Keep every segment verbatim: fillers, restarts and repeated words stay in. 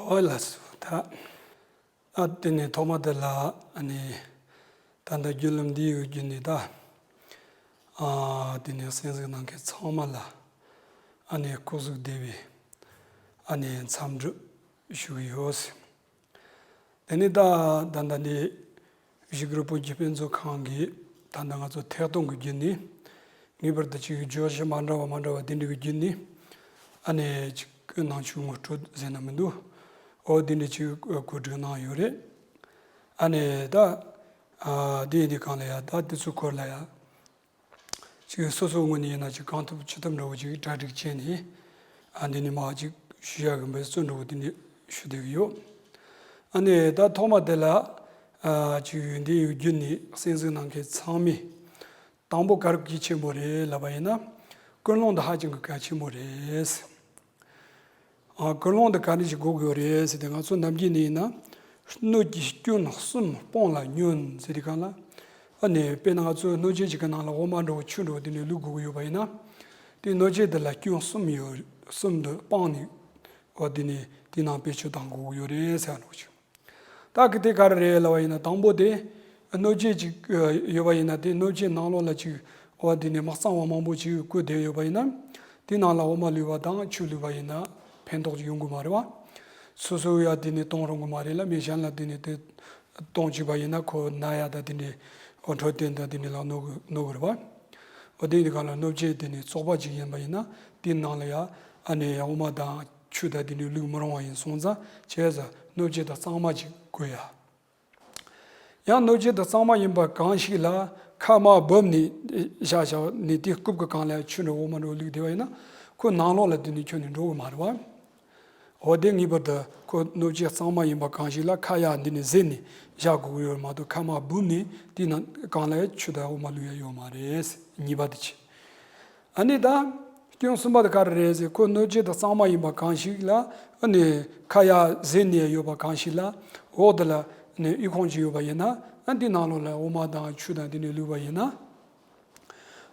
ཨོ་ལགས་སོ། ད་ཨ་དེ་ནས་ཐོག་མ་དེ་ལ་ཨ་ནི་ད་ལྟ་བརྒྱུད་ལམ་འདིའི་བརྒྱུད་ནས་ད་ཨ་དེ་ནས་གསན་གཟིགས་གནང་མཁན་ཚང་མ་ལ་ཨ་ནི་སྐུ་གཟུགས་བདེ་བའི་ཨ་ནི་འཚམས་འདྲི་ཞུ་གི་ཡོད། དེ་ནས་ད་ད་ལྟ་འདི་གཞིས་སྒར་བོད་ཀྱི་དཔེ་མཛོད་ཁང་གིས་ད་ལྟ་ང་ཚོ་ཐད་གཏོང་གི་བརྒྱུད་ནས་ངེས་པར་དུ་ཅིག་བརྗོད་གཞི་མ་འདྲ་བ་མ་འདྲ་བ་དེ་འདྲ་གི་བརྒྱུད་ནས་ཨ་ནི་ཅིག་ནང་ཆོས་ངོ་སྤྲོད་ཟེར་ན་མི་འདུག་ཨོ་དེ་འདྲ་ཅིག་གོ་སྒྲིག་གནང་ཡོད་རེད། ཨ་ནི་ད་ཨ་དེ་ཡིན་དུས་གང་ལ་ཡ་ད་དེ་ཚོའི་སྐོར་ལ་ཡ། ཅིག་སོ་སོའི་ངོས་ནས་ཡིན་ན་ཅིག་གང་ཐུབ་ཅི་ཐུབ་འདྲ་བོ་ཅིག་གྲ་སྒྲིག་བྱས་ནས་ཨ་འདི་ནས་མར་ཅིག་ཞུ་ཡག་གི་འབད་བརྩོན་འདྲ་བོ་དེ་འདྲ་ཞུ་བསྡད་ཀྱི་ཡོད། ཨ་ནི་ད་ཐོག་མ་དེ་ལ་ཨ་ཅིག་འདི་ཡོད་རྒྱུ་ནི་གསན་གཟིགས་གནང་མཁན་ཚང་མས་དང་པོ་ག་རེ་གལ་ཆེན་པོ་རེད་ལབ་པ་ཡིན་ན་ཀུན་སློང་འདི་ཧ་ཅང་གི་གལ་ཆེན་པོ་རེད། ཨ་ཀུན་སློང་འདི་ག་འདྲ་ཞིག་དགོས་ཀྱི་ཡོད་རེད་ཟེར་ཏེ་ང་ཚོ་ནམ་རྒྱུན་ནས་ཡིན་ན་སྣོད་ཀྱི་སྐྱོན་གསུམ་སྤོང་ལ་ཉོན་ཟེར་དུས་གང་ལ་ཨ་ནི་དཔེར་ན་ང་ཚོ་སྣོད་ཆས་ཅིག་གི་ནང་ལ་འོ་མ་འདྲ་བོ་ཆུ་འདྲ་བོ་དེ་འདྲ་བླུགས་དགོས་ཀྱི་ཡོད་པ་ཡིན་ན་དེ་སྣོད་ཆས་དེ་ལ་སྐྱོན་གསུམ་ཡོད་གསུམ་དུ་སྤངས་ནས་འོ་དེ་ནས་དེ་ནང་བེད་སྤྱོད་གཏང་དགོས་ཀྱི་ཡོད་རེད་ཟེར་བ་འདྲ་བོ་ཅིག་ད་གི་དེ་ག་རེ་རེད་ལབ་པ་ཡིན་ན་དང་པོ་དེ་སྣོད་ཆས་ཅིག་ཡོད་པ་ཡིན་ན་དེ་སྣོད་ཆས་ནང་ལོགས་ལ་ཅིག་འོ་དེ་ནས་མ་གཙང་བ་མང་པོ་ཅིག་བཀོད་བསྡད་ཡོད་པ་ཡིན་ན་དེ་ནང་ལ་འོ་མ་བླུགས་པ་དང་ཆུ་བླུགས་པ་ཡིན་ན་ཕན་ཐོགས་ཅིག་ཡོང་གི་མ་རེད་བ། སོ་སོ་ཡ་དེ་ནས་གཏོང་རུང་གི་མ་རེད་ལ་མི་གཞན་ལ་དེ་ནས་དེ་གཏོང་བཅུག་པ་ཡིན་ན་ཁོ་ན་ཡ་ད་དེ་འདྲའི་འོ་འཕྲོད་བསྟེན་ད་དེ་འདྲའི་ལ་གནོད་གི་གནོད་གི་རེད་བ། འོ་དེ་ཡིན་དུས་གང་ལ་སྣོད་ཆས་དེ་ནས་བཙོག་པ་ཅིག་ཡིན་པ་ཡིན་ན་དེ་ནང་ལ་ཡ་ཨ་ནི་འོ་མ་དང་ཆུ་ད་དེ་འདྲའི་བླུགས་མི་རུང་བ་ཡིན་སོང་ཙང་བྱས་ཙང་སྣོད་ཆས་ད་གཙང་མ་ཅིག་དགོས་ཡ། ཡང་སྣོད་ཆས་ད་གཙང་མ་ཡིན་པ་གང་ཞིག་ལ་ཁ་མར་སྦུབ་ནས་བཞག་བཞག་ནས་དེ་རྐུབ་ཀྱི་སྒང་ལ་ཆུ་འདྲ་འོ་མ་འདྲ་བླུགས་བསྡད་པ་ཡིན་ན་ཁོ་ནང་ལོགས་ལ་དེ་ནས་ཁྱོན་ནས་འགྲོ་གི་མ་རེད་བ། འོ་དེ་ངེས་པར་དུ་ཁོ་སྣོད་ཆས་གཙང་མ་ཡིན་པ་གང་ཞིག་ལ་ཁ་ཡར་འདི་ནས་གཟེར་ནས་བཞག་དགོས་ཀྱི་ཡོད་མ་གཏོགས་ཁ་མར་སྦུབ་ནས་དེའི་ནང་སྒང་ལ་ཡང་ཆུ་དང་འོ་མ་བླུག་ཡ་ཡོད་མ་རེད། གཉིས་པ་དེ་བྱས། ཨ་ནི་ད་སྐྱོན་གསུམ་པ་དེ་ག་རེ་རེད་ཟེར་ཁོ་སྣོད་ཆས་དང་གཙང་མ་ཡིན་པ་གང་ཞིག་ལ་ཨ་ནི་ཁ་ཡར་གཟེར་ནས་ཡོད་པ་གང་ཞིག་ལ་འོག་དེ་ལ་ནི་ཨི་ཁུང་ཅིག་ཡོད་པ་ཡིན་ན་ཨ་འདི་ནང་ལོགས་ལ་འོ་མ་དང་ཆུ་དང་འདི་ནས་བླུགས་པ་ཡིན་ན་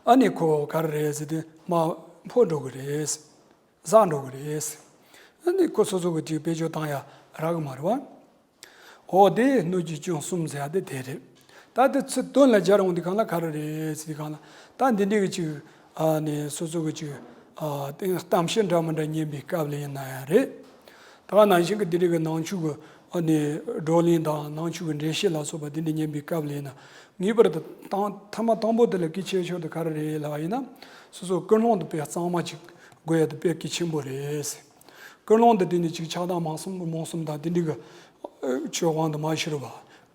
ཨ་ནི་ཁོ་ག་རེ་རེད་ཟེར་དུས་མར་འཕོ་འགྲོ་གི་རེད། ཟག་འགྲོ་གི་རེད། ཨ་ནི་ཁོ་སོ་སོ་གི་ཅིག་བེད་སྤྱོད་བཏང་ཡ་རག་གི་མ་རེད་བ། འོ་དེ་སྣོད་ཀྱི་སྐྱོན་གསུམ་ཟེར་ཡ་དེ་དེ་རེད། ད་དེ་ཚུར་དོན་ལ་སྦྱར་འོང་དུས་གང་ལ་ག་རེ་རེད་ཟེར་དུས་གང་ལ་ད་འདི་འདྲའི་གི་ཅིག་ཨ་ནི་སོ་སོ་གི་ཅིག་ཨ་གཏམ་བཤད་འདྲ་མི་འདྲ་ཉན་པའི་སྐབས་ལ་ཡིན་ན་ཡང་རེད། ད་ག་ནང་བཞིན་གི་འདི་འདྲའི་གི་ནང་ཆོས་གི་ཨ་ནི་བགྲོ་གླེང་དང་ནང་ཆོས་གི་འགྲེལ་བཤད་ལ་སོགས་པ་འདི་འདྲ་ཉན་པའི་སྐབས་ལ་ཡིན་ན་ངེས་པར་དུ་དང་ཐ་མ་དང་པོ་དེ་ལ་གལ་ཆེ་ཤོས་དེ་ག་རེ་རེད་ལབ་པ་ཡིན་ན་སོ་སོ་ཀུན་སློང་དེ་དཔེ་གཙང་མ་ཅིག་དགོས་ཡ་དེ་དཔེ་གལ་ཆེན་པོ་རེད། ཀུན་སློང་འདི་དེ་ནི་ཅིག་ཆགས་སྡང་མང་གསུམ་རྨོངས་གསུམ་དང་དེ་འདྲ་གི་ཆོས་དབང་དུ་མ་ཤོར་བ།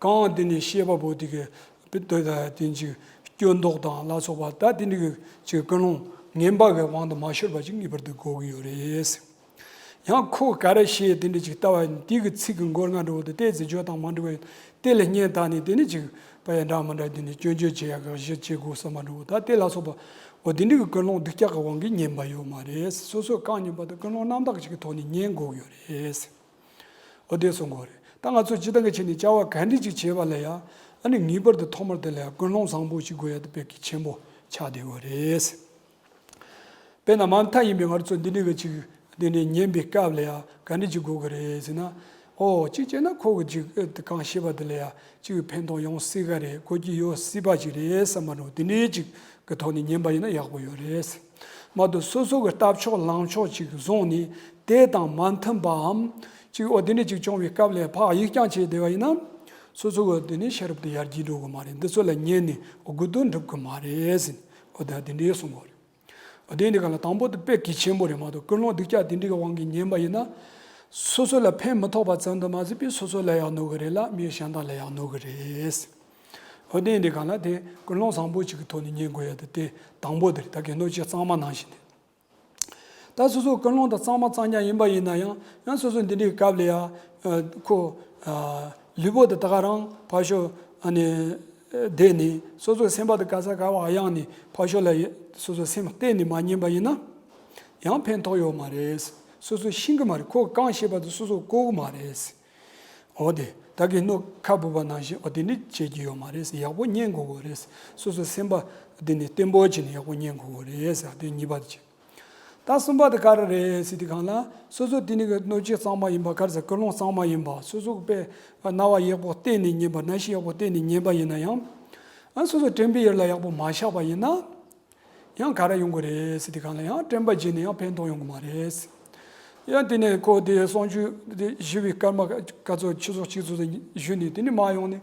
གང་དེ་ནི་ཤེས་པ་པོ་དེ་གི་དཔེ་ལྟོས་དང་དེ་ཅིག་སྐྱོན་འདོགས་དང་ལ་སོགས་པ་ད་དེ་འདྲ་གི་ཅིག་ཀུན་སློང་ངན་པ་གི་དབང་དུ་མ་ཤོར་བ་ཅིག་ངེས་པར་དུ་དགོས་ཀྱི་ཡོད་རེད། ཡང་ཁོ་ག་རེ་བཤད་དེ་འདྲ་ཅིག་ལྟ་བ་ཡིན་དེ་གི་ཚིག་གི་མགོ་རྔ་འགྲོ་དེ་ཏོག་ཙམ་བརྗོད་དང་མ་འགྲིག་པ་ཡིན་དེ་ལ་སྙན་བཏགས་ནས་དེ་ནི་ཅིག་དཔེ་འདྲ་མི་འདྲ་དེ་ནི་སྐྱོན་བརྗོད་བྱེད་ཡག་གི་གཞི་བྱེད་དགོས་བསམ་པ་འགྲོ་ད་དེ་ལ་སོགས་པ་འོ་དེ་འདྲ་གི་ཀུན་སློང་སྡུག་ཅག་གི་དབང་གིས་ཉན་པ་ཡོད་མ་རེད། སོ་སོ་རྐང་ཉན་པ་དང་ཀུན་སློང་རྣམ་དག་ཅིག་གི་ཐོག་ནས་ཉན་དགོས་ཀྱི་ཡོད་རེད། འོ་དེ་གསུང་གི་ཡོད་རེད། ད་ང་ཚོ་སྤྱིར་བཏང་གི་ཆ་ནས་བྱ་བ་ག་འདྲ་ཅིག་བྱེད་པ་ལ་ཡང་ཨ་ནི་ངེས་པར་དུ་ཐོག་མར་དེ་ལ་ཡང་ཀུན་སློང་བཟང་པོ་ཞིག་དགོས་ཡ་དེ་དཔེ་གལ་ཆེན་པོ་ཆགས་བསྡད་ཡོད་རེད། དཔེར་ན་མ་མཐའ་ཡིན་པའི་ང་ཚོ་འདི་འདྲ་གི་ཅིག་འདི་ནས་ཉན་པའི་སྐབས་ལ་ཡང་ག་འདྲ་ཅིག་དགོས་ཀྱི་རེད་ཟེར་ན། ཨོ་གཅིག་བྱས་ན་ཁོ་གི་ཅིག་ཨ་དེ་གང་བཤད་པ་དེ་ལ་ཡང་ཅིག་ཕན་ཐོགས་ཡོང་སྲིད་ག་རེད། གོ་རྒྱུ་ཡོད་སྲིད་པ་ཅིག་རེད་བསམ་པ་འདྲ་བོ་དེ་འདྲའི་ཅིག་གི་ཐོག་ནས་ཉན་པ་ཡིན་ན་ཡག་པོ་ཡོད་རེད། མ་གཏོགས་སོ་སོ་གི་ལྟ་ཕྱོགས་ལངས་ཕྱོགས་ཅིག་བཟུང་ནས་དེ་དང་མ་མཐུན་པའམ་ཅིག་ཨོ་དེ་འདྲ་ཅིག་བྱུང་བའི་སྐབས་ལ་ཕར་ཡིག་རྐྱང་བྱས་བསྡད་པ་ཡིན་ན། སོ་སོ་གི་དེ་ནས་ཤེས་རབ་དེ་ཡར་རྒྱས་འགྲོ་གི་མ་རེད། འདི་ཚོ་ལ་ཉན་ནས་དགོས་དོན་འགྲུབ་གི་མ་རེད་ཟེར་ནས་ཨོ་ད་དེ་འདྲའི་གསུང་གི་ཡོད་རེད། འོ་དེ་འདི་ག་ལ་དང་པོ་དེ་དཔེ་གལ་ཆེན་པོ་རེད་མ་གཏོགས་ཀུན་སློང་སྡུག་ཅག་དེ་འདྲའི་གི་དབང་གིས་ཉན་པ་ཡིན་ན། སོ་སོ་ལ་ཕན་མི་ཐོགས་པ་ཙམ་དུ་མ་ཟད་པའི་སོ་སོ་ལ་ཡང་གནོད་གི་རེད་ལ་མི་གཞན་དག་ལ་ཡང་གནོད་གི་རེད། འོ་དེ་འདི་ག་ལ་དེ་ཀུན་སློང་བཟང་པོ་ཅིག་གི་ཐོག་ནས་ཉན་དགོས་ཡ་དེ་དེ་དང་པོ་དེ་རེད། ད་གི་སྣོད་བཅུད་གཙང་མ་ནང་བཞིན་དེ། ད་སོ་སོ་ཀུན་སློང་དང་གཙང་མ་གཙང་རྐྱང་ཡིན་པ་ཡིན་ན་ཡང་ཡང་སོ་སོ་འདི་འདྲའི་སྐབས་ལ་ཡང་ཁོ་ལུས་པོ་དེ་ད་ག་རང་ཕར་ཕྱོགས་ཨ་ནི་བསྡད་ནས་སོ་སོའི་སེམས་པ་དེ་ག་ས་ག་བ་གཡེངས་ནས་ཕར་ཕྱོགས་ལ་སོ་སོའི་སེམས་གཏད་ནས་མ་ཉན་པ་ཡིན་ན་ཡང་ཕན་ཐོགས་ཡོད་མ་རེད། སོ་སོ་ཤེས་གི་མ་རེད། ཁོ་གང་བཤད་པ་དེ་སོ་སོ་གོ་གི་མ་རེད། འོ་དེ་ད་གིན་སྣོད་ཁ་སྦུབ་པ་ནང་བཞིན་འོ་དེ་འདྲ་བྱེད་ཀྱི་ཡོད་མ་རེད། ཡག་པོ་ཉན་དགོས་གི་རེད། སོ་སོའི་སེམས་པ་དེ་ནི་བརྟན་པོ་བྱས་ནས་ཡག་པོ་ཉན་དགོས་གི་རེད་ཟེར་དེ་གཉིས་པ་དེ་བྱས། ད་གསུམ་པ་དེ་ག་རེ་རེད་ཟེར་དུས་སྒང་ལ། སོ་སོ་དེ་ནི་གི་སྣོད་བཅུད་གཙང་མ་ཡིན་པ། ག་རེ་ཟེར། ཀུན་སློང་གཙང་མ་ཡིན་པ། སོ་སོ་གི་དཔེ་རྣ་བ་ཡག་པོ་གཏད་ནས་ཉན་པ། རྣ་ཤེས་ཡག་པོ་གཏད་ནས་ཉན་པ་ཡིན་ན་ཡང་། ཨ། སོ་སོ་དྲན་པའི་ཡུལ་ལ་ཡག་པོ་མ་བཞག་པ་ཡིན་ན། ཡང་ག་རེ་ཡོང་གི་རེད་ཟེར་དུས་སྒང་ལ། ཡང་དྲན་པ་བརྗེད་ནས་ཡང་ཕན་ཐོགས་ཡོང་གི་མ་རེད། ཡང་དེ་ནས་ཁོ་དེ་གསུང་ཆོས་དེ་ཞུ་བའི་སྐར་མ་ག་ཚོད་ཆུ་ཚོད་གཅིག་ཙམ་ཞུས་ནས། དེ་ནས་མར་ཡོང་ནས།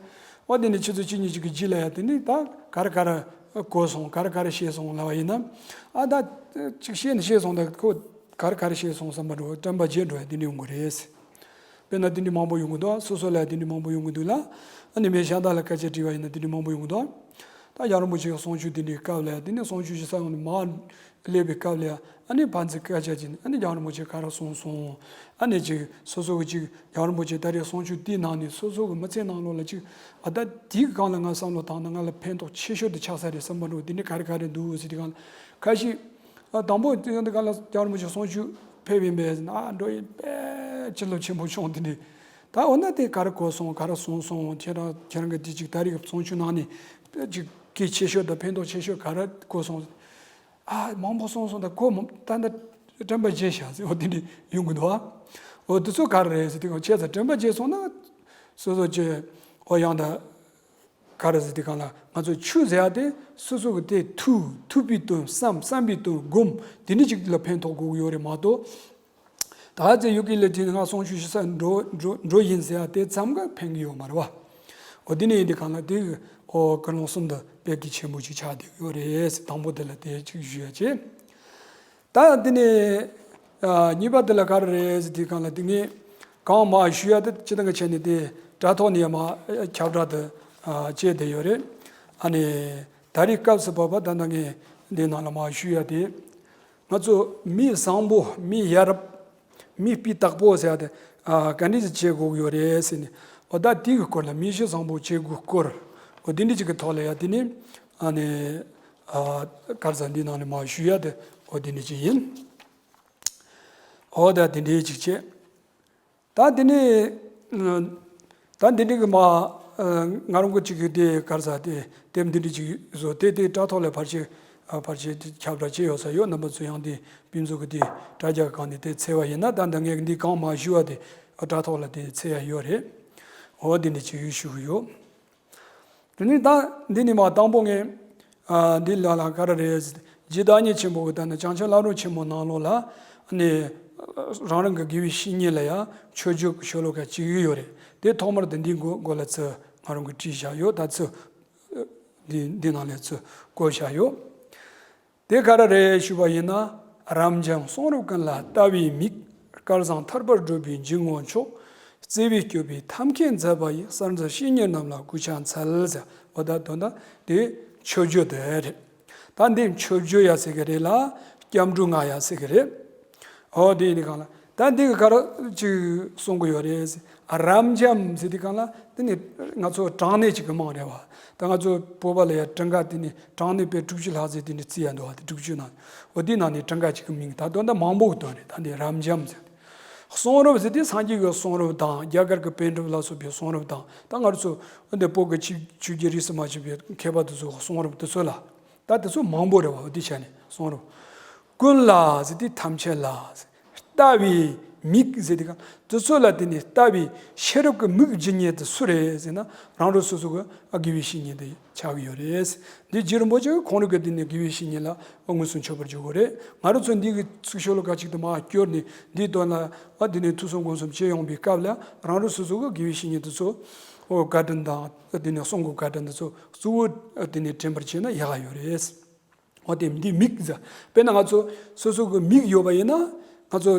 འོ། དེ་ནས་ཆུ་ཚོད་གཅིག་གཉིས་ཅིག་གི་རྗེས་ལ་ཡང་དེ་ནས་ད་ག་རེ་ག་རེ་གོ་སོང་། ག་རེ་ག་རེ་ཤེས་སོང་ལབ་པ་ཡིན་ན། ཨ། ད་ཅིག་ཤེས་ནི་ཤེས་སོང་། ད་ཁོ་ག་རེ་ག་རེ་ཤེས་སོང་བསམ་པ་འདྲ་བོ། དྲན་པ་བརྗེད་འགྲོ་ཡ་དེ་འདྲ་ཡོང་གི་རེད། དཔེར་ན་དེ་འདྲ་མང་པོ་ཡོང་གི་འདུག། སོ་སོ་ལ་དེ་འདྲ་མང་པོ་ཡོང་གི་འདུག་ལ། ཨ་ནི་མི་གཞན་དག་ལ་སྐད་ཆ་དྲིས་པ་ཡིན་ན་དེ་འདྲ་མང་པོ་ཡོང་གི་འདུག། ད་རྒྱལ་བ་རིན་པོ་ཆེའི་གསུང་ཆོས་དེ་འདྲའི་སྐབས་ལ་ཡང་། དེ་ནས་གསུང་ཆོས་ཞུ་ས་ཡོང་ནས་མར་སླེབས་པའི་སྐབས་ལ་ཡང་། ཨ་ནི་ཕན་ཚུན་སྐད་ཆ་བྱས་ནས། ཨ་ནི་རྒྱལ་བ་རིན་པོ་ཆེ་ག་རེ་གསུངས་སོང་། ཨ་ནི་ཅིག་སོ་སོ་གི་ཅིག་རྒྱལ་བ་རིན་པོ་ཆེ་ད་རེས་གསུང་ཆོས་དེའི་ནང་ནས་སོ་སོ་གི་མི་ཚེ་ནང་ལོགས་ལ་ཅིག། ཨ། ད་དེའི་སྒང་ལ་ང་བསམ་བློ་བཏང་ན་ང་ལ་ཕན་ཐོགས་ཆེ་ཤོས་དེ་ཆགས་ས་རེད་བསམ་པ་འདྲ་བོ། དེ་འདྲ་ག་རེ་ག་རེ་འདུག་ཟེར་དུས་སྒང་ལ། ཁ་ཤས། ཨ། དང་པོ་དེ་ཡང་དེ་ག་ལ་རྒྱལ་བ་རིན་པོ་ཆེ་གསུང་ཆོས་ཕེབས་ཡིན་པས་ཟེར་ན། ཨ། འགྲོ་ཡིན་པས། བྱིན་རླབས་ཆེན་པོ་བྱུང་། དེ་འདྲ། ད་འོ་ན་དེ་ག་རེ་གོ་སོང་། ག་རེ་གསུངས་སོང་། ཁྱེད་རང་ཁྱེད་རང་གི་དེ་ཅིག་ད་རེས་ཀྱི་གསུང་ཆོས་ནང་ནས་དཔེ་ཅིག་གལ་ཆེ་ཤོས་དང་ཕན་ཐོགས་ཆེ་ཤོས་ག་རེ་གོ་སོང་། ཨ། མང་པོ་གསུངས་སོང་། ད་གོ་མ། ད་ད་དྲན་པ་བརྗེད་ཤག་ཟེར། འོ། དེ་འདྲ་ཡོང་གི་འདུག། ཨ། འོ། དེ་ཚོ་ག་རེ་རེད་ཟེར་དུས་སྒང་། བྱས་ཙང་དྲན་པ་བརྗེད་སོང་ན། སོ་སོ་ཅིག། འོ། ཡང་ད། ག་རེ་ཟེར་དུས་སྒང་ལ། ང་ཚོ་ཆོས་ཟེར་ཡ་དེ་སོ་སོ་གི་དེ་ཐོས། ཐོས་པའི་དོན་བསམ། བསམ་པའི་དོན་སྒོམ། དེ་འདྲ་ཅིག་ལ་ཕན་ཐོགས་དགོས་ཀྱི་ཡོད་རེད་མ་གཏོགས། ད་ཚེ་ཡོད་ཀྱི་ལས་དེ་ང་གསུང་ཆོས་ཞུ་ས་འགྲོ་འགྲོ་འགྲོ་ཡིན་ཟེར་ཡ་དེ་ཙམ་ག་ཕན་གྱི་ཡོད་མ་རེད་བ། འོ། དེ་ནས་ཡིན་དུས་སྒང་ལ་དེ་གི། འོ། ཀུན་སློང་གསུམ་དེ་དཔེ་གལ་ཆེན་པོ་ཅིག་ཆགས་བསྡད་ཀྱི་ཡོད་རེད་ཟེར། དང་པོ་དེ་ལ་དེ་ཅིག་ཞུ་ཡ་བྱས། ད་དེ་ནས། ཨ། གཉིས་པ་དེ་ལ་ག་རེ་རེད་ཟེར་དུས་སྒང་ལ། དེ་ངས་གོང་མ་ཞུ་ཡ་དེ་སྤྱིར་བཏང་གི་ཆ་ནས་དེ་དྲ་ཐོག་ནས་ཡང་མར་ཁྱབ་བསྒྲགས་དེ། ཨ། བྱས་བསྡད་ཡོད་རེད། ཨ་ནི་ད་རེས་སྐབས་སུ་བབས་པ་ད་ལྟ་ངས་འདི་ནང་ལ་མར་ཞུ་ཡ་དེ། ང་ཚོ་མི་བཟང་པོ། མི་ཡ་རབས། མི་སྤུས་དག་པོ་ཟེར་ཡ་དེ། ཨ། ག་འདྲ་ཞིག་བྱེད་དགོས་ཀྱི་ཡོད་རེད་ཟེར་ནས། འོ། ད་དེ་གི་སྐོར་ལ། མི་གཤིས་བཟང་པོ་བྱེད་དགོས་སྐོར། འོ། དེ་འདྲ་ཅིག་གི་ཐོག་ལ་ཡ་དེ་ནི། ཨ་ནི། ཨ། ག་རེ་ཟེར། འདི་ནང་ནས་མར་ཞུ་ཡ་དེ། འོ། དེ་འདྲ་ཅིག་ཡིན། འོ། ད་དེ་འདྲ་ཅིག་བྱས། ད་དེ་ནས། ད་འདི་འདྲ་གི་མར། ཨ། ང་རང་གི་ཅིག་གི་དེ་ག་རེ་ཟེར། དེ་དེབ་འདི་འདྲ་ཅིག་བཟོས་ཏེ། དེ་དྲ་ཐོག་ལ་ཕལ་ཆེར། ཨ། ཕལ་ཆེར་དེ་ཁྱབ་བསྒྲགས་བྱས་ཡོད་ས་ཡོད། རྣམ་པ་ཚོ་ཡང་དེ་ཕུན་ཚོགས་ཀྱི་དེ་དྲ་རྒྱ་སྒང་ནས་དེ་འཚོལ་བ་ཡིན་ན། ད་ད་ངས་འདི་གོང་མ་ཞུ་བ་དེ་དྲ་ཐོག་ལ་དེ་འཚོལ་ཡ་ཡོད་རེད། འོ། འདི་འདྲ་ཅིག་ཞུ་གི་ཡོད། དེ་ནས་ད་འདི་ནས་མར་དང་པོ་ངས། ཨ། འདི་ལ་ལ་ག་རེ་རེད། རྗེ་བདག་ཉིད་ཆེན་པོ་གི། ད་ནི་བྱང་ཆུབ་ལམ་རིམ་ཆེན་མོ་ནང་ལོགས་ལ་ནི། རང་རང་གི་དགེ་བའི་བཤེས་གཉེན་ལ་ཡ་མཆོད་བརྗོད་ཀྱི་ཤོ་ལོ་ཀ་གཅིག་ཡོད་རེད། དེ་ཐོག་མར་དེ་འདི་མགོ་མགོ་ལ་ཚུར་ང་རང་གིས་བྲིས་བཞག་ཡོད། ད་ཚུར་འདི་འདི་ནང་ལ་ཚུར་བཀོད་བཞག་ཡོད། དེ་ག་རེ་རེད་ཞུས་པ་ཡིན་ན། རབ་འབྱམས་གསུང་རབ་ཀུན་ལ་ལྟ་བའི་མིག། སྐལ་བཟང་ཐར་པར་བགྲོད་པའི་འཇུག་ངོགས་མཆོག། བརྩེ་བས་སྐྱོབ་པའི་ཐབས་མཁས་མཛད་པ་ཡི། གསར་འཛིན་བཤེས་གཉེན་རྣམས་ལ་གུས་ཕྱག་འཚལ་ཟེར། འོ། ད་དོན་དག་དེ་མཆོད་བརྗོད་དེ་རེད། ད་འདི་མཆོད་བརྗོད་ཡ་ཟེར་གི་རེད་ལ། སྐྱབས་འགྲོ་ང་ཡ་ཟེར་གི་རེད། འོ། དེ་ཡིན་དུས་སྒང་ལ། ད་འདི་གི་ག་རེ་ཅིག་གསུང་གི་ཡོད་རེད་ཟེར། རབ་འབྱམས་ཟེར་དུས་སྒང་ལ། དེ་ནི་ང་ཚོ་གྲངས་གནས་ཅིག་གི་མིང་རེད་བ། ད་ང་ཚོ་བོད་པ་ལ་ཡ་བྲང་ཀ་དེ་ནི་གྲངས་གནས་དཔེ་དྲུག་ཅུ་ལྷག་ཙམ་དེ་ནི་བརྩི་ཡ་འདུག་བ། དེ་དྲུག་ཅུ་ནང་། འོ། དེའི་ནང་ནས་བྲང་ཀ་ཅིག་གི་མིང་། ད་དོན་དག་མང་པོ་གི་དོན་རེད། ད་འདི་རབ་འབྱམས་ཟེར། གསུང་རབ་ཟེར་དུས་སངས་རྒྱས་ཀྱི་གསུང་རབ་དང་། རྒྱ་གར་གྱི་པཎ་གྲུབ་ལ་སོགས་པའི་གསུང་རབ་དང་། ད་ང་ཚོ་འདི་བོད་ཀྱི་ཆོས་ཆོས་བརྒྱུད་རིས་སུ་མ་ཆད་པའི་མཁས་པ་དེ་ཚོ་གི་གསུང་རབ་དེ་ཚོ་ལ། ད་དེ་ཚོ་མང་པོ་རེད་བ། འོ། དེ་ཆ་ནས་གསུང་རབ། ཀུན་ལ་ཟེར་དུས་ཐམས་ཅད་ལ། ལྟ་བའི་མིག་ཟེར་དུས་སྒང་དེ་ཚོ་ལ་བརྟེན་ནས་ལྟ་བའི་ཤེས་རབ་ཀྱི་མིག་སྦྱིན་མཁན་དེ་སུ་རེད་ཟེར་ན། རང་རང་སོ་སོ་གི་དགེ་བའི་བཤེས་གཉེན་དེ་ཆགས་ཀྱི་ཡོད་རེད། འདི་རྗེ་རིན་པོ་ཆེ་གིས་ཁོང་རང་གི་དེ་ནས་དགེ་བའི་བཤེས་གཉེན་ལ་མངོན་སུམ་མཆོད་པར་བརྗོད་དགོས་རེད། ང་རང་ཚོ་འདི་གི་ཚིག་ཤོ་ལོ་ཀ་གཅིག་དེ་མར་བསྐྱུར་ནས། འདིའི་དོན་ལ། ཨ། དེ་ནས་ཐོས་བསམ་སྒོམ་གསུམ་བྱེད་ཡོང་བའི་སྐབས་ལ། རང་རང་སོ་སོ་གི་དགེ་བའི་བཤེས་གཉེན་དེ་ཚོ། འོ། བཀའ་དྲིན་དང་། དེ་ནས་གསུང་གི་བཀའ་དྲིན་དེ་ཚོ་གཙོ་བོ། ཨ། དེ་ནས་དྲན་པར་བྱས་ན་ཡག་ག་ཡོད་རེད། འོ། དེ་འདི་མིག་ཟེར། དཔེར་ན་ང་ཚོ་སོ་སོ་གི་མིག་ཡོད་པ་ཡིན་ན། ང་ཚོ་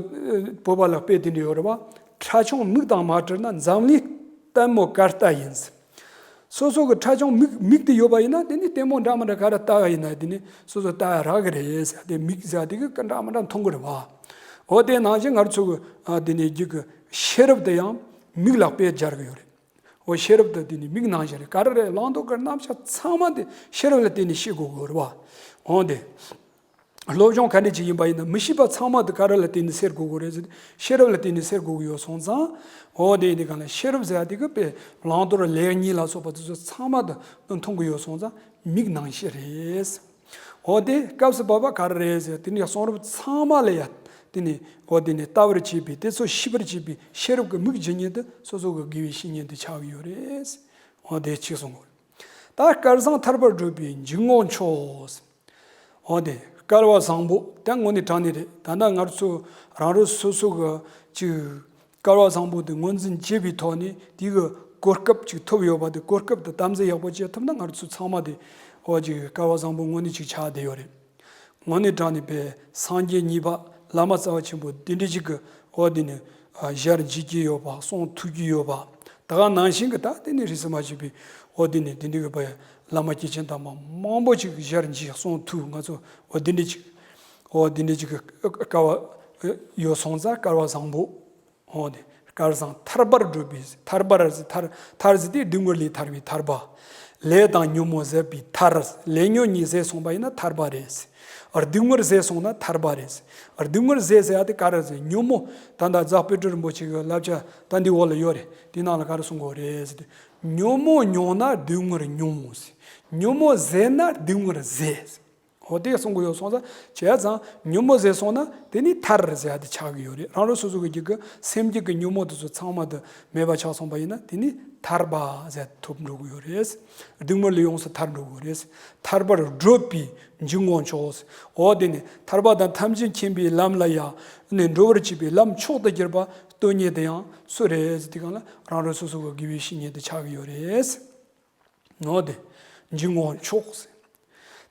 བོད་པ་ལ་དཔེ་དེ་འདྲ་ཡོད་རེད་བ། ཁྲ་ཆུང་མིག་དང་མ་བྲལ་ན། འཛམ་གླིང་ལྟད་མོ་ག་ལྟ་ཡིན་ཟེར། སོ་སོ་གི་ཁྲ་ཆུང་མིག་མིག་དེ་ཡོད་པ་ཡིན་ན། དེ་ནི་ལྟད་མོ་འདྲ་མི་འདྲ་ག་རེ་ལྟ་བ་ཡིན་ན། དེ་ནི་སོ་སོ་ལྟ་ཡ་རག་གི་རེད་ཟེར། དེ་མིག་ཟེར་དེ་གིས་ག་འདྲ་མི་འདྲ་མཐོང་གི་རེད་བ། འོ། དེ་ནང་བཞིན་ང་ཚོ་གི། ཨ། དེ་ནས་རྒྱུད་ཀྱི་ཤེས་རབ་དེ་ཡང་མིག་ལ་དཔེ་སྦྱར་གི་ཡོད་རེད། འོ། ཤེས་རབ་དེ་དེ་ནི་མིག་ནང་བཞིན་རེད། ག་རེ་རེད། བླང་དོར་གྱི་རྣམ་གཞག་ཚང་མ་དེ་ཤེས་རབ་ལ་བརྟེན་ནས་ཤེས་དགོས་ཀྱི་ཡོད་རེད་བ། འོ། དེ་སློབ་སྦྱོང་ག་འདྲ་ཅིག་ཡིན་པ་ཡིན་ན། མི་ཤེས་པ་ཚང་མ་དེ་ག་རེ་ལ་བརྟེན་ནས་སེལ་དགོས་ཀྱི་ཡོད་རེད་ཟེར། ཤེས་རབ་ལ་བརྟེན་ནས་སེལ་དགོས་ཀྱི་ཡོད་སོང་ཙང་། འོ། དེ་ཡིན་དུས་སྒང་ལ་ཤེས་རབ་ཟེར་ཡ་དེ་གིས་དཔེ་བླང་དོར་ལེགས་ཉེས་ལ་སོགས་པ་དེ་ཚོ་ཚང་མ་དེ་མཐོང་གི་ཡོད་སོང་ཙང་། མིག་ནང་བཞིན་རེད། འོ་དེ་སྐབས་སུ་བབ་པ་ག་རེ་རེད་ཟེར། དེ་ནི་གསུང་རབ་ཚང་མ་ལ་ཡ་དེ་ནི་འོ་དེ་ནི་ལྟ་བར་བྱེད་པའི་དེ་ཚོ་ཤེས་པར་བྱེད་པའི་ཤེས་རབ་ཀྱི་མིག་བརྒྱུད་ཉིད་དུ་སོ་སོ་གི་དགེ་བའི་བཤེས་གཉེན་དུ་ཆགས་ཡོད་རེད། འོ་དེ་གཅིག་གསུང་དགོས། ད་སྐལ་བཟང་ཐར་པར་བགྲོད་པའི་འཇུག་ངོགས་མཆོག། འོ་དེ་སྐལ་བ་བཟང་པོ་དེ་དངོས་གནས་དྲང་གནས་རེད། ད་ལྟ་ང་ཚོ་རང་རང་སོ་སོ་གི་ཅིག་སྐལ་བ་བཟང་པོ་དེ་ངོས་འཛིན་བྱེད་པའི་ཐོག་ནས་དེ་གི་གོ་སྐབས་ཅིག་ཐོབ་ཡོད་པ་དེ། གོ་སྐབས་དེ་དམ་འཛིན་ཡག་པོ་བྱེད་ཐུབ་ན་ང་ཚོ་ཚང་མ་དེ་འོ་ཅིག་སྐལ་བ་བཟང་པོ་དངོས་གནས་ཅིག་ཆགས་བསྡད་ཡོད་རེད། དངོས་གནས་དྲང་གནས་པའི་སངས་རྒྱས་གཉིས་པ་བླ་མ་རྩ་བ་ཆེན་པོ་དེ་འདྲ་ཅིག་གི་འོ་དེ་ནི་ཨ་ཞལ་མཇལ་རྒྱུ་ཡོད་པ། གསུང་ཐོས་རྒྱུ་ཡོད་པ། ད་ག་ནང་བཞིན་གྱི་ད་དེ་ནི་རིས་སུ་མ་ཆད་པའི་འོ་དེ་ནི་དེ་འདྲ་གི་བླ་མ་སྐྱེས་ཆེན་དམ་པ་མང་པོ་ཅིག་ཞལ་མཇལ། གསུང་ཐོས། ང་ཚོ་འོ་དེ་འདྲ་ཅིག་འོ་དེ་འདྲ་ཅིག་གི་སྐལ་བ་ཡོད་སོང་ཙང་སྐལ་བ་བཟང་པོ། འོ་དེ་སྐལ་བཟང་ཐར་པར་བགྲོད་པའི་ཐར་པར་ཟེར། ཐར་ཐར་ཟེར་དེ་སྡུག་བསྔལ་ལས་ཐར་བའི་ཐར་པ། ལས་དང་ཉོན་མོངས་ཟད་པའི་ཐར། ལས་ཉོན་གཉིས་ཟད་སོང་བ་ཡིན་ན་ཐར་པ་རེད། སྡུག་བསྔལ་ཟད་སོང་ན་ཐར་པ་རེད། སྡུག་བསྔལ་ཟད་ཟེར་ཡ་དེ་ག་རེ་ཟེར། ཉོན་མོངས། ད་ལྟ་རྫ་དཔལ་སྤྲུལ་རིན་པོ་ཆེ་གི་བསླབ་བྱ་ད་འདི་འོག་ལ་ཡོད་རེད། དེ་ནང་ལ་ག་རེ་གསུང་གི་ཡོད་རེད་ཟེར་ཏེ། ཉོན་མོངས་ཉུང་ན་སྡུག་བསྔལ་ཉུང་ཟེར། ཉོན་མོངས་ཟད་ན་སྡུག་བསྔལ་ཟད་ཟེར། འོ་དེ་གསུང་གི་ཡོད་སོང་ཙང་། བྱས་ཙང་ཉོན་མོངས་ཟད་སོང་ན་དེ་ནི་ཐར་ཟེར་ཡ་དེ་ཆགས་ཀྱི་ཡོད་རེད། རང་རང་སོ་སོ་གི་རྒྱུད་ཀྱི་སེམས་རྒྱུད་ཀྱི་ཉོན་མོངས་དེ་ཚོ་ཚང་མ་དེ་མེད་པ་ཆགས་སོང་བ་ཡིན་ན་དེ་ནི་ཐར་པ་ཟེར་ཐོབ་འགྲོ་གི་ཡོད་རེད། སྡུག་བསྔལ་ལས་ཡོངས་སུ་ཐར་འགྲོ་གི་ཡོད་རེད། ཐར་པར་བགྲོད་པའི་འཇུག་ངོགས་མཆོག། འོ་དེ་ནི་ཐར་པ་དང་ཐམས་ཅད་མཁྱེན་པའི་ལམ་ལ་ཡ་ནི་འགྲོ་བར་བྱེད་པའི་ལམ་མཆོག་ཏུ་གྱུར་པ་སྟོན་མཁན་དེ་ཡང་སུ་རེད་ཟེར་དུས་སྒང་ལ། རང་རང་སོ་སོ་གི་དགེ་བའི་བཤེས་གཉེན་དེ་ཆགས་ཀྱི་ཡོད་རེད། འོ་དེ་འཇུག་ངོགས་མཆོག་ཟེར།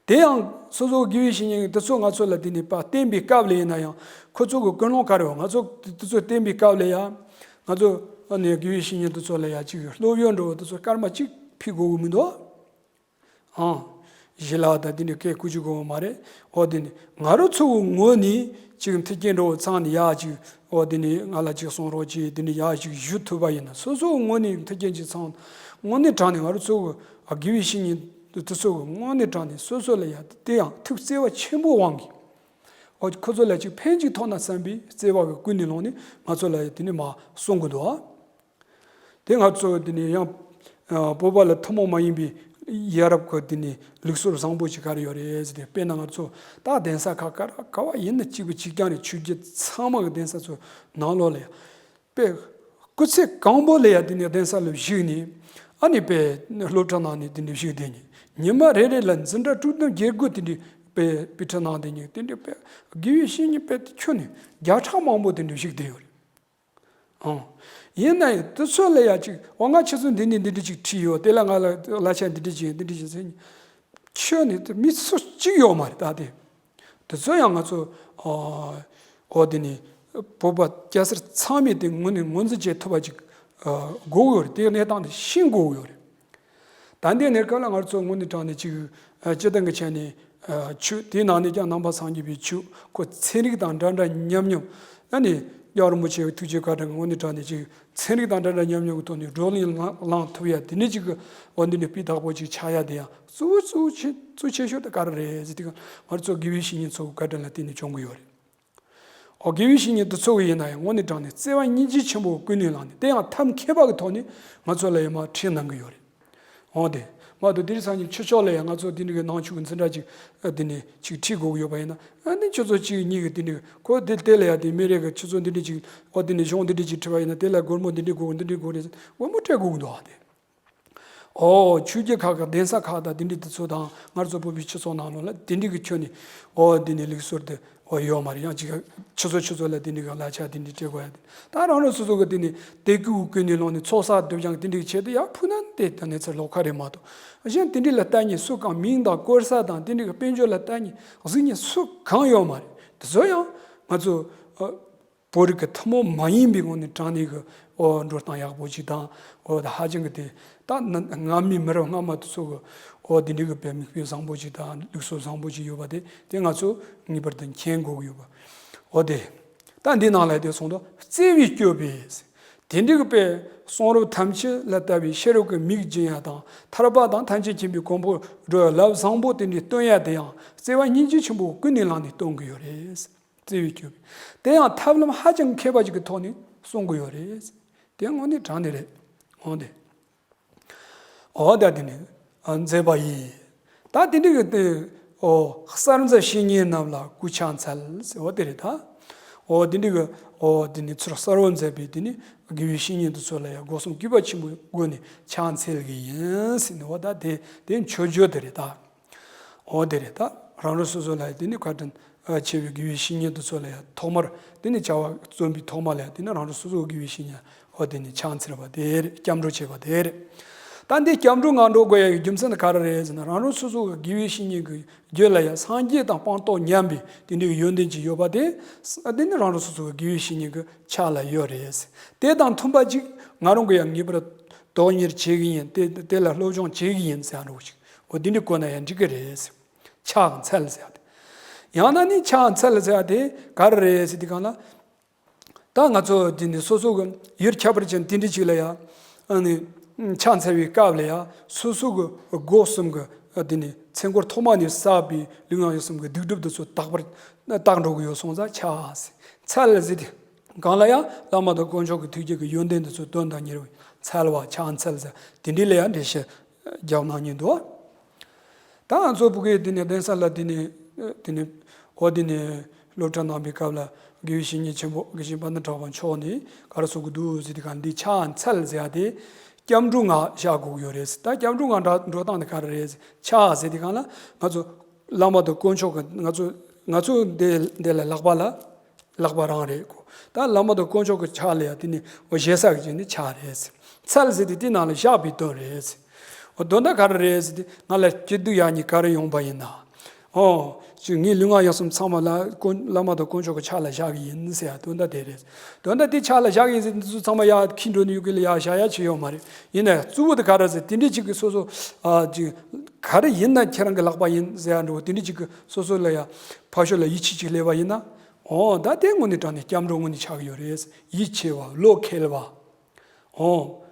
དེ་ཡང་སོ་སོ་དགེ་བའི་བཤེས་གཉེན་དེ་ཚོ་ང་ཚོ་ལ་དེ་ནི་བསྟན་པའི་སྐབས་ལ་ཡིན་ན་ཡང་། ཁོ་ཚོ་གི་ཀུན་སློང་ག་རེ་ཡོད། ང་ཚོ་དེ་ཚོ་བསྟན་པའི་སྐབས་ལ་ཡང་ང་ཚོ་ཨ་ནི་དགེ་བའི་བཤེས་གཉེན་དེ་ཚོ་ལ་ཡང་ཅིག་སློབ་ཡོན་འདྲ་བོ་དེ་ཚོ་སྐར་མ་གཅིག་ཕུལ་དགོས་གི་མི་འདུག་ཨ། ཞལ་ལག་དང་དེ་འདྲའི་སྐད་བསྐུར་རྒྱུ་དགོས་མ་རེད། འོ་དེ་ནི་ང་རང་ཚོའི་ངོས་ནས་ཅིག་མཐུན་རྐྱེན་འདྲ་བོ་ཚང་ནས་ཡག་ཅིག་འོ་དེ་ནི་ང་ལ་ཅིག་གསུང་རོགས་གྱིས། དེ་ནི་ཡག་ཅིག་ཞུ་ཐུབ་པ་ཡིན་ན། སོ་སོའི་ངོས་ནས་མཐུན་རྐྱེན་ཅིག་ཚང་། དངོས་གནས་དྲང་གནས་ང་རང་ཚོའི་དགེ་བའི་བཤེས་གཉེན་དེ་ཚོ་གི་དངོས་གནས་དྲང་གནས་སོ་སོ་ལ་ཡ་དེ་ཡང་ཐུགས་བརྩེ་བ་ཆེན་པོའི་དབང་གིས། འོ་ཁོ་ཚོ་ལ་ཅིག་ཕན་ཅིག་ཐོགས་ན་བསམ་པའི་བརྩེ་བ་གི་ཀུན་ནས་བསླངས་ནས་ང་ཚོ་ལ་ཡ་དེ་ནི་མར་གསུང་གི་འདུག་ཨ། དེ་ང་ཚོ་དེ་ནས་ཡང་ཨ་བོད་པ་ལ་ཐུན་མོང་མ་ཡིན་པའི་ཡ་རབས་ཀྱི་དེ་ནས་ལུགས་སྲོལ་བཟང་པོ་ཅིག་ག་རེ་ཡོད་རེད་ཟེར་ཏེ། དཔེར་ན་ང་ཚོ་ད་གདན་ས་ཁག་ག་རེ་ག་བ་ཡིན་ན་གཅིག་པ་གཅིག་རྐྱང་རེད། ཆོས་བརྒྱུད་ཚང་མ་གི་གདན་ས་ཚོ་ནང་ལོགས་ལ་ཡང་དཔེ་སྐུ་ཚེ་གང་པོ་ལ་ཡང་དེ་ནས་གདན་ས་ལ་བཞུགས་ནས། ཨ་ནི་དཔེ་སློབ་གྲྭ་ནང་ནས་དེ་འདྲ་བཞུགས་བསྡད་མཁན། ཉི་མ་རེ་རེ་ལ་འཛིན་གྲྭ་དྲུག་དང་བརྒྱད་དགུ་དེ་འདྲ་དཔེ་དཔེ་ཁྲིད་གནང་བསྡད་མཁན། དེ་འདྲ་དཔེ་དགེ་བའི་བཤེས་གཉེན་དཔེ་ཁྱོན་ནས་བརྒྱ་ཕྲག་མང་པོ་དེ་འདྲ་བཞུགས་བསྡད་ཡོད་རེད། ཨང་། ཡིན་ན་ཡང་དེ་ཚོ་ལ་ཡ་ཅིག་འོ་ང་ཁྱེད་ཚོ་འདི་ནས་འདི་འདྲ་ཅིག་ཁྲིད་ཡོད། དེ་ལ་ང་ལ་གླ་ཆ་འདི་འདྲ་ཅིག་འདི་འདྲ་ཅིག་ཟེར་ནས། ཁྱོན་ནས་དེ་མི་སུ་གཅིག་ཡོད་མ་རེད། ད་དེ་དེ་ཚོ་ཡང་ང་ཚོ་ཨ་འོ་དེ་ནས་བོད་པ་སྐྱ་སེར་ཚང་མས་དེ་ངོས་ནས་ངོས་འཛིན་བྱེད་ཐུབ་པ་ཅིག་ཨ་དགོས་ཀྱི་ཡོད་རེད། དེ་གནས་སྟངས་དེ་ཤེས་དགོས་ཀྱི་ཡོད་རེད། ད་ལྟའི་གནས་སྐབས་ལ་ང་ཚོ་དངོས་གནས་དྲང་གནས་ཅིག་ཨ་སྤྱིར་བཏང་གི་ཆ་ནས་ཨ་ཆོས་དེའི་ནང་ནས་ཀྱང་ནང་པ་སངས་རྒྱས་པའི་ཆོས་ཁོ་ཚན་རིག་དང་འདྲ་འདྲ་མཉམ་མཉམ། ཨ་ནི་རྒྱལ་བ་རིན་པོ་ཆེ་གི་ཐུགས་བསྐྱེད་བཀའ་དྲིན་གྱིས་དངོས་གནས་དྲང་གནས་ཅིག་ཚན་རིག་དང་འདྲ་འདྲ་མཉམ་མཉམ་གྱི་ཐོག་ནས་བགྲོ་གླེང་བླངས་བླངས་ཐུབ་ཡ་དེ་འདྲ་ཅིག་གི་འོ་འདི་འདྲའི་སྤུས་དག་པོ་ཅིག་ཆགས་ཡ་དེ་ཡང་གཙོ་བོ་གཙོ་བོ་ཆེ་གཙོ་ཆེ་ཤོས་དེ་ག་རེ་རེད་ཟེར་དུས། ང་ཚོ་དགེ་བའི་བཤེས་གཉེན་ཚོ་གི་བཀའ་དྲིན་ལ་བརྟེན་ནས་བྱུང་གི་ཡོད་རེད། འོ་དགེ་བའི་བཤེས་གཉེན་དེ་ཚོ་གི་ཡིན་ན་ཡང་དངོས་གནས་དྲང་གནས་བརྩེ་བ་སྙིང་རྗེ་ཆེན་པོ་ཀུན་ནས་བསླངས་ནས། དེ་ཡང་ཐབས་མཁས་པ་གི་ཐོག་ནས་ང་ཚོ་ལ་ཡང་མར་ཁྲིད་གནང་གི་ཡོད་རེད། འོ་དེ་མ་གཏོགས་དེ་རིང་སང་ཉིན་ཕྱི་ཕྱོགས་ལ་ཡང་ང་ཚོ་དེ་འདྲ་གི་ནང་ཆོས་ཀྱི་འཛིན་གྲྭ་ཅིག་ཨ་དེ་ནས་ཅིག་ཁྲིད་དགོས་ཀྱི་ཡོད་པ་ཡིན་ན། ཨ་ནི་ཁྱོད་ཚོ་གཅིག་གཉིས་ཀྱིས་དེ་འདྲ་ཁོ་དེ་དེ་ལ་ཡང་དེ་མི་རེ་གིས་ཁྱོད་ཚོ་འདི་འདྲ་ཅིག་འོ་དེ་ནས་གཞུང་འདི་འདྲ་ཅིག་ཁྲིད་པ་ཡིན་ན་དེ་ལ་སྒོར་མོ་འདི་འདྲ་དགོས། འདི་འདྲ་དགོས་རེད་ཟེར་སྒོར་མོ་སྤྲད་དགོས་ཀྱི་འདུག་ཨ། དེ། ཨོ། ཆོས་བརྒྱུད་ཁག་གི་གདན་ས་ཁག་དང་དེ་འདྲའི་དེ་ཚོ་དང་། ང་ཚོ་བོད་པའི་སྤྱི་ཚོགས་ནང་ལོགས་ལ་དེ་འདྲའི་གི་ཁྱོན་ནས་ཨོ་དེ་ནས་ལུགས་སྲོལ་དེ་ཨོ་ཡོད་མ་རེད། ཡང་ཅིག་ཆུ་ཚོད་ཆུ་ཚོད་ལ་དེ་འདྲའི་གི་གླ་ཆ་དེ་འདྲའི་སྤྲད་དགོས་ཡ་དེ། ད་རང་རང་སོ་སོ་གི་དེ་ནས་དད་གུས་ཀུན་ནས་བསླངས་ནས་ཚོགས་བསགས་སྒྲིབ་སྦྱང་དེ་འདྲའི་གི་ཆེད་དུ་ཡར་ཕུལ་ན་དེ་ད་གནས་ཚུལ་ལོགས་ཀ་རེད་མ་གཏོགས། གཞན་དེ་འདྲའི་ལ་ལྟ་མཁན་སུ་གང་། མིང་དང་བཀོད་ས་དང་དེ་འདྲའི་གི་དཔལ་འབྱོར་ལ་ལྟ་མཁན་གཟིགས་མཁན་སུ་གང་ཡོད་མ་རེད། དེ་ཚོ་ཡང་ང་ཚོ་ཨོ། བོད་རིགས་ཀྱི་ཐུན་མོང་མ་ཡིན་པའི་ངོས་ནས་དྲང་གནས་ཀྱི་ཨོ་འགྲོ་སྟངས་ཡག་པོ་ཅིག་དང་། ཨོ་ད་ཧ་ཅང་གི་དེ་ད་ན་སྔ་མའི་མི་རབས་སྔ་མ་དེ་ཚོ་གི་ཨོ་དེ་འདྲའི་གི་དཔེ་མིག་དཔེ་བཟང་པོ་ཅིག་དང་ལུགས་སྲོལ་བཟང་པོ་ཅིག་ཡོད་པ་དེ་དེ་ང་ཚོ་ངེས་པར་དུ་མཁྱེན་དགོས་ཀྱི་ཡོད་པ། ཨོ་དེ་ད་འདི་ནང་ལ་དེ་སོང་དུ་བརྩེ་བས་སྐྱོབ་པས། དེ་འདྲའི་གི་དཔེ་གསུང་རབ་ཐམས་ཅད་ལ་ལྟ་བའི་ཤེས་རབ་ཀྱི་མིག་སྦྱིན་ཡ་དང་། ཐར་པ་དང་ཐམས་ཅད་མཁྱེན་པའི་གོ་འཕང་འགྲོ་བའི་ལམ་བཟང་པོ་དེ་འདྲའི་སྟོན་ཡ་དེ་ཡང་བརྩེ་བ་སྙིང་རྗེ་ཆེན་པོ་ཀུན་ནས་བསླངས་ནས་སྟོན་གྱི་ཡོད་རེད། བརྩེ་བས་སྐྱོབ་པས། དེ་ཡང་ཐབས་ལམ་ཧ་ཅང་མཁས་པ་ཅིག་གི་ཐོག་ནས་གསུང་གི་ཡོད་རེད། དེ་དངོས་གནས་དྲང་གནས་རེད། འོ་དེ། འོ་ད་དེ་ནི་མཛད་པ་ཡིས། ད་དེ་འདྲ་གི་དེ་ ཨོ་གསར་མཛད་བཤེས་གཉེན་རྣམས་ལ་སྐུ་ཕྱག་འཚལ་ཟེར་བ་དེ་རེད་ད། ཨོ་དེ་འདྲའི་གི་ཨོ་དེ་ནི་ཚུར་གསར་བུ་མཛད་པའི་དེ་ནི་དགེ་བའི་བཤེས་གཉེན་དེ་ཚོ་ལ་ཡང་སྒོ་གསུམ་གུས་པ་ཆེན་པོའི་སྒོ་ནས་ཕྱག་འཚལ་གི་ཡིན་ཟེར་ནས་འོ་ད་དེ་དེ་མཆོད་བརྗོད་དེ་རེད་ད། འོ་དེ་རེད་ད། རང་རང་སོ་སོ་ལ་དེ་ནི་བཀའ་དྲིན་ཆེ་བའི་དགེ་བའི་བཤེས་གཉེན་དེ་ཚོ་ལ་ཡང་ཐོག་མར་དེ་ནི་བྱ་བ་རྩོམ་པའི་ཐོག་མ་ལ་ཡང་དེ་ནི་རང་རང་སོ་སོའི་དགེ་བའི་བཤེས་གཉེན་འོ་དེ་ནི་ཕྱག་འཚལ་བ་དེ་རེད། སྐྱབས་འགྲོ་བྱེད་པ་དེ་རེད། ད་འདི་སྐྱབས་འགྲོ་ངག་འགྲོ་དགོས་ཡ་གི་རྒྱུ་མཚན་དེ་ག་རེ་རེད་ཟེར་ན། རང་རང་སོ་སོ་གི་དགེ་བའི་བཤེས་གཉེན་གི་རྒྱུད་ལ་ཡང་སངས་རྒྱས་དང་སྤངས་རྟོགས་མཉམ་པའི་དེ་འདྲའི་ཡོན་ཏན་ཅིག་ཡོད་པ་དེ། དེ་ནི་རང་རང་སོ་སོ་གི་དགེ་བའི་བཤེས་གཉེན་གི་ཕྱག་ལ་ཡོད་རེད། དེ་དང་མཐུན་པ་ཅིག་ང་རང་གི་ཡང་ངེས་པར་དོན་གཉེར་བྱེད་ཀྱི་ཡིན། དེ་དེ་ལ་སློབ་སྦྱོང་བྱེད་ཀྱི་ཡིན་ཟེར་ཡ་འདྲ་བོ་ཅིག་འོ་དེ་འདྲའི་གོ་ན་ཡང་འགྲིག་གི་རེད། ཕྱག་འཚལ་ཟེར་ཡ་དེ། ཡང་ན་ནི་ཕྱག་འཚལ་ཟེར་ཡ་དེ་ག་རེ་རེད་ཟེར་དུས་སྒང་ལ། ད་ང་ཚོ་འདི་ནི་སོ་སོ་གི་ཡུལ་ཁྱད་པར་ཅན་དེ་འདྲ་ཅིག་ལ་ཡ། ཨ་ནི་ཕྱག་འཚལ་བའི་སྐབས་ལ་ཡ་སོ་སོ་གི་སྒོ་གསུམ་གི་འདི་ནི་ཚེ་འཁོར་ཐོག་མ་ནས་བསགས་པའི་ལུས་ངག་ཡིད་གསུམ་གི་སྡིག་སྒྲིབ་དེ་ཚོ་དག་པར་དག་འགྲོ་གི་ཡོད་སོང་ཙང་ཕྱག་འཚལ་ཟེར་ཏེ། གང་ལ་ཡ་བླ་མ་དང་དཀོན་མཆོག་གི་ཐུགས་རྗེ་གི་ཡོན་ཏན་དེ་ཚོ་དོན་དང་གཉེར་བའི་འཚལ་བ་ཕྱག་འཚལ་ཟེར་དེ་འདྲ་ལ་ཡ་འགྲེལ་བཤད་རྒྱབ་གནང་མཁན་འདུག་ད་ང་ཚོ་བོད་སྐད་འདི་ནས་གདན་ས་ལ་འདི་ནས་འདི་ནས་འོ་འདི་ནས་སློབ་གྲྭ་གནང་བའི་སྐབས་ལ་དགེ་བའི་བཤེས་གཉེན་ཆེན་པོ་དགེ་བཤེས་དཔལ་ལྡན་གྲགས་པ་མཆོག་ནས་ག་རེ་གསུང་གི་འདུག་ཟེར་དུས་སྒང་འདི་ཕྱག་འཚལ་ཟེར་ཡ་དེ་སྐྱབས་འགྲོ་ངག་བཞག་དགོས་ཀྱི་ཡོད་རེད། ད་སྐྱབས་འགྲོ་ངག་འགྲོ་སྟངས་དེ་ག་རེ་རེད། ཕྱག་ཟེར་དུས་སྒང་ལ་ང་ཚོ་བླ་མ་དང་དཀོན་མཆོག་གི་ང་ཚོ་ང་ཚོ་འདི་འདི་ལ་ལག་པ་ལ། ལག་པ་རང་རེད་གོ། ད་བླ་མ་དང་དཀོན་མཆོག་གི་ཕྱག་ལ་ཡ་དེ་ནི་འོ་ཞེ་ས་གི་ཅིག་ནི་ཕྱག་རེད། འཚལ་ཟེར་དེ་དེ་ནང་ལ་བཞག་པའི་དོན་རེད། འོ་དོན་དག་ག་རེ་རེད་ཟེར་དེ་ང་ལ་སྐྱིད་སྡུག་ཡག་ཉེས་ག་རེ་ཡོང་པ་ཡིན་ན། འོ་ཅིག་ངའི་ལུས་ངག་ཡིད་གསུམ་ཚང་མ་ལ་དཀོན་བླ་མ་དང་དཀོན་མཆོག་གི་ཕྱག་ལ་བཞག་གི་ཡིན་ཟེར་ཡ་དོན་དག་དེ་རེད། དོན་དག་དེ་ཕྱག་ལ་བཞག་གི་ཡིན་ཟེར་དེ་ཚོ་ཚང་མ་ཡ་ཁྱི་འགྲོ་ནི་ཡོད་གི་ལ་ཡ་བཞག་ཡ་ཆེ་ཡོད་མ་རེད། ཡིན་ན་ཡང་གཙོ་བོ་དེ་ག་རེ་ཟེར་དེ་འདྲའི་ཅིག་གི་སོ་སོ་ཨ་ཅིག་ག་རེ་ཡིན་ན་ཁྱེད་རང་གི་ལག་པ་ཡིན་ཟེར་ཡ་འགྲོ་དེ་འདྲའི་ཅིག་གི་སོ་སོ་ལ་ཡ་ཕར་ཕྱོགས་ལ་ཡིད་ཆེས་ཅིག་སླེབས་པ་ཡིན་ན། འོ་ད་དེ་དངོས་གནས་དྲང་གནས་སྐྱབས་འགྲོ་དངོས་གནས་ཆགས་ཀྱི་ཡོད་རེད། ཡིད་ཆེས་པ་བློ་འཁེལ་བ། འོ།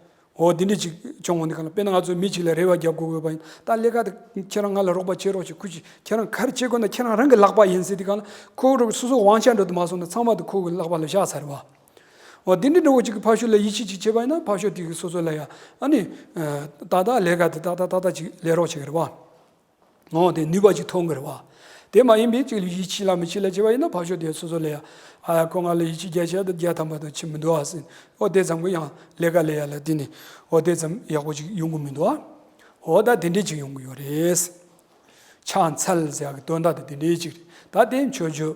འོ་དེ་འདྲ་ཅིག་བྱུང་བ་འདི་ག་ལ་དཔེར་ན་ང་ཚོས་མི་ཅིག་ལ་རེ་བ་རྒྱབ་དགོས་དགོས་པ་ཡིན། ད་ལས་ཀ་དེ་ཁྱེད་རང་ང་ལ་རོགས་པ་བྱེད་རོགས་བྱེད། ཁུ་ཅིག་ཁྱེད་རང་ག་རེ་བྱེད་དགོས་ན་ཁྱེད་རང་རང་གི་ལག་པ་ཡིན་ཟེར་དུས་ག་ལ་ཁོ་རང་སོ་སོ་དབང་ཆ་འགྲོ་དུ་མ་སོང་ན་ཚང་མ་དེ་ཁོ་གི་ལག་པ་ལ་བཞག་ཚར་བ། འོ་དེ་འདྲ་འདྲ་བོ་ཅིག་གི་ཕར་ཕྱོགས་ལ་ཡིད་ཆེས་ཅིག་བྱས་པ་ཡིན་ན་ཕར་ཕྱོགས་དེ་གི་སོ་སོ་ལ་ཡ་ཨ་ནི། ཏག་ཏག་ལས་ཀ་དེ་ཏག་ཏག་ཏག་ཏག་ཅིག་ལས་རོགས་བྱེད་ཀྱི་རེད་བ། འོ་དེ་ནུས་པ་ཅིག་ཐོན་གྱི་རེད་བ། དེ་མ་ཡིན་པའི་ཅིག་ལ་ཡིད་ཆེས་ལ་མི་ཆེས་ལ་བྱས་པ་ཡིན་ན་ཕར་ཕྱོགས་དེ་སོ་སོ་ལ་ཡ། ཨ་ཁོ་ང་ལ་ཡིད་ཆེས་བརྒྱ་ཆ་དང་བརྒྱ་ཐམ་པ་དང་ཆེས་མི་འདུག་ཨ་ཟེར། འོ་དེ་ཙམ་གྱིས་ཡང་ལས་ཀ་ལས་ཡ་ལ་དེ་ནི་འོ་དེ་ཙམ་ཡག་པོ་ཅིག་ཡོང་གི་མི་འདུག་ཨ། འོ་ད་དེ་འདྲས་ཅིག་ཡོང་གི་ཡོད་རེད། ཕྱག་འཚལ་ཟེར་ཡག་གི་དོན་དག་དེ་དེ་འདྲས་ཅིག་རེད། ད་དེ་མཆོད་བརྗོད་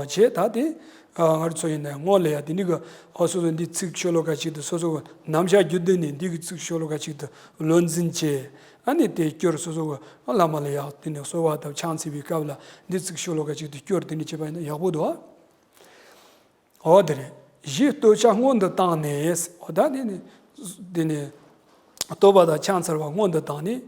བྱས། ད་དེ་ང་རང་ཚོ་ཡིན་ན་སྔོན་ལ་ཡ་དེ་འདྲ་གི་འོ་སོ་སོ་འདི་ཚིག་ཤོ་ལོ་ཀ་གཅིག་ཏུ་སོ་སོ་གི་རྣམ་གཞག་རྒྱུད་སྡེ་ནས་འདི་གི་ཚིག་ཤོ་ལོ་ཀ་གཅིག་ཏུ་བློ་འཛིན་བྱས། ཨ་ནི་དེ་སྐྱོར་སོ་སོ་གི་བླ་མ་ལ་ཡ་དེ་ནས་གསོལ་བ་དང་ཕྱག་འཚལ་བའི་སྐབས་ལ་འདི་ཚིག་ཤོ་ལོ་ཀ་གཅིག་ཏུ་སྐྱོར་དེ་འདྲ་བྱས་པ་ཡིན་ན་ཡག་པོ་འདུག་ཨ། འོ་དེ་རེད། གཞི་བསྟོད་བྱ་སྔོན་དུ་བཏང་ནས། འོ་ད་དེ་ནི་དེ་ནི་བསྟོད་པ་དང་ཕྱག་འཚལ་བ་སྔོན་དུ་བཏང་ནས།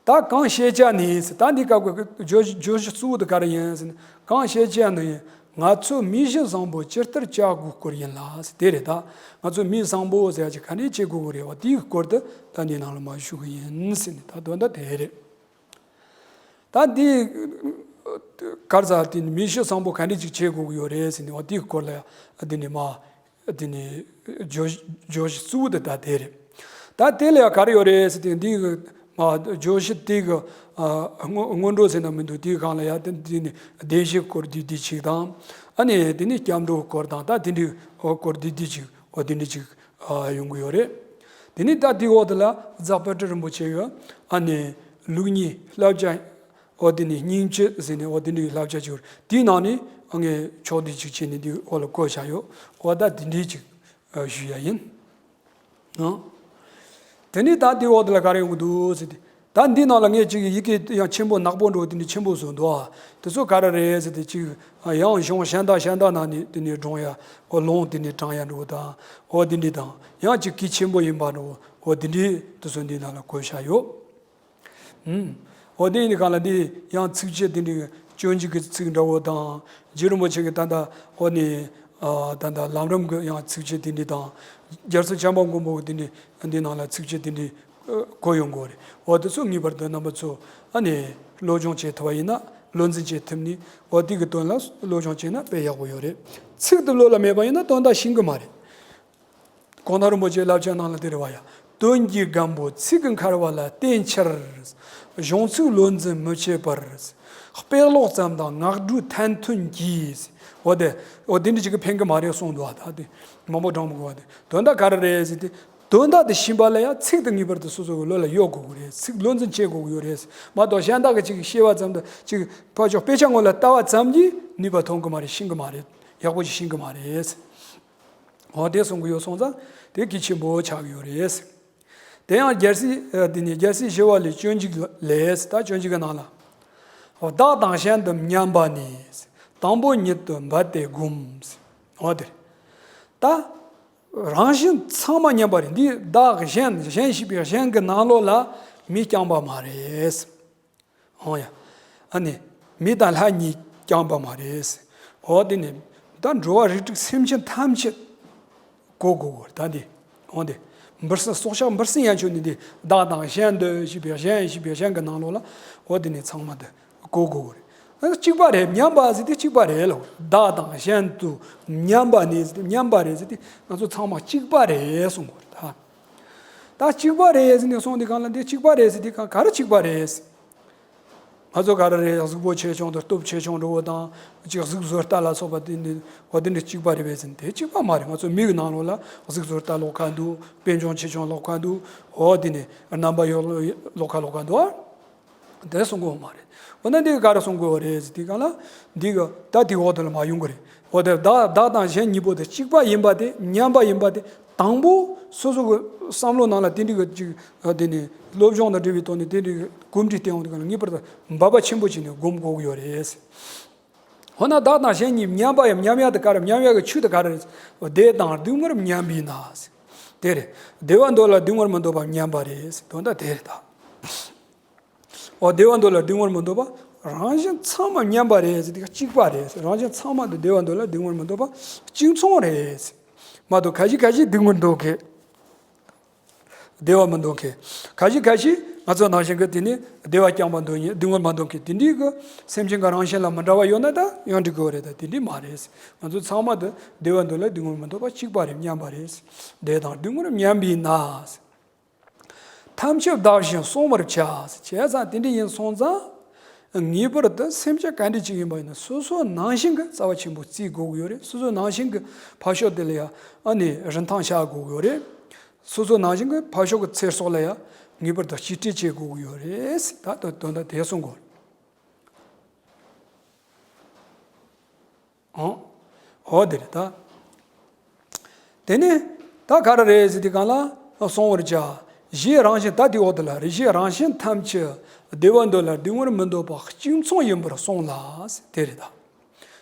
ད་གང་བཤད་བྱ་ནི། ད་འདི་སྐབས་ཀྱི་བརྗོད་བརྗོད་གཞི་གཙོ་བོ་དེ་ག་རེ་ཡིན་ཟེར་ན། གང་བཤད་བྱ་ནི། ང་ཚོ་མི་གཞི་བཟང་པོ་ཇི་ལྟར་བྱ་དགོས་སྐོར་ཡིན་ལ་ཟེར་དེ་རེད། ད་ང་ཚོ་མི་བཟང་པོ་ཟེར་ཡ་ཅིག་ག་འདྲས་བྱེད་དགོས་ཀྱི་རེད་བ། དེའི་སྐོར་དུ་ད་འདི་ནང་ལ་མར་ཞུ་གི་ཡིན་ཟེར་ནས་ད་དོན་དག་དེ་རེད། ད་འདི་གར་ས་དེ་ནི་མི་གཞི་བཟང་པོ་ག་འདྲས་ཅིག་བྱེད་དགོས་ཀྱི་ཡོད་རེད་ཟེར་ནས་བ། དེའི་སྐོར་ལ་ཡ་དེ་ནི་མ་དེ་ནི་བརྗོད་བརྗོད་གཞི་གཙོ་བོ་དེ་ད་དེ་རེད། ད་དེ་ལ་ཡ་ག་རེ་ཡོད་རེད་ཟེར་དུས་འདི་གི་མ་བརྗོད་གཞི་དེ་གི་ཨ་སྔོན་སྔོན་འགྲོ་ཟེར་ན་མི་འདུག་དེའི་སྒང་ལ་ཡ་དེ་འདི་ནི་བདེན་བཞིའི་སྐོར་བསྡུས་བསྡུས་ཅིག་དང་། ཨ་ནི་དེ་ནི་སྐྱབས་འགྲོའི་སྐོར་དང་ད་དེ་འདྲའི་སྐོར་བསྡུས་བསྡུས་ཅིག་འོ་དེ་འདྲ་ཅིག་ཨ་ཡོང་གི་ཡོད་རེད། དེ་ནས་ད་དེའི་འོག་དེ་ལ་རྫ་དཔལ་སྤྲུལ་རིན་པོ་ཆེ་གི་ཨ་ནི་ལུགས་གཉིས་བསླབ་བྱ། འོ་དེ་ནས་སྙིང་བཅུད་ཟེར་ནས་འོ་དེ་འདྲའི་བསླབ་བྱ་ཅིག་ཡོད་རེད། དེའི་ནང་ནས་ཨ་ངས་ཕྱོགས་བསྡུས་ཅིག་བྱས་ནས་དེའི་འོག་ལ་བཀོད་བཞག་ཡོད། འོ་ད་དེ་འདྲའི་ཅིག་ཨ་ཞུ་ཡ་ཡིན། ཨང་། དེ་ནས་ད་དེའི་འོག་དེ་ལ་ག་རེ་ཡོང་གི་འདུག་ཟེར་ཏེ། ད་འདི་ནང་ལ་ངས་ཅིག་ཡི་གེ་ཡང་ཆེན་པོ་ནག་པོ་འདྲ་བོ་དེ་འདྲ་ཆེན་པོ་བཟོས་འདུག་ཨ། དེ་ཚོ་ག་རེ་རེད་ཟེར་ཏེ་ཅིག་ཡང་གཞུང་གཞན་དག་གཞན་དག་ནང་ནས་དེ་འདྲ་བགྲང་ཡ། འོ་ལུང་དེ་འདྲ་དྲངས་ཡ་འདྲ་བོ་དང་། འོ་དེ་འདྲ་དང་ཡང་ཅིག་གལ་ཆེན་པོ་ཡིན་པ་འདྲ་བོ། འོ་དེ་འདྲ་དེ་ཚོ་འདི་ནང་ལ་བཀོད་བཞག་ཡོད། ཨུམ། འོ་དེ་ཡིན་གང་ལ་འདི་ཡང་ཚིགས་བཅད་དེ་འདྲའི་སྤྱོད་འཇུག་གི་ཚིག་འདྲ་བོ་དང་། རྗེ་རིན་པོ་ཆེ་གི་ད་ལྟ་འོ་ནི་ཨ་ད་ལྟ་ལམ་རིམ་གི་ཡང་ཚིགས་བཅད་དེ་འདྲ་དང་། རྒྱལ་སྲས་བྱམས་པ་མགོན་པོ་གི་དེ་འདྲ་འདི་ནང་ལ་ཚིགས་བཅད་དེ་འདྲ་གོ་ཡོང་གི་རེད། འོ་དེ་ཚོ་ངེས་པར་དུ་རྣམ་པ་ཚོ་ཨ་ནི་སློབ་སྦྱོང་བྱེད་ཐུབ་པ་ཡིན་ན། བློ་འཛིན་བྱེད་ཐུབ་ནི། འོ་དེ་གི་དོན་ལ་སློབ་སྦྱོང་བྱས་ན་དཔེ་ཡག་པོ་ཡོད་རེད། ཚིག་དེ་བློ་ལ་མེད་པ་ཡིན་ན་དོན་དག་ཤེས་གི་མ་རེད། གོང་ཐང་རིན་པོ་ཆེའི་བསླབ་བྱ་ནང་ལ་དེ་རེད་བ་ཡ། དོན་གྱི་སྒམ་པོ་ཚིག་གིས་འཁར་བ་ལ་བརྟེན་ཕྱིར། གཞུང་ཚིག་བློ་འཛིན་མི་བྱེད་པར། དཔེ་ཀློག་ཙམ་དང་ངག་སྒྲོས་ཐན་ཐུན་གྱིས། འོ་དེ། འོ་དེ་འདྲ་ཅིག་གིས་ཕན་གི་མ་རེད་གསུངས་འདུག་བ། ད་དེ་མང་པོ་བགྲང་མི་དགོས་བ། དེ་དོན་དག་ག་རེ་རེད་ཟེར་ཏེ། དོན་དག་དེ་ཤེས་པ་ལ་ཡང་ཚིག་དེ་ངེས་པར་དུ་སོ་སོ་གི་བློ་ལ་ཡོད་དགོས་ཀྱི་རེད། ཚིག་བློ་འཛིན་བྱེད་དགོས་ཀྱི་ཡོད་རེད། མ་གཏོགས་གཞན་དག་གིས་ཅིག་ཤེས་པ་ཙམ་དང་ཅིག་ཕར་ཕྱོགས་དཔེ་ཆ་ངོ་ལ་ལྟ་བ་ཙམ་གྱིས་ནུས་པ་ཐོན་གི་མ་རེད། ཤེས་གི་མ་རེད། ཡག་པོ་ཅིག་ཤེས་གི་མ་རེད། འོ་དེ་གསུང་གི་ཡོད་སོང་ཙང་དེ་གལ་ཆེན་པོ་ཆགས་ཀྱི་ཡོད་རེད། དེ་ཡང་རྒྱལ་སྲས། ཨ། དེ་ནས་རྒྱལ་སྲས་ཞི་བ་ལྷའི་སྤྱོད་འཇུག་ལས། ད་སྤྱོད་འཇུག་གི་ནང་ལ། བདག་དང་གཞན་དུ་མཉམ་པ་ནི། དང་པོ་ཉིད་དུ་འབད་དེ་བསྒོམ། འོ་དེ་རེད། ད་རང་གཞན་ཚང་མ་མཉམ་པ་རེད། འདི་བདག་གཞན། གཞན་ཞེས་པའི་གཞན་གྱི་ནང་ལོགས་ལ་མི་རྐྱང་པ་མ་རེད། འོ་ཡ། ཨ་ནི། མི་དང་ལྷ་གཉིས་རྐྱང་པ་མ་རེད། འོ་དེ་ནི། ད་འགྲོ་བ་རིགས་དྲུག་སེམས་ཅན་ཐམས་ཅད་གོ་དགོས་གོ། ད་འདི། འོ་དེ། འབུ་སྲིན་སྲོག་ཆགས་འབུ་སྲིན་ཡན་ཆོད་ནི་འདི་བདག་དང་གཞན་དུ་ཞེས་པའི་གཞན་ཞེས་པའི་གཞན་གྱི་ནང་ལོགས་ལ། འོ་དེ་ནི་ཚང་མ་དུ་གོ་དགོས་གོ་རེད། ཨ། གཅིག་པ་རེད། མཉམ་པ་ཟེར་དེ་གཅིག་པ་རེད་ལ། བདག་དང་གཞན་དུ་མཉམ་པ་ནི་ཟེར་དེ། མཉམ་པ་རེད་ཟེར་དེ་ང་ཚོ་ཚང་མ་གཅིག་པ་རེད་གསུང་གོ་རེད་ད། ད་གཅིག་པ་རེད་ཟེར་ནས་གསུངས་དེ་གང་ལ། འདི་གཅིག་པ་རེད་ཟེར་དེ་གང་ག་རེ་གཅིག་པ་རེད། ང་ཚོ་ག་རེ་རེད། གཟུགས་པོ་ཆེ་ཆུང་དང་སྟོབས་ཆེ་ཆུང་འདྲ་བོ་དང་། ཅིག་གཟུགས་བཟོ་ལྟ་ལ་སོགས་པ་དེ་འདི། འོ་དེ་འདྲ་གཅིག་པ་རེད་པས་ཟེར་ན་དེ་གཅིག་པ་མ་རེད། ང་ཚོ་མི་གི་ནང་ལོགས་ལ་གཟུགས་བཟོ་ལྟ་ལོགས་ཁ་འདུག། དཔལ་འབྱོར་ཆེ་ཆུང་ལོགས་ཁ་འདུག། འོ་དེ་ནས་རྣམ་པ་ཡོད་ལོགས་ཁ་ལོགས་ཁ་འདུག། ཨ། དེ་གསུང་གི་ཡོད་མ་རེད། འོ་ན་འདི་ག་རེ་གསུང་གི་ཡོད་རེད་ཟེར་དེ་གང་ལ། འདི་གི་ད་དེ་འོག་དེ་ལ་མ་ཡོང་གི་རེད། འོ་དེ་བདག་བདག་དང་གཞན་གཉིས་པོ་དེ་གཅིག་པ་ཡིན་པ་དེ། མཉམ་པ་ཡིན་པ་དེ། དང་པོ་སོ་སོ་གི་བསམ་བློ་ནང་ལ་དེ་འདྲ་གི་ཅིག། ཨ། དེ་ནི་སློབ་སྦྱོང་དང་འབྲེལ་བའི་ཐོག་ནས་དེ་འདྲ་གི་གོམས་འདྲིས་བསྟེན་འོང་དུས་གང་ལ་ངེས་པར་དུ་འབད་པ་ཆེན་པོ་བྱས་ནས་སྒོམ་དགོས་ཀྱི་ཡོད་རེད། འོ་ན་བདག་དང་གཞན་གཉིས་མཉམ་པ་ཡང་མཉམ་ཡག་དེ་ག་རེ། མཉམ་ཡག་གི་ཆོས་དེ་ག་རེ་རེད། བདེ་དང་སྡུག་བསྔལ་མཉམ་པས་ན། དེ་རེད། བདེ་བ་འདོད་ལ་སྡུག་བསྔལ་མི་འདོད་པ་མཉམ་པ་རེད། དོན་དག་དེ་རེད་ད། འོ་བདེ་བ་འདོད་ལ་སྡུག་བསྔལ་མི་འདོད་པ། རང་གཞན་ཚང་མ་མཉམ་པ་རེད་ཟེར་དེ་གཅིག་པ་རེད། རང་གཞན་ཚང་མ་དེ་བདེ་བ་འདོད་ལ་སྡུག་བསྔལ་མི་འདོད་པ་གཅིག་མཚུངས་རེད། མ་གཏོགས་ཁ་ཤས་ཁ་ཤས་སྡུག་བསྔལ་འདོད་མཁན། བདེ་བ་མི་འདོད་མཁན། ཁ་ཤས་ཁ་ཤས་ང་ཚོ་ནང་བཞིན་གྱི་དེ་ནི་བདེ་བ་རྐྱང་པ་འདོད་མཁན། སྡུག་བསྔལ་མ་འདོད་མཁན། དེ་འདྲའི་གི་སེམས་ཅན་གྱི་རང་བཞིན་ལ་མི་འདྲ་བ་ཡོད་ན་ད་ཡང་འགྲིག་གི་ཡོད་རེད། ད་དེ་འདྲའི་མ་རེད། ང་ཚོ་ཚང་མ་དེ་བདེ་བ་འདོད་ལ་སྡུག་བསྔལ་མི་འདོད་པ་གཅིག་པ་རེད། མཉམ་པ་རེད། བདེ་དང་སྡུག་བསྔལ་མཉམ་པས་ན། ཐམས་ཅད་བདག་བཞིན་བསྲུང་བར་བྱ། བྱས་ཙང་དེ་འདྲ་ཡིན་སོང་ཙང་། ངེས་པར་དུ་སེམས་ཅན་ག་འདྲ་ཅིག་ཡིན་པ་ཡིན་ན་སོ་སོ་ནང་བཞིན་གྱི་རྩ་བ་ཆེན་པོ་བརྩི་དགོས་ཀྱི་ཡོད་རེད། སོ་སོ་ནང་བཞིན་གྱི་ཕར་ཕྱོགས་དེ་ལ་ཡང་ཨ་ནི་རིན་ཐང་བཞག་དགོས་ཀྱི་ཡོད་རེད། སོ་སོ་ནང་བཞིན་གྱི་ཕར་ཕྱོགས་ཀྱི་ཚེ་སྲོག་ལ་ཡང་ངེས་པར་དུ་གཅེས་སྤྲས་བྱེད་དགོས་ཀྱི་ཡོད་རེད། ད་དོན་དག་དེ་གསུང་དགོས། ཨང་། འོ་དེ་རེད་ད། དེ་ནས་ད་ག་རེ་རེད་ཟེར་དུས་སྒང་ལ་བསྲུང་བར་བྱ། གཞན་རང་བཞིན། ད་དེའི་འོག་དེ་ལ་རེད། གཞན་རང་བཞིན་ཐམས་ཅད་བདེ་བ་འདོད་ལ་སྡུག་བསྔལ་མི་འདོད་པ་གཅིག་མཚུངས་ཡིན་པར་བསྲུང་ལ། དེ་རེད་ད།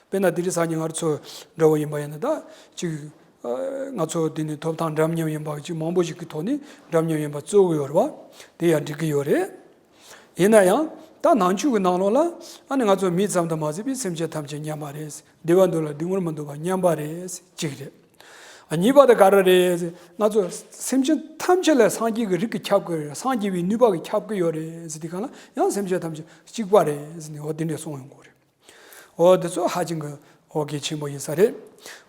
དཔེར་ན་དེ་རིང་སང་ཉིན་ང་ཚོ་འདྲ་བོ་ཡིན་པ་ཡིན་ན་ད་ཅིག། ཨ། ང་ཚོ་དེ་ནི་ཐོབ་ཐང་འདྲ་མཉམ་ཡིན་པ་ཅིག་མང་པོ་ཞིག་གི་ཐོག་ནས་འདྲ་མཉམ་ཡིན་པ་རྩོད་གི་ཡོད་རེད་བ། དེ་ཡང་འགྲིག་གི་ཡོད་རེད། ཡིན་ན་ཡང་ད་ནང་ཆོས་ཀྱི་ནང་ལོགས་ལ་ཨ་ནི་ང་ཚོ་མི་ཙམ་དུ་མ་ཟད་པའི་སེམས་ཅན་ཐམས་ཅད་མཉམ་པ་རེད། བདེ་བ་འདོད་ལ་སྡུག་བསྔལ་མི་འདོད་པ་མཉམ་པ་རེད། གཅིག་རེད། ཨ། གཉིས་པ་དེ་ག་རེ་རེད། ང་ཚོ་སེམས་ཅན་ཐམས་ཅད་ལ་སངས་རྒྱས་ཀྱི་རིགས་ཀྱིས་ཁྱབ་ཀྱི་རེད། སངས་རྒྱས་པའི་ནུས་པ་གིས་ཁྱབ་ཀྱི་ཡོད་རེད་ཟེར་དུས་སྒང་ལ་ཡང་སེམས་ཅན་ཐམས་ཅད་གཅིག་པ་རེད་ཟེར་ནས་འོ་དེ་འདྲས་གསུངས་ཡོང་གི་རེད། འོ་དེ་ཚོ་ཧ་ཅང་གི་འོ་གལ་ཆེན་པོ་ཡིན་ས་རེད།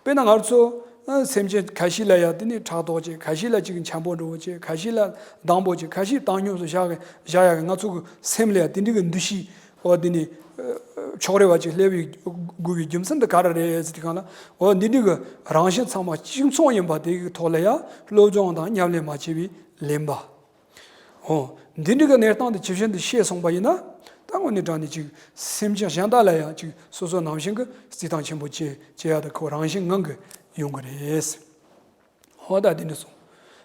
དཔེར་ན་ང་ཚོ་ཨ་སེམས་ཅན་ཁ་ཤས་ལ་ཡ་དེ་ནི་ཕྲག་དོག་བྱེད། ཁ་ཤས་ལ་ཅིག་འཆམ་པོ་འདྲ་བོ་བྱེད། ཁ་ཤས་ལ་སྡང་པོ་བྱེད། ཁ་ཤས་བཏང་སྙོམས་སུ་བཞག་བཞག་ཡ་གི་ང་ཚོ་གི་སེམས་ལ་ཡ་དེ་འདྲ་གི་འདུ་ཤེས་འོ་དེ་ནི་ཨ་ཕྱོགས་རེ་བ་ཅིག་སླེབས་ཡོང་དགོས་པའི་རྒྱུ་མཚན་དེ་ག་རེ་རེད་ཟེར་དུས་སྒང་ལ། འོ་འདི་འདྲ་གི་རང་བཞིན་ཚང་མ་གཅིག་མཚུངས་ཡིན་པ་དེ་གི་ཐོག་ལ་ཡ་སློབ་སྦྱོང་དང་ཉམས་ལེན་མ་བྱས་པའི་ལེན་པ། འོ། འདི་འདྲ་གི་གནས་སྟངས་དེ་ཇི་བཞིན་དུ་ཤེས་སོང་པ་ཡིན་ན། ད་དངོས་གནས་དྲང་གནས་ཅིག་སེམས་ཅན་གཞན་དག་ལ་ཡང་ཅིག་སོ་སོ་ནང་བཞིན་གྱི་བརྩི་མཐོང་ཆེན་པོ་བྱེད་བྱེད་ཡ་དེ་ཁོ་རང་བཞིན་ངང་གིས་ཡོང་གི་རེད། འོ་ད་འདི་འདྲ་སོང་།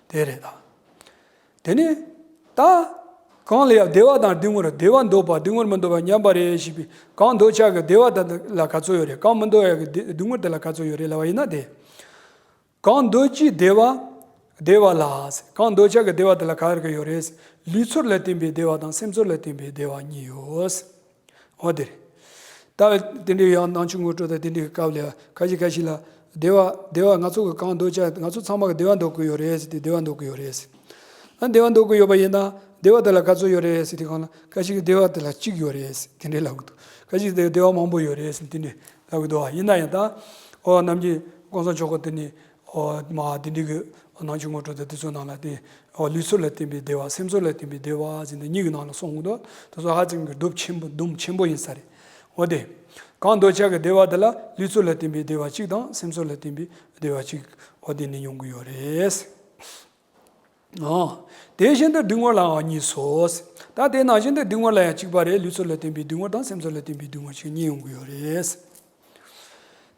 དེ་རེད་ད། དེ་ནས་ད་གང་ལ་ཡང་བདེ་བ་དང་སྡུག་བསྔལ། བདེ་བ་འདོད་པ་སྡུག་བསྔལ་མི་འདོད་པ་མཉམ་པ་རེད་ཞེས་པའི་གང་འདོད་ཆགས་ཀྱི་བདེ་བ་དེ་ལ་ག་ཚོད་ཡོད་རེད། གང་མི་འདོད་ཡ་གི་བདེ་སྡུག་བསྔལ་དེ་ལ་ག་ཚོད་ཡོད་རེད་ལབ་པ་ཡིན་ན་དེ། གང་འདོད་ཀྱི་བདེ་བ། བདེ་བ་ལ། གང་འདོད་ཆགས་ཀྱི་བདེ་བ་དེ་ལ་ག་རེ་ག་ཡོད་རེད། ལུས་ཚོར་ལ་བརྟེན་པའི་བདེ་བ་དང་སེམས་ཚོར་ལ་བརྟེན་པའི་བདེ་བ་གཉིས་ཡོད། འོ་དེ་རེད། ད་དེ་འདྲའི་ཡང་ནང་ཆོས་ངོ་སྤྲོད་དང་དེ་འདྲའི་སྐབས་ལ་ཁ་ཤས་ཁ་ཤས་ལ་བདེ་བ་བདེ་བ་ང་ཚོ་གི་གང་འདོད་ཆགས་ང་ཚོ་ཚང་མ་གི་བདེ་བ་འདོད་ཀྱི་ཡོད་རེད་ཟེར་ཏེ་བདེ་བ་འདོད་ཀྱི་ཡོད་རེད་ཟེར། ཨ་བདེ་བ་འདོད་ཀྱི་ཡོད་པ་ཡིན་ན་བདེ་བ་དེ་ལ་ག་ཚོད་ཡོད་རེད་ཟེར་དུས་སྒང་ལ་ཁ་ཤས་ཀྱིས་བདེ་བ་དེ་ལ་གཅིག་ཡོད་རེད་ཟེར་དེ་འདྲའི་ལབ་ཀྱི་འདུག་ཁ་ཤས་ཀྱིས་བདེ་བ་མང་པོ་ཡོད་རེད་ཟེར་དེ་འདྲའི་ལབ་ཀྱི་འདུག་ཡིན་ན་ཡང་ད་ཨོ་ནམ་རྒྱུན་གོང་ས་མཆོག་གི་དེ་ནི་ཨོ་མ་དེ་འདྲའི་གི་ ནང་ཆོས་ངོ་སྤྲོད་དང་དེ་ཚོའི་ནང་ལ་དེ་ཨོ་ལུས་ཚོར་ལ་བརྟེན་པའི་བདེ་བ། སེམས་ཚོར་ལ་བརྟེན་པའི་བདེ་བ་ཟེར་ནས་གཉིས་ཀྱི་ནང་ལ་གསུངས་འདུག་དེ་ཚོ་ཧ་ཅང་གི་སྡུག་ཆེན་པོ་སྡུག་ཆེན་པོ་ཡིན་ས་རེད། འོ་དེ། གང་འདོད་ཆགས་ཀྱི་བདེ་བ་དེ་ལ་ལུས་ཚོར་ལ་བརྟེན་པའི་བདེ་བ་གཅིག་དང་སེམས་ཚོར་ལ་བརྟེན་པའི་བདེ་བ་གཅིག་འོ་དེ་ནི་ཡོང་གི་ཡོད་རེད། ཨོ། དེ་བཞིན་དུ་སྡུག་བསྔལ་ལའང་གཉིས་སོ། ད་དེ་ནང་བཞིན་དུ་སྡུག་བསྔལ་ལ་ཡང་གཅིག་པ་རེད། ལུས་ཚོར་ལ་བརྟེན་པའི་སྡུག་བསྔལ་དང་སེམས་ཚོར་ལ་བརྟེན་པའི་སྡུག་བསྔལ་གཅིག་གཉིས་ཡོང་གི་ཡོད་རེད།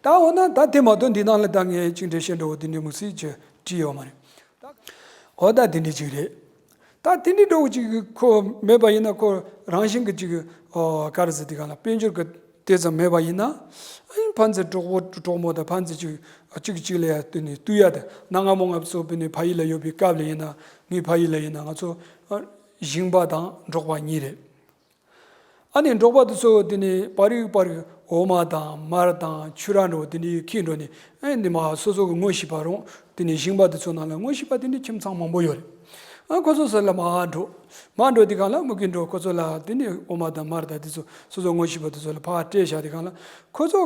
ད་འོ་ན་ད་དེ་མ་གཏོགས་འདི་ནང་ལ་ད་ངས་གཅིག་འགྲེལ་བཤད་འདྲ་བོ་དེ་འདྲའི་མི་སྲིད་ཅེས་བྲིས་ཡོད་མ་རེད། འོ་ད་དེ་འདྲའི་ཅིག་རེད། ད་དེ་འདྲའི་འདྲ་བོ་ཅིག་ཁོ་མེད་པ་ཡིན་ན་ཁོ་རང་བཞིན་གྱི་ཅིག་ཨོ་ག་རེ་ཟེར་དེ་ག་ལ་དཔལ་འབྱོར་གྱི་དེ་ཙམ་མེད་པ་ཡིན་ན། ཨ་ནི་ཕན་ཚུན་གྲོགས་པོ་གྲོགས་མོ་དང་ཕན་ཚུན་ཅིག་གཅིག་གཅིག་ལ་ཡ་དེ་ནས་ལྟོས་ཡ་དེ། གནའ་སྔ་མོ་ང་ཚོ་དཔེར་ན་ཕ་ཡུལ་ལ་ཡོད་པའི་སྐབས་ལ་ཡིན་ན། ངའི་ཕ་ཡུལ་ལ་ཡིན་ན་ང་ཚོ་ཨ་ཞིང་པ་དང་འབྲོག་པ་གཉིས་རེད། ཨ་ནི་འབྲོག་པ་དེ་ཚོ་དེ་ནས་པ་རིག་པ་རིག་འོ་མ་དང་མར་དང་ཕྱུར་ར་འདྲ་བོ་དེ་འདྲའི་ཁྱེར་འགྲོ་ནས། ཨ་ནི་མ་སོ་སོ་གི་དངོས་གཞི་པ་རུང་དེ་ནས་ཞིང་པ་དེ་ཚོ་ནང་ལ་དངོས་གཞི་པ་དེ་འདྲའི་ཁྱིམ་ཚང་མང་པོ་ཡོད་རེད། ཨ་ཁོ་ཚོ་ཟེར་ལ་མར་འགྲོ། མར་འགྲོ་དུས་སྒང་ལ་མུ་གེ་འགྲོ། ཁོ་ཚོ་ལ་དེ་ནས་འོ་མ་དང་མར་དང་དེ་ཚོ་སོ་སོ་དངོས་གཞི་པ་དེ་ཚོ་ལ་ཕར་སྤྲད་བཞག་དུས་སྒང་ལ། ཁོ་ཚོ་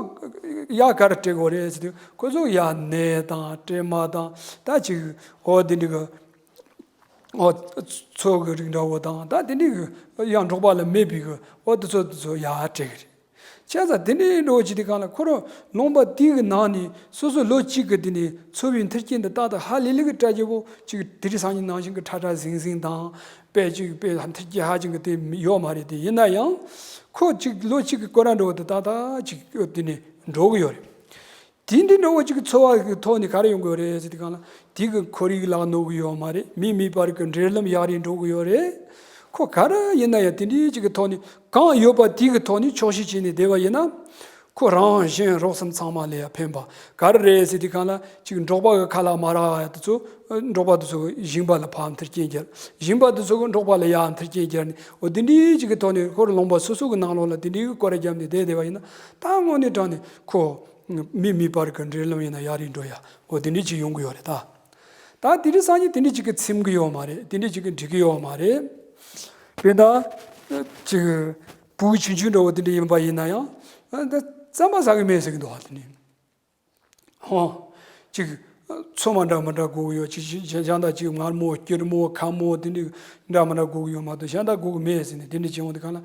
ཡ་ག་རེ་སྤྲད་དགོས་རེད་ཟེར་དུས། ཁོ་ཚོ་ཡ་ནས་དང་སྲན་མ་དང་ད་ཅིག་འོ་དེ་འདྲ་གི་འོ་མཚོ་གི་རིགས་འདྲ་བོ་དང་ད་དེ་འདྲ་གི་ཡང་འབྲོག་པ་ལ་མེད་པའི་གི་འོ་དེ་ཚོ་དེ་ཚོ་ཡ་སྤྲད་གི་རེད། བྱས་ཙང་དེ་འདྲའི་འགྲོ་བྱེད་དུས་སྒང་ལ་ཁོ་རང་ལུང་པ་དེ་གི་ནང་ནས་སོ་སོ་ལོ་གཅིག་གི་དེ་ནས་འཚོ་བའི་མཐུན་རྐྱེན་དེ་ཏག་ཏག་ཧ་ལས་ལས་གི་སྤྲད་རྒྱུ་བོ་ཅིག་དེ་རིང་སང་ཉིན་ནང་བཞིན་གི་ཁྲ་ཁྲ་ཟིང་ཟིང་དང་དཔེ་ཅིག་དཔེ་མཐུན་རྐྱེན་ཧ་ཅང་གི་དེ་ཡོད་མ་རེད། དེ་ཡིན་ན་ཡང་ཁོ་ཅིག་ལོ་གཅིག་གི་སྐོར་ར་འགྲོ་བ་དེ་ཏག་ཏག་ཅིག་དེ་ནས་འགྲོ་གི་ཡོད་རེད། དེ་འདྲའི་འགྲོ་བ་ཅིག་གི་འཚོ་བ་གི་ཐོག་ནས་ག་རེ་ཡོང་གི་ཡོད་རེད་ཟེར་དུས་སྒང་ལ། དེ་གི་ཁོར་ཡུག་ལ་གནོད་གི་ཡོད་མ་རེད། མི་མེད་པར་གི་འབྲེལ་ལམ་ཡག་རེ་འགྲོ་གི་ཡོད་རེད། ཁོ་ག་རེ་ཡིན་ན་ཡང་དེ་འདྲའི་ཅིག་གི་ཐོག་ནས་གང་ཡོད་པ་དེ་གི་ཐོག་ནས་ཆོག་ཤེས་བྱས་ནས་བསྡད་པ་ཡིན་ན། ཁོ་རང་གཞན་རོགས་གསུམ་ཚང་མ་ལ་ཡང་ཕན་པ་ག་རེ་རེད་ཟེར་དུས་སྒང་ལ། ཅིག་འབྲོག་པ་གི་ཁ་ལག་མ་རག་ཡ་དེ་ཚོ་འབྲོག་པ་དེ་ཚོ་གི་ཞིང་པ་ལ་ཕར་མཐུན་རྐྱེན་སྦྱར། ཞིང་པ་དེ་ཚོ་གི་འབྲོག་པ་ལ་ཡར་མཐུན་རྐྱེན་སྦྱར་ནས། འོ་དེ་འདྲའི་ཅིག་གི་ཐོག་ནས་ཁོ་རང་ལུང་པ་སོ་སོ་གི་ནང་ལོགས་ལ་དེ་འདྲའི་གི་སྐོར་ར་བརྒྱབ་ནས་བསྡད་བསྡད་པ་ཡིན་ན། ད་དངོས་གནས་དྲང་ནས་ཁོ། མི་མེད་པར་གི་འབྲེལ་ལམ་ཡིན་ན་ཡག་རེ་འགྲོ་ཡ། འོ་དེ་འདྲ་ཅིག་ཡོང་གི་ཡོད་རེད་ད། ད་དེ་རིང་སང་ཉིན་དེ་འདྲ་ཅིག་གི་ཚིམ་གི་ཡོད་མ་རེད། དེ་འདྲ་ཅིག་གི་འགྲིག་གི་ཡོད་མ་རེད། དཔེར་ན་ཅིག་བུ་ཆུང་ཆུང་འདྲ་བོ་དེ་འདྲ་ཡིན་པ་ཡིན་ན་ཡང་། ད་རྩམ་པ་ཟ་གི་མེད་ཟེར་གི་འདུག་ཨ། དེ་ནི་ཧོ། ཅིག་ཚོད་མ་འདྲ་མི་འདྲ་དགོས་གི་ཡོད། ཅིག་ཅིག་གཞན་དག་ཅིག་མངར་མོ་སྐྱུར་མོ་ཁ་མོ་དེ་འདྲ་འདྲ་མི་འདྲ་དགོས་གི་ཡོད་མ་གཏོགས་གཞན་དག་དགོས་གི་མེད་ཟེར་ནས་དེ་འདྲ་བྱེད་འོང་དུས་སྒང་ལ།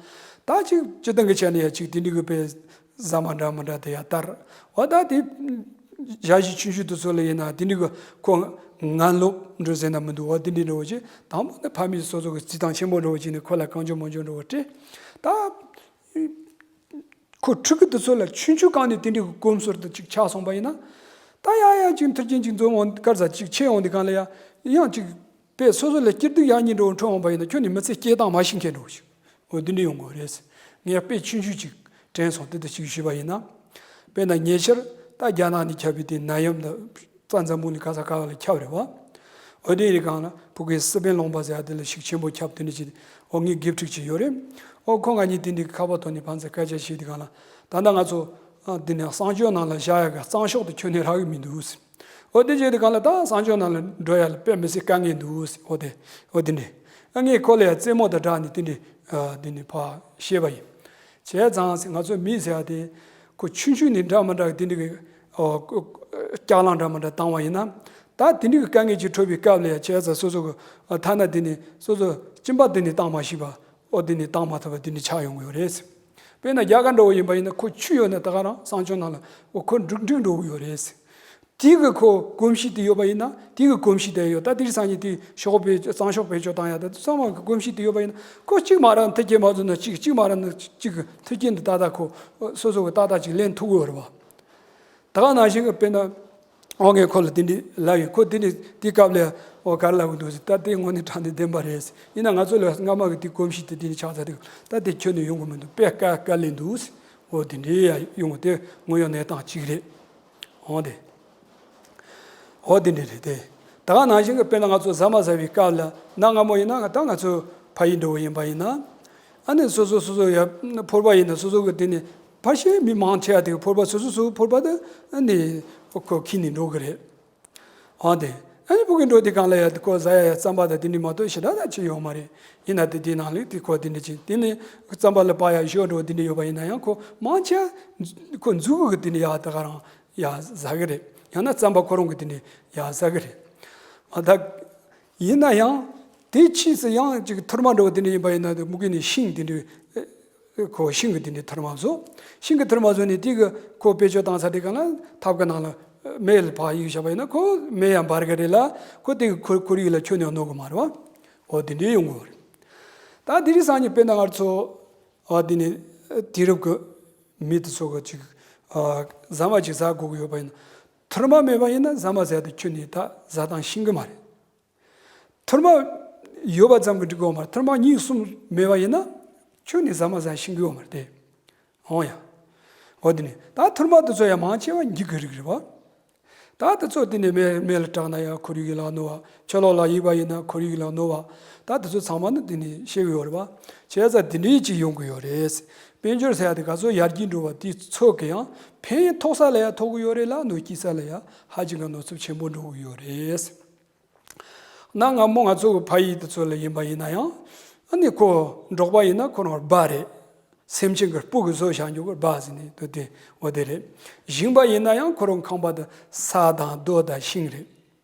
ད་ཅིག་སྤྱིར་བཏང་གི་ཆ་ནས་ཡ་ཅིག་དེ་འདྲ་གི་དཔེ་ཟ་མ་འདྲ་མི་འདྲ་དེ་ཡ་སྟེར། འོ་ད་དེ་ཞ་ཡི་ཆུང་ཆུང་དེ་ཚོ་ལ་ཡིན་ན་དེ་འདྲ་གི་ཁོ་ངན་ལོབས་འགྲོ་ཟེར་ན་མི་འདུག་འོ་དེ་འདྲ་འདྲ་བོ་ཅིག་དང་པོ་ནས་ཕ་མས་སོ་སོ་གི་བརྩི་སྟངས་ཆེན་པོ་འདྲ་བོ་ཅིག་ནས་ཁོ་ལ་གང་བྱུང་མང་བྱུང་འདྲ་བོ་སྤྲད། ད་ཁོ་ཕྲུ་གུ་དེ་ཚོ་ལ་ཆུང་ཆུང་སྒང་ནས་དེ་འདྲ་གི་གོམས་སྲོལ་དེ་ཅིག་ཆགས་སོང་པ་ཡིན་ན། ད་ཡ་ཡ་ཅིག་མཐུན་རྐྱེན་ཅིག་འཛོམས་འོང་སྐར་ཟ་ཅིག་ཆེ་འོང་དུས་སྒང་ལ་ཡ་ཡང་ཅིག་དཔེ་སོ་སོ་ལ་སྐྱིད་སྡུག་ཡག་ཉེས་འདྲ་བོ་འཕྲོད་འོང་པ་ཡིན་ན། ཁྱོད་ནི་མི་ཚེ་སྐྱེལ་སྟངས་མ་ཤེས་མཁན་འདྲ་བོ་ཞིག་འོ་འདི་འདྲ་ཡོང་དགོས་རེད། ངས་དཔེ་ཆུང་ཆུང་ཅིག་དྲན་སོང་། དེ་འདྲ་ཅིག་ཞུས་པ་ཡིན་ན། དཔེར་ན་ཉེ་ཆར་ད་རྒྱ་ནག་ནས་ཁྱབ་པའི་དེ་ནད་ཡམས་དང་རྩ་འཛམ་བུ་གླིང་ག་ས་ག་བ་ལ་ཁྱབ་རེད་བ། འོ་དེ་རིང་སྒང་ལ་ཕ་གིའི་སི་པན་ལུང་པ་ཟེར་ཡ་དེ་ལ་ཤུགས་ཆེན་པོ་ཁྱབ། དེ་འདྲ་ཅིག་འོ་ངའི་དགེ་ཕྲུག་ཅིག་ཡོད་རེད། འོ་ཁོ་ང་གཉིས་དེ་འདྲའི་ཁ་པར་ཐོག་ནས་ཕན་ཚུན་སྐད་ཆ་བཤད་དུས་སྒང་ལ། ད་ལྟ་ང་ཚོ་ཨ་འདི་ནས་གསང་སྤྱོད་ནང་ལ་བཞག་ཡ་གི་གཙང་ཤོག་དེ་ཁྱོན་ནས་རག་གི་མི་འདུག་ཟེར། འོ་དེ་བྱས་དུས་སྒང་ལ་ད་གསང་སྤྱོད་ནང་ལ་འགྲོ་ཡ་ལ་དཔེ་མི་སྲིད་དཀའ་ངལ་འདུག་ཟེར། འོ་དེ་འོ་དེ་འདྲས། ཨ་ངས་ཁོ་ལ་ཡ་རྩེད་མོ་དང་སྦྲགས་ནས་དེ་འདྲས་ཨ་དེ་ནས་ཕར་བཤད་པ་ཡིན། བྱས་ཙང་ང་ཚོ་མི་ཟེར་ཡ་དེ་ཁོ་ཆུང་ཆུང་ནས་འདྲ་མི་འདྲ་གི་དེ་འདྲས་གི་ཨོ་ལྕགས་ལམ་འདྲ་མི་འདྲ་བཏང་བ་ཡིན་ན། ད་དེ་འདྲས་གི་དཀའ་ངལ་ཅིག་འཕྲད་པའི་སྐབས་ལ་ཡ་བྱས་ཙང་སོ་སོ་གི་ཨ་ཐ་ན་དེ་ནས་སོ་སོ་གཅིན་པ་དེ་ནས་བཏང་མ་ཤེས་པ། ཨོ་དེ་ནས་བཏང་མ་ཐུབ་པ་དེ་འདྲས་ཆགས་ཡོང་གི་ཡོད་རེད། དཔེར་ན་རྒྱ་གར་འདྲ་བོ་ཡིན་པ་ཡིན་ན་ཁོ་ཆུ་ཡོད་ན་ད་ག་རང་གསང་སྤྱོད་ནང་ལ་འོ་ཁོ་འགྲིག་འགྲིག་འགྲོ་གི་ཡོད་རེད། དེ་གི་ཁོ་གོམས་གཤིས་དེ་ཡོད་པ་ཡིན་ན། དེ་གི་གོམས་གཤིས་དེ་ཡོད། ད་དེ་རིང་སང་ཉིན་དེ་ཤོག་བུ་བེད་གཙང་ཤོག་བེད་སྤྱོད་བཏང་ཡ་ད་ཚང་མ་གི་གོམས་གཤིས་དེ་ཡོད་པ་ཡིན་ན། ཁོ་གཅིག་མ་རག་མཐུན་རྐྱེན་མ་བཟོས་ན་གཅིག་གཅིག་མ་རག་ན་གཅིག་གི་མཐུན་རྐྱེན་དེ་ཏག་ཏག་ཁོ་སོ་སོ་གི་ཏག་ཏག་ཅིག་ལེན་ཐུབ་ཀྱི་ཡོད་རེད་བ། ད་ག་ནང་བཞིན་གི་དཔེར་ན། ཨོ་ངས་ཁོ་ལ་དེ་འདྲས་ལབ་ཡིན། ཁོ་དེ་འདྲས་དེ་སྐབས་ལ་ཨོ་ག་རེ་ལབ་གི་འདུག་ཟེར། ད་དེ་དངོས་གནས་དྲང་གནས་བདེན་པ་རེད་ཟེར། ཡིན་ན་ང་ཚོ་ལ་སྔ་མ་གི་དེ་གོམས་གཤིས་དེ་དེ་འདྲས་ཆགས་ཚར་དུས་ད་དེ་ཁྱོན་ནས་ཡོང་གི་མི་འདུག་དཔེ་དཀའ་དཀའ་ལས་འདུག་ཟེར། ཨོ་དེ་འདྲས་ཡ་ཡོང་གི། དེ་དངོས་ཡོད་གནས་སྟངས་གཅིག་རེད། ཨོ་དེ། ཨོ་དེ་འདྲས་རེད་དེ། ད་ག་ནང་བཞིན་གི་དཔེར་ན་ང་ཚོ་ཟ་མ་ཟ་བའི་སྐབས་ལ་གནའ་སྔ་མོ་ཡིན་ན་ད་ང་ཚོ་ཕ་ཡུལ་འདྲ་བོ་ཡིན་པ་ཡིན་ན། ཨ་ནི་སོ་སོ་སོ་སོ་ཡ་ཕོར་པ་ཡིན་ན་སོ་སོ་གི་དེ་ནས་ཕལ་ཆེར་མི་མང་ཆེ་བ་དེ་གི་ཕོར་པ་སོ་སོ་སོ་སོའི་ཕོར་པ་དེ་ཨ་ནི་ཁོ་ཁྱེར་ནས་འགྲོ་གི་རེད། ཨ་དེ། ཨ་ནི་ཕ་གི་འགྲོ་དུས་སྒང་ལ་ཡ་ཁོ་ཟ་ཡ་ཡ་རྩམ་པ་དང་དེ་འདྲས་མ་གཏོགས་ཞེ་དྲག་ད་ཅི་ཡོད་མ་རེད། ཡིན་ན་དེ་དེའི་ནང་ལ་དེ་ཁོ་དེ་འདྲས་ཅིག་དེ་ནས་རྩམ་པ་ལ་པ་ཡ་ཞོ་འགྲོ་དེ་འདྲས་ཡོད་པ་ཡིན་ན་ཡང་ཁོ་མང་ཆེ་བ་ཁོ་མཛུབ་གུ་གི་དེ་འདྲས་ཡ་ད་ག་རང་ཡ་ཟ་གི་རེད། ཡང་ན་རྩམ་པ་ཁོ་རང་གི་དེ་འདྲས་ཡ་ཟ་གི་རེད། ཨ་ད་ཡིན་ན་ཡང་དེ་ཕྱིས་སུ་ཡང་ཅིག་ཐུར་མ་འདྲ་བོ་དེ་འདྲ་ཡིན་པ་ཡིན་ན། དེ་མུ་གེ་ནས་ཤིང་དེ་འདྲའི་ཁོ་ཤིང་གི་དེ་འདྲའི་ཐུར་མ་བཟོ། ཤིང་གི་ཐུར་མ་བཟོ་ནས་དེ་གི་ཁོ་བེད་སྤྱོད་བཏང་ཚར་དེ་ག་ལ་ཐབ་ཀ་ནང་ལ་མེ་ལ་ཕར་གཡུགས་བཞག་པ་ཡིན་ན་ཁོ་མེ་ཡང་འབར་གི་རེད་ལ། ཁོ་དེ་གི་ཁོར་ཁོར་ཡུག་ལ་ཁྱོན་ནས་གནོད་གི་མ་རེད་བ། འོ་དེ་འདྲའི་ཡོང་གི་ཡོད་རེད། ད་དེ་རིང་སང་ཉིན་དཔེར་ན་ང་ཚོ་ཨ་དེ་ནས་དུས་རབས་ཀྱི་མི་དེ་ཚོ་གི་ཅིག་ཨ་ཟ་མ་ཅིག་ཟ་དགོས་ཀྱི་ཡོད་པ་ཡིན་ན། ཐུར་མ་མེད་པ་ཡིན་ན་ཟ་མ་ཟ་དེ་ཁྱོན་ནས་ད་ཟ་སྟངས་ཤེས་གི་མ་རེད། ཐུར་མ་ཡོད་པ་ཙམ་གྱིས་འགྲིག་གི་ཡོད་མ་རེད། ཐུར་མ་གཉིས་གསུམ་མེད་པ་ཡིན་ན་ཁྱོན་ནས་ཟ་མ་ཟ་ཤེས་གི་ཡོད་མ་རེད་དེ། འོང་ཡ། འོ་དེ་ནས་ད་ཐུར་མ་དེ་ཚོ་ཡང་མང་ཆེ་བ་འགྱིག་གི་རིགས་རེད་བ། ད་དེ་ཚོ་དེ་ནས་མེ་མེ་ལ་སྲེག་ན་ཡང་ཁོར་ཡུག་ལ་གནོད་པ། ཕྱི་ལོགས་ལ་གཡུགས་པ་ཡིན་ན་ཁོར་ཡུག་ལ་གནོད་པ། ད་དེ་ཚོ་ཚང་མ་ནི་དེ་ནས་ཤེས་གི་ཡོད་རེད་བ། བྱས་ཙང་དེ་འདྲའི་ཅིག་ཡོང་གི་ཡོད་རེད། དཔལ་འབྱོར་ཟེར་ཡ་དེ་ག་ཚོད་ཡར་རྒྱས་འགྲོ་བ་དེ་ཚོ་གི་ཡང་ཕན་ཐོགས་ས་ལ་ཡང་ཐོགས་གི་ཡོད་རེད་ལ། གནོད་སྐྱེལ་ས་ལ་ཡང་ཧ་ཅང་གི་གནོད་ཚབས་ཆེན་པོ་འགྲོ་གི་ཡོད་རེད། གནའ་སྔ་མོ་ང་ཚོ་གི་ཕ་ཡུལ་དེ་ཚོ་ལ་ཡིན་པ་ཡིན་ན་ཡང་། ཨ་ནི་ཁོ་འབྲོག་པ་ཡིན་ན་ཁོ་རང་སྦྲ་རེད། སེམས་ཅན་གྱི་སྤུ་གུ་བཟོ་བཞག་རྒྱུ་གི་སྦྲ་ཟེར་ནས་དེ་དེ་འོ་དེ་རེད། ཞིང་པ་ཡིན་ན་ཡང་ཁོ་རང་ཁང་པ་དེ་ས་དང་རྡོ་དང་ཤིང་རེད།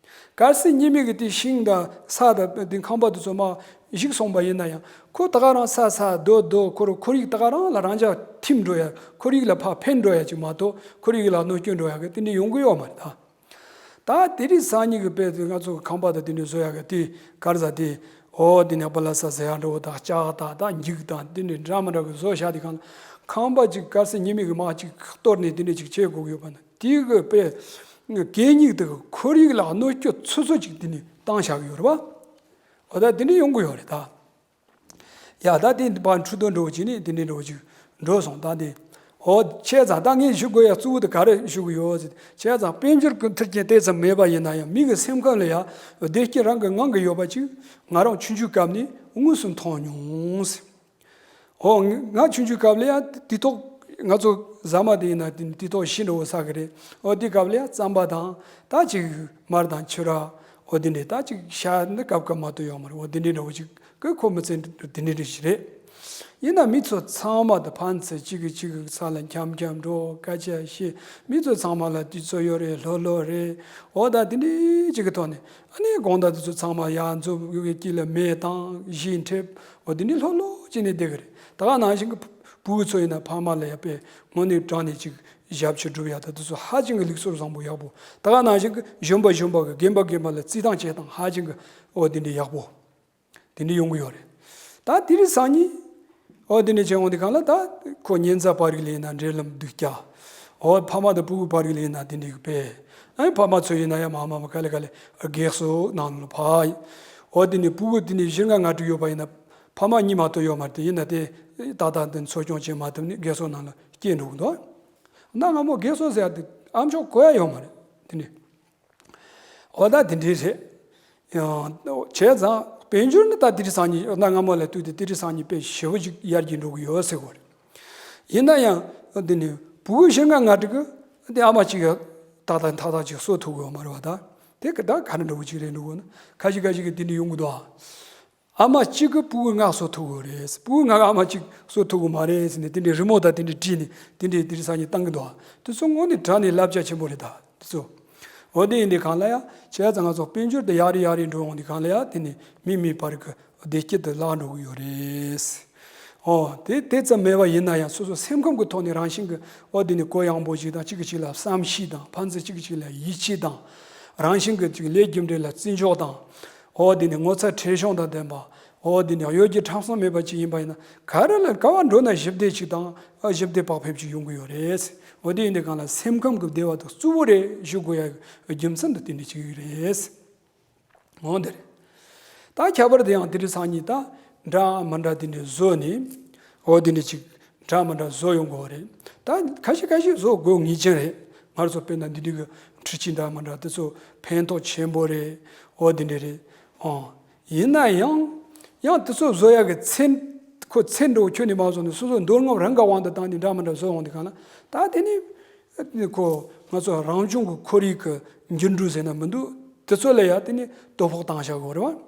གལ་སྲིད་ཉི་མ་གི་དེ་ཤིང་དང་ས་དང་དེ་ཁང་པ་དེ་ཚོ་མར་གཞིག་སོང་པ་ཡིན་ན་ཡང་། ཁོ་ད་ག་རང་ས་ས་རྡོ་རྡོ་ཁོ་རང་ཁོར་ཡུག་ད་ག་རང་ལ་རང་འཇགས་ཐིམ་འགྲོ་ཡ། ཁོར་ཡུག་ལ་ཕར་ཕན་འགྲོ་ཡ་ཅིག་མ་གཏོགས་ཁོར་ཡུག་ལ་གནོད་སྐྱོན་འགྲོ་ཡ་གི་དེ་འདྲ་ཡོང་གི་ཡོད་མ་རེད་ད། ད་དེ་རིང་སང་ཉིན་གྱི་དཔེ་དེ་ང་ཚོ་གི་ཁང་པ་དང་དེ་འདྲ་བཟོ་ཡག་གི་དེ་ག་རེ་ཟེར་དེ། འོ་དེ་ནས་པ་ལ་ས་ཟེར་ཡག་འདྲ་བོ་དང་ལྕགས་དང་ད་འགྱིག་དང་དེ་འདྲ་འདྲ་མི་འདྲ་གི་བཟོ་བཞག་དེ་གང་ལ། ཁང་པ་ཅིག་གལ་སྲིད་ཉི་མ་གི་མར་ཅིག་གཏོར་ནས་དེ་འདྲ་ཅིག་བྱེད་དགོས་ཀྱི་ཡོད་པ་ན། དེ་གི་དཔེ་གད་སྙིགས་དེ་གི་ཁོར་ཡུག་ལ་གནོད་སྐྱོན་ཆེ་ཤོས་ཅིག་དེ་ནས་བཏང་བཞག་གི་ཡོད་རེད་པ། འོ་ད་དེ་འདྲ་ཡོང་གི་ཡོད་རེད་ད། ཡ་ད་དེ་ཕར་འཕྲོས་དོན་འདྲ་བོ་བྱས་ནས་དེ་འདྲའི་འདྲ་བོ་ཅིག་འགྲོ་སོང་ད་དེ། འོ་བྱས་ཙང་ད་ངས་ཞུ་དགོས་ཡ་གཙོ་བོ་དེ་ག་རེ་ཞུ་གི་ཡོད་ཟེར། བྱས་ཙང་དཔལ་འབྱོར་གྱི་མཐུན་རྐྱེན་དེ་ཙམ་མེད་པ་ཡིན་ན་ཡང་། མི་གི་སེམས་ཁམས་ལ་ཡ་བདེ་སྐྱིད་རང་གི་ངང་གིས་ཡོད་པ་ཅིག་ང་རང་ཆུང་ཆུང་སྐབས་ནས་དངོས་སུ་མཐོང་མྱོང་ཟེར། འོ་ང་ཆུང་ཆུང་སྐབས་ལ་ཡ་དུས་ཐོག་ང་ཚོ་ཟ་མ་དེ་ཡིན་ན་དེ་དུས་ཐོག་ཤིང་འདྲ་བོ་ཟ་གི་རེད། འོ་དེ་སྐབས་ལ་ཡ་རྩམ་པ་དང་ད་ཅིག་མར་དང་ཕྱུར་ར། འོ་དེ་འདྲས་ད་ཅིག་ཤ་ནི་སྐབས་སྐབས་མ་གཏོགས་ཡོད་མ་རེད། འོ་དེ་འདྲས་འདྲ་བོ་ཅིག་གི་ཁོ་མི་ཚེ་འདི་འདྲ་རེ་ཞིག་རེད། ཡིན་ན་མི་ཚོ་ཚང་མ་དང་ཕན་ཚུན་གཅིག་གིས་གཅིག་གི་ས་ལ་འཁྱམ་འཁྱམ་འགྲོ། སྐད་ཆ་བཤད། མི་ཚོ་ཚང་མ་ལ་དུས་ཚོད་ཡོད་རེད། ལྷོད་ལྷོད་རེད། འོ་ད་དེ་འདྲའི་ཅིག་གི་ཐོག་ནས་ཨ་ནི་དགོང་དག་དེ་ཚོ་ཚང་མ་ཡར་འཛོམས། དབུས་ཀྱི་དཀྱིལ་ལ་མེ་བཏང་། གཞས་འཁྲབ། འོ་དེ་འདྲའི་ལྷོད་ལྷོད་བྱས་ནས་བསྡད་གི་རེད། ད་ག་ནང་བཞིན་གི་ཕྲུ་གུ་ཚོ་ཡིན་ན་ཕ་མ་ལ་ཡ་དཔེ་དངོས་གནས་དྲང་གནས་ཅིག་ཞབས་ཕྱི་སྒྲུབ་ཡ་ད་དེ་ཚོ་ཧ་ཅང་གི་ལུགས་སྲོལ་བཟང་པོ་ཡག་པོ། ད་ག་ནང་བཞིན་གི་གཞོན་པ་གཞོན་པ་གི་རྒན་པ་རྒན་པ་ལ་བརྩི་སྟངས་བྱེད་སྟངས་ཧ་ཅང་གི་འོ་དེ་འདྲའི་ཡག་པོ། དེ་འདྲ་ཡོང་གི་ཡོད་རེད། ད་དེ་རིང་སང་ཉིན་འོ་དེ་འདྲ་བྱས་འོང་དུས་སྒང་ལ་ད་ཁོ་གཉེན་ཚན་བར་གྱི་ལས་ན་འབྲེལ་ལམ་སྡུག་ཀྱང་། འོ་ཕ་མ་དང་ཕྲུ་གུ་བར་གྱི་ལས་ན་དེ་འདྲ་གི་དཔེ། ཨ་ནི་ཕ་མ་ཚོ་ཡིན་ན་ཡང་མ་མ་མ་ག་ལེ་ག་ལེ་རྒས་གསོ་ནང་ལ་ཕར། འོ་དེ་ནས་ཕྲུ་གུ་དེ་ནས་བཞི་ལྔ་ལྔ་དྲུག་ཡོད་པ་ཡིན་ན་ཕ་མ་གཉིས་མ་གཏོགས་ཡོད་མ་རེད། དེ་ཡིན་ན་དེ་ཏག་ཏག་དེ་འཚོ་སྐྱོང་བྱེད་མ་ཐུབ་ནས་རྒས་གསོ་ནང་ལ་སྐྱེས་འགྲོ་གི་འདུག་གནའ་སྔ་མོ་རྒས་གསོ་ཟེར་ཡ་དེ་ཨ་མཆོག་གོ་ཡ་ཡོད་མ་རེད་དེ་ནས། འོ་ད་དེ་འདྲའི་རེད། ཡང་བྱས་ཙང་དཔལ་འབྱོར་ནི་ད་དེ་རིང་སང་ཉིན་གནའ་སྔ་མོ་ལ་ལྟོས་ཏེ་དེ་རིང་སང་ཉིན་དཔེ་ཞེ་པོ་ཅིག་ཡར་རྒྱས་འགྲོ་གི་ཡོད་ཟེར་གོ་རེད། ཡིན་ན་ཡང་འདི་ནི་ཕྲུ་གུ་བཞི་ལྔ་ལྔ་དྲུག་གི་དེ་ཨ་མ་གཅིག་གིས་ཏག་ཏག་ཏག་ཏག་ཅིག་གསོ་ཐུབ་གི་ཡོད་མ་རེད་བ། ད་དེ་གི་ད་ག་རེ་འདྲ་བོ་ཅིག་རེད་འགྲོ་གི་ན། ཁ་ཤས་ཁ་ཤས་ཀྱིས་དེ་འདྲ་ཡོང་གི་འདུག་ཨ། ཨ་མ་གཅིག་གིས་ཕྲུ་གུ་ལྔ་གསོ་ཐུབ་གི་རེད། ཕྲུ་གུ་ལྔ་གིས་ཨ་མ་གཅིག་གསོ་ཐུབ་གི་མ་རེད་ཟེར་ནས་དེ་འདྲའི་རི་མོ་དང་དེ་འདྲའི་བྲིས་ནས་དེ་འདྲའི་དེ་རིང་སང་ཉིན་བཏང་གི་འདུག་ཨ། དེ་ཚོ་དངོས་གནས་དྲང་གནས་བསླབ་བྱ་ཆེན་པོ་རེད་ད། དེ་ཚོ། འོ་དེ་ཡིན་དུས་སྒང་ལ་ཡ། བྱས་ཙང་ང་ཚོ་དཔལ་འབྱོར་དེ་ཡར་རེ་ཡར་རེ་འགྲོ་འོང་དུས་སྒང་ལ་ཡ། དེ་ནི་མི་མི་བར་གྱི་བདེ་སྐྱིད་དེ་བརླག་འགྲོ་གི་ཡོད་རེད། འོ་དེ་དེ་ཙམ་མེད་པ་ཡིན་ན་ཡང་སོ་སོ་སེམས་ཁམས་ཀྱི་ཐོག་ནས་རང་བཞིན་གྱི་འོ་དེ་ནི་གུ་ཡངས་པོ་ཞིག་དང་། གཅིག་གིས་གཅིག་ལ་བསམ་ཤེས་དང་། ཕན་ཚུན་གཅིག་གིས་གཅིག་ལ་ཡིད་ཆེས་དང་། རང་བཞིན་གྱི་ཅིག་ལས་རྒྱུ་འབྲས་ལ་བརྩི་འཇོག་དང་། འོ་དེ་ནི་ངོ་ཚ་ཁྲེལ་གཞུང་དང་ལྡན་པ། འོ་དེ་ནི་གཡོ་སྒྱུ་ཁྲམ་གསུམ་མེད་པ་ཅིག་ཡིན་པ་ཡིན་ན། ག་རེ་ལ་ག་བ་འགྲོ་ན་ཞི་བདེ་ཅིག་དང་། ཨ་ཞི་བདེ་བག་ཕེབས་ཅིག་ཡོང་གི་ཡོད་རེད། འོ་དེ་ཡིན་དུས་སྒང་ལ་སེམས་ཁམས་ཀྱི་བདེ་བ་དེ་གཙོ་བོ་རེད་ཞུ་དགོས་ཡ་རྒྱུ་མཚན་དེ་དེ་འདྲ་ཅིག་རེད། འོ་དེ་རེད། ད་ཁྱད་པར་དུ་ཡང་དེ་རིང་སང་ཉིན་ད་འདྲ་མི་འདྲ་དེ་འདྲ་བཟོས་ནས། འོ་དེ་འདྲ་ཅིག་འདྲ་མི་འདྲ་བཟོ་ཡོང་དགོས་རེད། ད་ཁ་ཤས་ཁ་ཤས་བཟོ་དགོས་ངེས་ཅན་རེད། ང་ཚོ་དཔེར་ན་འདི་འདྲ་གི་འཕྲུལ་ཆས་འདྲ་མི་འདྲ་དེ་ཚོ་ཕན་ཐོགས་ཆེན་པོ་རེད། འོ་དེ་འདྲ་རེད། ཨང་། ཡིན་ན་ཡང་། ཡང་དེ་ཚོ་བཟོ་ཡག་གི་ཚད། ཁོ་ཚད་འདྲ་བོ་ཁྱོན་ནས་མ་བཟོ་ནས་སོ་སོའི་འདོད་རྔམ་རང་གི་དབང་དུ་བཏང་ནས་འདྲ་མི་འདྲ་བཟོ་འོང་དུས་སྒང་ལ། ད་དེ་ནི་ཁོ་ང་ཚོ་རང་བྱུང་གི་ཁོར་ཡུག་གི་འགྱུར་འགྲོས་ཟེར་ན་མི་འདུག་དེ་ཚོ་ལ་ཡ་དེ་ནི་དོ་ཕོག་བཏང་བཞག་གི་ཡོད་རེད་བ།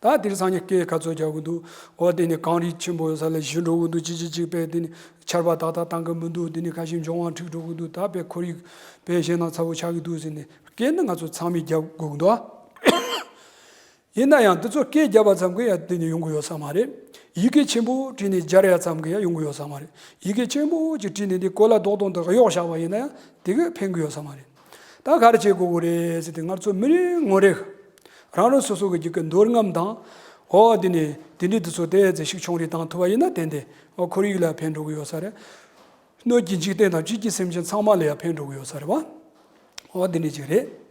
ད་དེ་རིང་སང་ཉིན་སྐད་ག་ཚོད་རྒྱག་གི་འདུག་འོ་དེ་ནི་གངས་རི་ཆེན་པོ་ས་ལ་བཞུར་འགྲོ་གི་འདུག་ཅི་ཅི་ཅིག་དཔེ་དེ་ནི་ཆར་པ་ཏག་ཏག་བཏང་གི་མི་འདུག་དེ་ནི་ཁ་ཤས་འབྱུང་བ་འཁྲུགས་འགྲོ་གི་འདུག་ད་དཔེ་ཁོར་ཡུག་དཔེ་ཞེད་སྣང་ཚ་བོ་ཆགས་ཀྱི་འདུག་ཟེར་ནས་སྐད་ནི་ང་ཚོ་ཚང་མས་རྒྱག་དགོས་ཀྱི་འདུག་ཨ། ཡིན་ན་ཡང་འདི་ཚོ་སྐད་རྒྱབ་པ་ཙམ་གྱིས་ཡང་དེ་ནི་ཡོང་གི་ཡོད་ས་མ་རེད། ཡི་གེ་ཆེན་པོ་བྲིས་ནས་སྦྱར་ཡ་ཙམ་གྱིས་ཡང་ཡོང་གི་ཡོད་ས་མ་རེད། ཡི་གེ་ཆེན་པོ་ཅིག་བྲིས་ནས་འདི་གོ་ལ་རྡོག་རྡོག་འདི་གཡོག་བཞག་པ་ཡིན་ན་ཡང་དེ་གིས་ཕན་གི་ཡོད་ས་མ་རེད། ད་ག་རེ་བྱེད་དགོས་གི་རེད་ཟེར་ཏེ་ང་ཚོ་མི་རེ་ངོ་རེ་རང་རང་སོ་སོ་གི་རྒྱུད་ཀྱི་འདོད་རྔམ་དང་། འོ་དེ་ནས་དེ་འདྲའི་དེ་ཚོ་དེ་ཙམ་ཞིག་ཆུང་རེ་བཏང་ཐུབ་པ་ཡིན་ན་ཏན་ཏན་འོ་ཁོར་ཡུག་ལ་ཕན་འགྲོ་གི་ཡོད་ས་རེད། སྣོད་ཀྱི་འཇིག་རྟེན་དང་བཅུད་ཀྱི་སེམས་ཅན་ཚང་མ་ལ་ཡང་ཕན་འགྲོ་གི་ཡོད་ས་རེད་བ། འོ་འདི་འདྲ་ཅིག་རེད།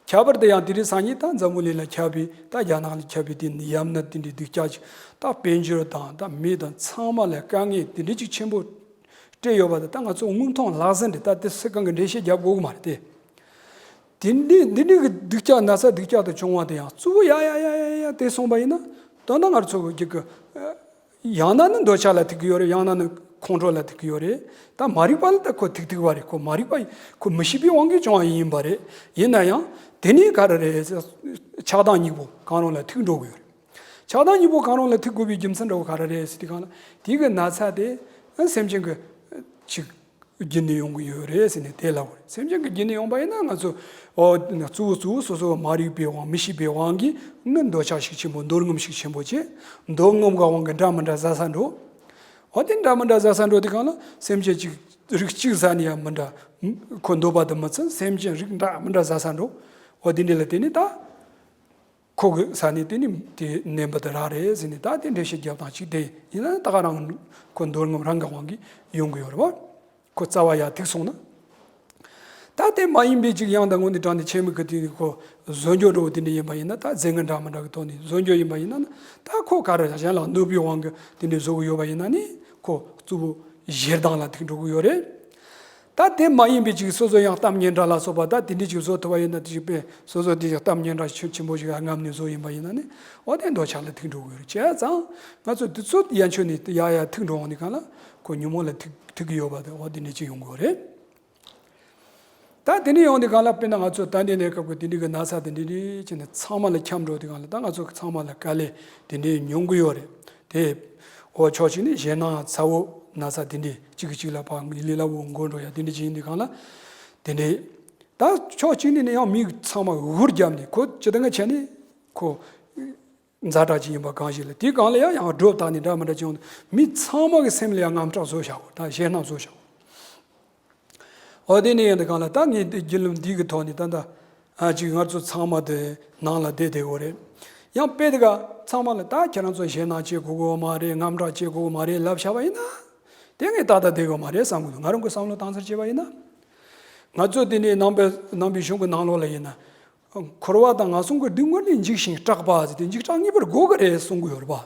ཁྱད་པར་དུ་ཡང་དེ་རིང་སང་ཉིན་ད་འཛམ་བུ་གླིང་ལ་ཁྱབ་པའི་ད་རྒྱ་ནག་ལ་ཁྱབ་པའི་དེ་ཡམས་ན་དེ་འདྲའི་སྡུག་ཅག་ཅིག་ད་དཔལ་འབྱོར་དང་ད་མི་དང་ཚང་མ་ལ་དཀའ་ངལ་དེ་འདྲ་ཅིག་ཆེན་པོ་སྤྲད་ཡོད་པ་དེ་ད་ང་ཚོ་དངོས་མཐོང་ལག་ཟིན་རེད། ད་དེ་སུ་གང་གི་འགྲེལ་བཤད་རྒྱབ་དགོས་གི་མ་རེད་དེ། དེ་འདྲའི་འདི་འདྲའི་གི་སྡུག་ཅག་ན་ཚ་སྡུག་ཅག་དང་བྱུང་བ་དེ་ཡང་གཙོ་བོ་ཡ་ཡ་ཡ་ཡ་ཡ་དེ་སོང་པ་ཡིན་ན་ད་ལྟ་ང་ཚོ་གི་གི་ཡང་ན་ནི་འདོད་ཆགས་ལ་ཐུག་གི་ཡོད་རེད། ཡང་ན་ནི་ཁོང་ཁྲོ་ལ་ཐུག་གི་ཡོད་རེད། ད་མ་རིག་པ་ལ་ད་ཁོ་ཐུག་ཐུག་པ་རེད། ཁོ་མ་རིག་པ་ཁོ་མི་ཤེས་པའི་དབང་གིས་བྱུང་བ་ཡིན་པ་རེད། ཡིན་ན་ཡང་དེ་ནི་ག་རེ་རེད། ཆགས་སྡང་གཉིས་པོ་གང་རུང་ལ་ཐུག་འགྲོ་གི་ཡོད་རེད། ཆགས་སྡང་གཉིས་པོ་གང་རུང་ལ་ཐུག་དགོས་པའི་རྒྱུ་མཚན་འདྲ་བོ་ག་རེ་རེད་ཟེར་དུས་སྒང་ལ་དེ་གི་ན་ཚ་དེ་སེམས་ཅན་གི་ཅིག་རྒྱུད་ནས་ཡོང་གི་ཡོད་རེད་ཟེར་ནས་དེ་ལབ་པ་རེད། སེམས་ཅན་གྱི་རྒྱུད་ནས་ཡོང་པ་ཡིན་ན་ང་ཚོ་ཨོ་གཙོ་བོ་གཙོ་བོ་སོ་སོ་མ་རིག་པའི་དབང་མི་ཤེས་པའི་དབང་གིས་ནི་འདོད་ཆགས་ཤུགས་ཆེན་པོ་འདོད་རྔམ་ཤུགས་ཆེན་པོ་བྱེད། འདོད་རྔམ་གྱི་དབང་གིས་འདྲ་མི་འདྲ་ཟ་ས་འགྲོ། ཨོ་དེ་འདྲ་མི་འདྲ་ཟ་ས་འགྲོ་དེ་གང་ལ་སེམས་ཅན་གཅིག་རིགས་གཅིག་ཟ་ནས་ཡང་མི་འདྲ། ཁོ་འདོད་པ་དང་མི་མཚུངས་སེམས་ཅན་རིགས་འདྲ་མི་འདྲ་ཟ་ས་འགྲོ། ཨོ་དེ་འདྲ་ལ་དེ་ནི་ད། ཁོ་གི་ས་ནས་དེ་ནི་དེ་ནན་པ་དེ་རག་རེད་ཟེར་ནས་ད་དེ་འགྲེལ་བཤད་རྒྱབ་སྟངས་གཅིག་དེ་ཡིན་ན་ད་ག་རང་ཁོ་འདོད་རྔམ་རང་གི་དབང་གིས་ཡོང་གི་ཡོད་རེད་བ། ཁོ་རྩ་བ་ཡར་ཐུག་སོང་ན། ད་དེ་མ་ཡིན་པའི་ཅིག་ཡང་ད་དངོས་གནས་དྲང་གནས་ཆེན་མོ་གི་དེ་ཁོ་བཟོ་འཇོག་འགྲོ་བ་དེ་འདྲ་ཡིན་པ་ཡིན་ན་ད་རྫས་ངན་འདྲ་མི་འདྲ་གི་ཐོག་ནས་བཟོ་འཇོག་ཡིན་པ་ཡིན་ན་ད་ཁོ་ག་རེ་གཞན་ལ་གནོད་པའི་དབང་གིས་དེ་འདྲ་བཟོ་གི་ཡོད་པ་ཡིན་ན་ནི་ཁོ་གཙོ་བོ་ཞེ་སྡང་ལ་ཐུག་འགྲོ་གི་ཡོད་རེད། ད་དེ་མ་ཡིན་པའི་ཅིག་སོ་སོ་ཡང་གཏམ་སྙན་གྲགས་ལ་སོགས་པ་ད་དེ་འདྲའི་ཅིག་བཟོ་ཐུབ་པ་ཡིན་ན་དེ་ཅིག་དཔེ་སོ་སོ་དེ་ཅིག་གཏམ་སྙན་གྲགས་ཆེན་ཆེན་པོ་ཞིག་རྔམ་ནས་བཟོ་ཡིན་པ་ཡིན་ན་ནི་འོ་དེ་འདོད་ཆགས་ལ་ཐུག་འགྲོ་གི་ཡོད་རེད། བྱས་ཙང་ང་ཚོ་དེ་ཚོ་ཡན་ཆོད་ནས་ཡ་ཡ་ཐུག་འགྲོ་འོང་ནི་གང་ལ་ཁོ་ཉོན་མོངས་ལ་ཐུག་ཐུག་གི་ཡོད་པ་དེ་འོ་དེ་འདྲ་ཅིག་ཡོང་གི་ཡོད་རེད། ད་དེ་འདྲ་ཡོང་དུས་གང་ལ་དཔེར་ན་ང་ཚོ་ད་འདི་ནས་སྐབས་ཀྱི་དེ་འདྲའི་གི་ན་ཚ་དེ་འདྲ་འདྲ་བྱས་ནས་ཚང་མ་ལ་ཁྱབ་འགྲོ་དུས་གང་ལ་ད་ང་ཚོ་ཚང་མ་ལ་དཀའ་ལས་དེ་འདྲ་མྱོང་གི་ཡོད་རེད་དེ། འོ་ཕྱོགས་གཅིག་ནས་ཞེད་སྣང་ཚ་བོ་ན་ཚ་དེ་འདྲ་གཅིག་གིས་གཅིག་ལ་ཕར་ལི་ལ་བོ་འགོ་འགྲོ་ཡ་དེ་འདྲ་ཅིག་ཡིན་དུས་གང་ལ་དེ་འདྲ། ད་ཕྱོགས་གཅིག་ནས་ནི་ཡང་མི་ཚང་མ་འུར་བརྒྱབ་ནས་ཁོ་ཇི་ལྟར་ང་བྱས་ནས་ཁོ་ཛ་དྲག་ཅིག་ཡིན་པ་གང་ཞིག་ལ་དེའི་སྒང་ལ་ཡང་ཡང་སྒྲོ་བཏགས་ནས་འདྲ་མི་འདྲ་བྱུང་། མི་ཚང་མ་གི་སེམས་ལ་ཡང་དངངས་སྐྲག་བཟོ་བཞག་གོ། ད་ཞེད་སྣང་བཟོ་བཞག་གོ། འོ་དེ་ནས་ཡང་དེ་གང་ལ་ད་ངས་དེ་བརྒྱུད་ལམ་འདི་གི་ཐོག་ནས་ད་ད་ཨ་ཅིག་ང་ཚོ་ཚང་མ་དེ་ནང་ལ་བསྡད་བསྡད་ཡོད་རེད། ཡང་དཔེ་དེ་ག་ཚང་མ་ལ་ད་ཁྱེད་རང་ཚོ་ཞེད་སྣང་བྱེད་དགོས་གོ་མ་རེད། དངངས་སྐྲག་བྱེད་དགོས་གོ་མ་རེད་ལབ་བཞག་པ་ཡིན་ན་དེ་ངས་ཏག་ཏག་བསྡད་ཡོད་མ་རེད་བསམ་གི་འདུག་ང་རང་གི་བསམ་བློ་བཏང་ཚར་བྱས་པ་ཡིན་ན། ང་ཚོ་དེ་ནས་ནང་པའི་ནང་པའི་གཞུང་གི་ནང་ལོགས་ལ་ཡིན་ན། འཁོར་བ་དང་ངན་སོང་གི་སྡུག་བསྔལ་ལས་འཇིགས་ཤིང་སྐྲག་པ་ཟེར་ཏེ་འཇིགས་སྐྲག་གཉིས་པར་གོ་གི་རེད་གསུང་གི་ཡོད་རེད་པ།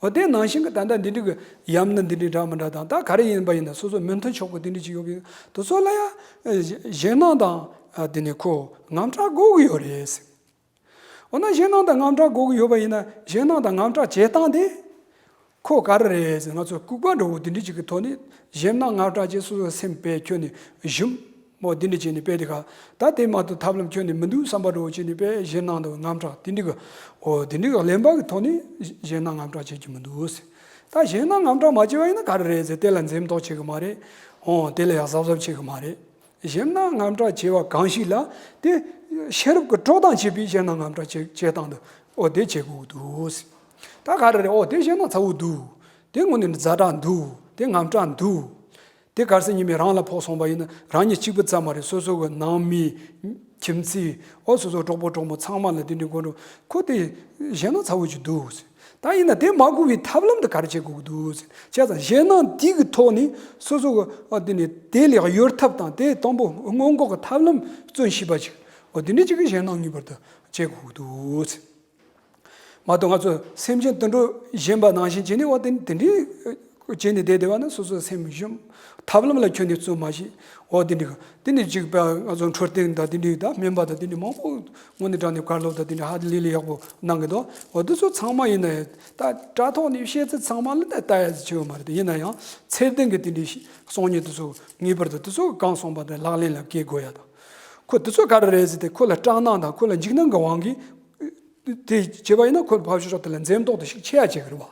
འོ་དེ་ནང་བཞིན་གྱི་ད་ལྟ་འདི་འདྲ་གི་ཡམས་ན་འདི་འདྲ་འདྲ་མི་འདྲ་དང་ད་ག་རེ་ཡིན་པ་ཡིན་ན་སོ་སོ་མི་མཐུན་ཕྱོགས་ཀྱི་འདི་འདྲ་ཅིག་ཡོད་པའི་དེ་ཚོ་ལ་ཡང་ཞེད་སྣང་དང་དེ་ནས་ཁོ་དངངས་སྐྲག་གོ་གི་ཡོད་རེད། འོ་ན་ཞེད་སྣང་དང་དངངས་སྐྲག་གོ་གི་ཡོད་པ་ཡིན་ན་ཞེད་སྣང་དང་དངངས་སྐྲག་བྱེད་སྟངས་དེ། ཁོ་ག་རེ་རེད་ཟེར་ང་ཚོ་ལྐུགས་པ་འདྲ་བོ་འདི་འདྲ་ཅིག་གི་ཐོག་ནས་ཞེད་སྣང་དངངས་སྐྲག་བྱས་སོ་སོའི་སེམས་དཔེ་ཁྱོན་ནས་ཞུམ་མོ་འདི་འདྲ་བྱས་ནས་དཔེ་དེ་ག་ད་དེ་མ་གཏོགས་ཐབས་ལམ་ཁྱོན་ནས་མི་འདུག་བསམ་པ་འདྲ་བོ་བྱས་ནས་དཔེ་ཞེད་སྣང་དང་དངངས་སྐྲག་དེ་འདྲ་གི་འོ་དེ་འདྲ་གི་གླེན་པ་གི་ཐོག་ནས་ཞེད་སྣང་དངངས་སྐྲག་བྱེད་ཀྱི་མི་འདུག་ཟེར། ད་ཞེད་སྣང་དངངས་སྐྲག་མ་བྱས་པ་ཡིན་ན་ག་རེ་རེད་ཟེར་དེ་ལ་འཛེམ་དོགས་བྱེད་གི་མ་རེད། འོ་དེ་ལ་ཡང་གཟབ་གཟབ་བྱེད་གི་མ་རེད། ཞེད་སྣང་དངངས་སྐྲག་བྱེད་པ་གང་ཞིག་ལ་དེ་ཤེས་རབ་ཀྱི་གྲོགས་དང་བཅས་པའི་ཞེད་སྣང་དངངས་སྐྲག་བྱེད་བྱེད་སྟངས་དུ་འོ་དེ་བྱེད་དགོས་འདུག་ཟེར། ད་ག་རེ་རེད། འོ་དེ་ཞེད་སྣང་ཚ་བོ་འདུག་དེ་དངོས་གནས་ཛ་དྲག་འདུག་དེ་དངངས་སྐྲག་འདུག་དེ་གལ་སྲིད་ཉི་མའི་རང་ལ་ཕོག་སོང་པ་ཡིན་ན་རང་ཉིད་གཅིག་པུ་ཙམ་མ་རེད། སོ་སོ་གི་ནང་མི་ཁྱིམ་མཚེས་འོ་སོ་སོ་གྲོགས་པོ་གྲོགས་མོ་ཚང་མ་ལ་དེ་འདྲའི་མགོ་འགྲོ་ཁོ་དེ་ཞེད་སྣང་ཚ་བོ་ཅིག་འདུག་ཟེར། ད་ཡིན་ན་དེ་མ་གོ་བའི་ཐབས་ལམ་དེ་ག་རེ་བྱེད་དགོས་ཀྱི་འདུག་ཟེར། བྱས་ཙང་ཞེད་སྣང་དེ་གི་ཐོག་ནས་སོ་སོ་གི་ཨ་དེ་ནས་དེ་ལས་གཡོལ་ཐབས་དང་དེ་དང་པོ་སྔོན་འགོག་གི་ཐབས་ལམ་བརྩོན་ཤེས་པ་ཅིག་འོ་དེ་འདྲ་ཅིག་གི་ཞེད་སྣང་ངེས་པར་དུ་བྱེད་དགོས་ཀྱི་འདུག་ཟེར། མ་གཏོགས་ང་ཚོ་སེམས་ཅན་དུད་འགྲོ་གཞན་པ་ནང་བཞིན་བྱས་ནས་འོ་དེ་དེ་འདྲའི་བྱས་ནས་བསྡད་བསྡད་པ་ན་སོ་སོའི་སེམས་ཞུམ། ཐབས་ལམ་ལ་ཁྱོན་ནས་བརྩོན་མ་བྱེད། འོ་དེ་འདྲ་དེ་ནས་ཅིག་པ་ང་ཚོ་འཕྲོད་བསྟེན་དང་དེ་འདྲའི་ད་སྨན་པ་དང་དེ་འདྲའི་མང་པོ་དངོས་གནས་དྲང་གནས་བཀའ་སློབ་དང་དེ་འདྲའི་ཧ་ལས་ལས་ཡག་པོ་གནང་གི་འདུག་འོ་དེ་ཚོ་ཚང་མ་ཡིན་ན་ད་དྲ་ཐོག་ནས་བཤད་ཚུལ་ཚང་མ་ལ་ད་ལྟ་ཡ་ཟིག་ཆེ་བ་མ་རེད་དེ། ཡིན་ན་ཡང་ཚད་ལྡན་གྱི་དེ་འདྲའི་གསུང་སྙན་དེ་ཚོ་ངེས་པར་དུ་དེ་ཚོ་གང་གསུངས་པ་དེ་ལག་ལེན་ལ་འགེལ་དགོས་ཡ་དང་། ཁོ་དེ་ཚོ་ག་རེ་རེད་ཟེར་ཏེ་ཁོ་ལ་སྐྲག་སྣང་དང་ཁོ་ལ་འཇིགས་སྣང་གི་དབང་གིས། དེ་བྱས་པ་ཡིན་ན་ཁོ་ཕར་ཕྱོགས་དེ་ལ་འཛེམ་དོགས་དེ་ཞིག་ཆེ་ཡ་བྱེད་ཀྱི་རེད་བ།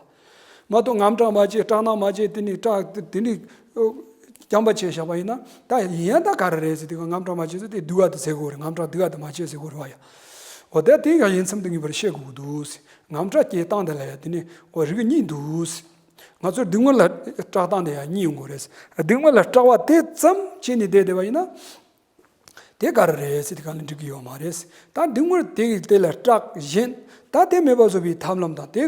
མ་གཏོགས་དངངས་སྐྲག་མ་བྱེད། སྐྲག་སྣང་མ་བྱེད། དེ་ནས་སྐྲག་དེ་ནས་རྐྱང་པ་བྱས་བཞག་པ་ཡིན་ན་ད་ཡིན་ཡང་ད་ག་རེ་རེད་ཟེར་དུས་དངངས་སྐྲག་མ་བྱེད་ཟེར་དེ་སྡུག་ག་དེ་ཟེར་དགོས་རེད། དངངས་སྐྲག་སྡུག་ག་དེ་མ་བྱེད་ཟེར་དགོས་རེད་བ་ཡ། འོ་ད་དེ་ཡང་ཡིན་མཚམས་དེ་ངེས་པར་ཤེས་དགོས་ཀྱི་འདུག་ཟེར། ངམ་སྐྲག་སྐྱེ་སྟངས་དེ་ལ་ཡང་དེ་ནི་འོ་རིགས་གཉིས་འདུག་ཟེར། ང་ཚོར་སྡུག་བསྔལ་ལ་སྐྲག་སྟངས་དེ་ཡང་གཉིས་ཡོང་གི་རེད་ཟེར། སྡུག་བསྔལ་ལ་སྐྲག་པ་དེ་ཙམ་བྱས་ནས་བསྡད་བསྡད་པ་ཡིན་ན། དེ་ག་རེ་རེད་ཟེར་དེ་ག་ལ་འགྲིག་གི་ཡོད་མ་རེད་ཟེར། ད་སྡུག་བསྔལ་དེ་དེ་ལ་སྐྲག་བཞིན་ད་དེ་མེད་པ་བཟོ་བའི་ཐབས་ལམ་དང་དེ་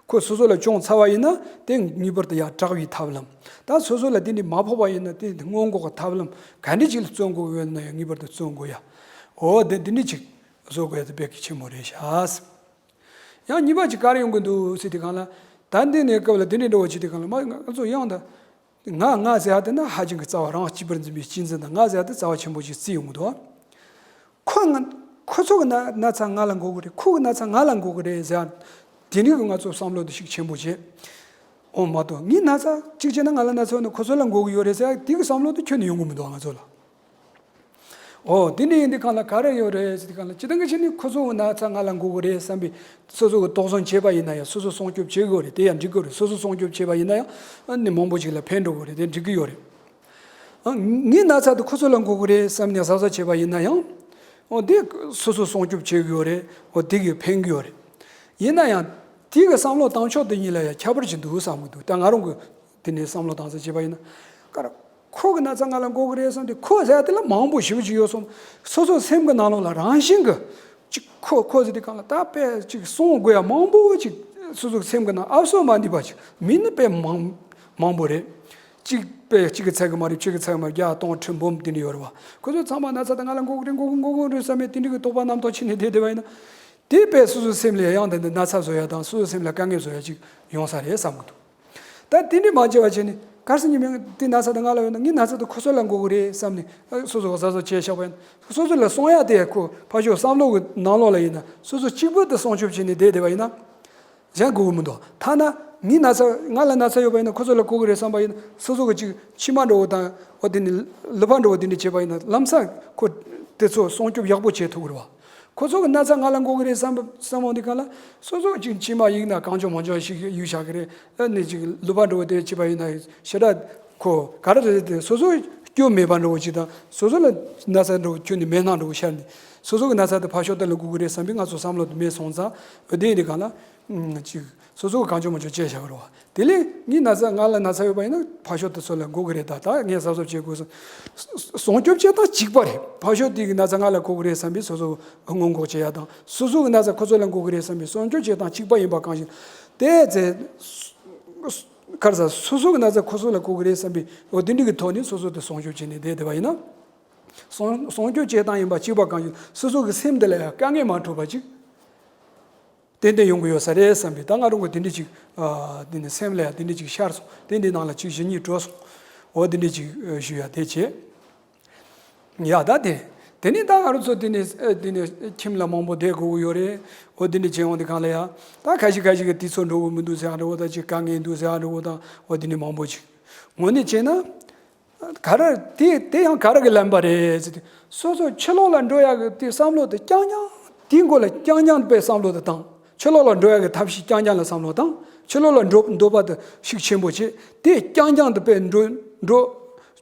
ཁོ་སོ་སོ་ལ་བྱུང་ཚར་བ་ཡིན་ན་དེ་ངེས་པར་དུ་ཡང་དྲག་པའི་ཐབས་ལམ། ད་སོ་སོ་ལ་དེ་འདྲ་མ་ཕོག་པ་ཡིན་ན་དེ་སྔོན་འགོག་གི་ཐབས་ལམ་ག་འདྲ་ཅིག་ལ་བརྩོན་དགོས་ཡོད་ན་ཡང་ངེས་པར་དུ་བརྩོན་དགོས་ཡ། འོ་དེ་འདི་འདྲ་ཅིག་བཟོ་དགོས་ཡ་དེ་དཔེ་གལ་ཆེན་པོ་རེད་ཤག། ཡང་གཉིས་པ་ཅིག་ག་རེ་ཡོང་གི་འདུག་ཟེར་དུས་སྒང་ལ། ད་འདི་ནས་སྐབས་ལ་དེ་འདྲའི་འདྲ་བོ་བྱེད་དུས་སྒང་ལ་མ་ང་ཚོ་ཡང་ད། ང་ང་ཟེར་ཡ་དེ་ན་ཧ་ཅང་གི་རྩ་བ་རང་གཅིག་པུར་འཛིན་པའི་གཅེས་འཛིན་དང་ང་ཟེར་ཡ་དེ་རྩ་བ་ཆེན་པོ་ཅིག་བརྩིས་ཡོང་གི་འདུག། ཁོ་ང་ཁོ་ཚོ་གི་ན་ན་ཚ་ང་ལ་འགོ་གི་རེད། ཁོ་གི་ན་ཚ་ང་ལ་འགོ་གི་རེད་ཟེར་ཡ། དེ་འདྲའི་གི་ང་ཚོ་བསམ་བློ་དེ་ཤུགས་ཆེན་པོ་བྱེད། འོ་མ་གཏོགས་ངའི་ན་ཚ་གཅིག་བྱས་ན་ང་ལ་ན་ཚ་ཡོད་ན་ཁོ་ཚོ་ལ་འགོ་གི་ཡོད་རེད་ཟེར་ཡ་དེ་གི་བསམ་བློ་དེ་ཁྱོན་ནས་ཡོང་གི་མི་འདུག་ང་ཚོ་ལ། ཨོ་དེ་འདྲ་ཡིན་དུས་སྒང་ལ་ག་རེ་ཡོད་རེད་ཟེར་དུས་སྒང་ལ་སྤྱིར་བཏང་གི་ཆ་ནས་ཁོ་ཚོ་གི་ན་ཚ་ང་ལ་འགོ་གི་རེད་བསམ་པའི་སོ་སོ་གི་དོགས་ཟོན་བྱས་པ་ཡིན་ན་ཡང་སོ་སོ་སྲུང་སྐྱོབ་བྱེད་དགོས་རེད། དེ་ཡང་འགྲིག་གི་རེད། སོ་སོ་སྲུང་སྐྱོབ་བྱས་པ་ཡིན་ན་ཡང་ཨ་ནི་མང་པོ་ཞིག་ལ་ཕན་འགྲོ་གི་རེད། དེ་འགྲིག་གི་ཡོད་རེད། ཨ་ངའི་ན་ཚ་དེ་ཁོ་ཚོ་ལ་འགོ་གི་རེད་བསམ་ནས་གཟབ་གཟབ་བྱས་པ་ཡིན་ན་ཡང་ཨོ་དེ་སོ་སོ་སྲུང་སྐྱོབ་བྱེད་གི་ཡོད་རེད། ཨོ་དེ་གི་ཕན་གི་ཡོད་རེད། ཡིན་ན་ཡང་དེ་གི་བསམ་བློ་བཏང་ཕྱོགས་དེ་གཉིས་ལ་ཡང་ཁྱད་པར་ཅིག་འདུག་བསམ་གི་འདུག། ད་ང་རང་གི་དེ་ནས་བསམ་བློ་བཏང་ས་བྱས་པ་ཡིན་ན། ཀར། ཁོ་གི་ན་ཚ་ང་ལ་འགོ་གི་རེད་བསམ་དུས་ཁོ་ཟེར་དེ་ལ་མང་པོ་ཞེ་པོ་ཅིག་ཡོད་སོང་། སོ་སོ་སེམས་གི་ནང་ལོགས་ལ་རང་བཞིན་གི་ཅིག་ཁོ་ཁོ་ཟེར་དུས་སྒང་ལ་ད་དཔེ་ཅིག་གསུང་དགོས་ཡ་མང་པོ་ཅིག་སོ་སོ་སེམས་གི་ནང་ཨབ་སོ་མ་འདི་པ་ཅིག་མི་ནི་དཔེ་མང་མང་པོ་རེད། གཅིག་དཔེ་གཅིག་གི་ཚད་གི་མ་རེད། གཅིག་གི་ཚད་གི་མ་རེད། བརྒྱ་སྟོང་ཁྲི་འབུམ་དེ་འདྲ་ཡོད་རེད་བ། ཁོ་ཚོ་ཚང་མ་ན་ཚ་ད་ང་ལ་འགོ་གི་རེད། འགོ་གི་འགོ་གི་རེད་བསམ་ཡ་དེ་འདྲ་གི་དོགས་པ་རྣམ་རྟོག་ཕྱིན་ནས་བསྡད་བསྡད་པ་ཡིན་ན། དེ་དཔེ་སོ་སོའི་སེམས་ལ་ཡང་དེ་འདྲ་ན་ཚ་བཟོ་ཡ་དང་སོ་སོའི་སེམས་ལ་དཀའ་ངལ་བཟོ་ཡ་ཅིག་ཡོང་ས་རེད་བསམ་གི་འདུག། ད་དེ་འདྲ་མ་བྱས་པ་བྱས་ནས་གལ་སྲིད་ཉི་མ་དེ་ན་ཚ་དེ་ང་ལ་ཡོད་ན་ངའི་ན་ཚ་དེ་ཁོ་ཚོ་ལ་འགོ་གི་རེད་བསམ་ནས་སོ་སོ་ག་གཟབ་གཟབ་བྱས་བཞག་པ་ཡིན་ན། སོ་སོ་ལ་གསུང་ཡ་དེ་ཁོ་ཕར་ཕྱོགས་བསམ་བློ་གི་ནང་ལོགས་ལ་ཡིན་ན་སོ་སོ་གཅིག་པུ་དེ་སྲུང་སྐྱོབ་བྱས་ནས་བསྡད་བསྡད་པ་ཡིན་ན། གཞན་དགོས་ཀྱི་མི་འདུག། ཐ་ན་ངའི་ན་ཚ་ང་ལ་ན་ཚ་ཡོད་པ་ཡིན་ན་ཁོ་ཚོ་ལ་འགོ་གི་རེད་བསམ་པ་ཡིན་ན་སོ་སོ་གི་ཅིག་མཆིལ་མ་འདྲ་བོ་དང་། འོ་དེ་ནི་ལུད་པ་འདྲ་བོ་དེ་འདྲ་བྱས་པ་ཡིན་ན་ལམ་སང་ཁོ་དེ་ཚོ་སྲུང་སྐྱོབ་ཡག་པོ་བྱེད་ཐུབ་ཀྱི་རེད་བ། ཁོ་ཚོ་གི་ན་ཚ་ང་ལ་འགོ་གི་རེད་བསམ་བསམ་འོང་དུས་སྒང་ལ་སོ་སོ་གི་ཅིག་མཆིལ་མ་ཡིན་ན་གང་བྱུང་མང་བྱུང་ཞིག་གཡུག་བཞག་གི་རེད། ཨ་ནི་ཅིག་ལུད་པ་འདྲ་བོ་དེ་བྱས་པ་ཡིན་ན་ཞེ་དྲག་ཁོ་ག་རེ་རེད་དེ་སོ་སོ་སྐྱོན་མེད་པ་འདྲ་བོ་ཅིག་དང་སོ་སོ་ལ་ན་ཚ་འདྲ་བོ་ཁྱོན་ནས་མེད་སྣང་འདྲ་བོ་ཤར་ནས་སོ་སོ་གི་ན་ཚ་དེ་ཕར་ཕྱོགས་དེ་ལ་འགོ་གི་རེད་བསམ་པའི་ང་ཚོ་བསམ་བློ་དེ་མེད་སོང་ཙང་། འོ་དེ་ཡིན་དུས་སྒང་ལ། ཅིག་སོ་སོ་གང་བྱུང་མང་བྱུང་བྱས་བཞག་རོགས། དེ་ལས་ངའི་ན་ཚ་ང་ལ་ན་ཚ་ཡོད་པ་ཡིན་ན་ཕར་ཕྱོགས་དེ་ཚོ་ལ་འགོ་གི་རེད། ད་ད་ངས་གཟབ་གཟབ་བྱེད་དགོས་སོང་། སྲུང་སྐྱོབ་བྱེད་སྟངས་གཅིག་པ་རེད། ཕར་ཕྱོགས་དེ་གི་ན་ཚ་ང་ལ་འགོ་གི་རེད་བསམ་པའི་སོ་སོ་སྔོན་འགོག་བྱེད་ཡ་དང་སོ་སོ་གི་ན་ཚ་ཁོ་ཚོ་ལ་འགོ་གི་རེད་བསམ་པའི་སྲུང་སྐྱོབ་བྱེད་སྟངས་གཅིག་པ་ཡིན་པ་གང་ཞིག་དེ་ཚེ། ཁར་ས་སོ་སོ་གི་ན་ཚ་ཁོ་ཚོ་ལ་འགོ་གི་རེད་བསམ་པའི་འོ་དེ་འདྲ་གི་ཐོག་ནས་སོ་སོ་དེ་སྲུང་སྐྱོབ་བྱས་ནས་བསྡད་བསྡད་པ་ཡིན་ན། སྲུང་སྲུང་སྐྱོབ་བྱེད་སྟངས་ཡིན་པ་གཅིག་པ་གང་ཞིག་སོ་སོ་གི་སེམས་དེ་ལ་ཡང་དཀའ་ངལ་མ་འཕྲོད་པ་ཅིག་ཏན་ཏན་ཡོང་གི་ཡོད་ས་རེད་བསམ་པའི་ད་ང་རང་གི་དེ་འདྲ་ཅིག་ཨ། དེ་ནི་སེམས་ལ་ཡང་དེ་འདྲ་ཅིག་ཤར་སོང་། དེ་འདྲའི་ནང་ལ་ཅིག་གཞི་གཉིས་གྲོལ་སོང་། འོ་དེ་འདྲ་ཅིག་ཨ། ཞུ་ཡ་དེ་བྱས། ཡ་ད་དེ། དེ་ནི་ད་ང་རང་ཚོ་དེ་ནི་ཨ། དེ་ནི་ཁྱིམ་ལ་མང་པོ་བསྡད་དགོས་ཀྱི་ཡོད་རེད། འོ་དེ་འདྲ་བྱས་ཡོང་དུས་སྒང་ལ་ཡ། ད་ཁ་ཤས་ཁ་ཤས་ཀྱིས་དུས་ཚོད་འགྲོ་གི་མི་འདུག་ཟེར་ཡ་འདྲ་བོ་དང་ཅིག་དཀའ་ངལ་འདུག་ཟེར་ཡ་འདྲ་བོ་དང་འོ་དེ་འདྲ་མང་པོ་ཅིག་དངོས་གནས་བྱས་ན། ག་རེ་དེ་དེ་ཡང་ག་རེ་གི་ལན་པ་རེད་ཟེར་དུས། སོ་སོ་ཕྱི་ལོགས་ལ་འགྲོ་ཡག་གི་དེ་བསམ་བློ་དེ་རྐྱང་རྐྱང་། དེའི་མགོ་ལ་རྐྱང་རྐྱང་དེ་དཔེ་བསམ་བློ་དེ་བཏང་། ཕྱི་ལོགས་ལ་འགྲོ་ཡག་གི་ཐབས་ཤེས་རྐྱང་རྐྱང་ལ་བསམ་བློ་བཏང་། ཕྱི་ལོགས་ལ་འགྲོ་འདོད་པ་དེ་ཤུགས་ཆེན་པོ་བྱེད། དེ་རྐྱང་རྐྱང་དེ་དཔེ་འགྲོ་འགྲོ།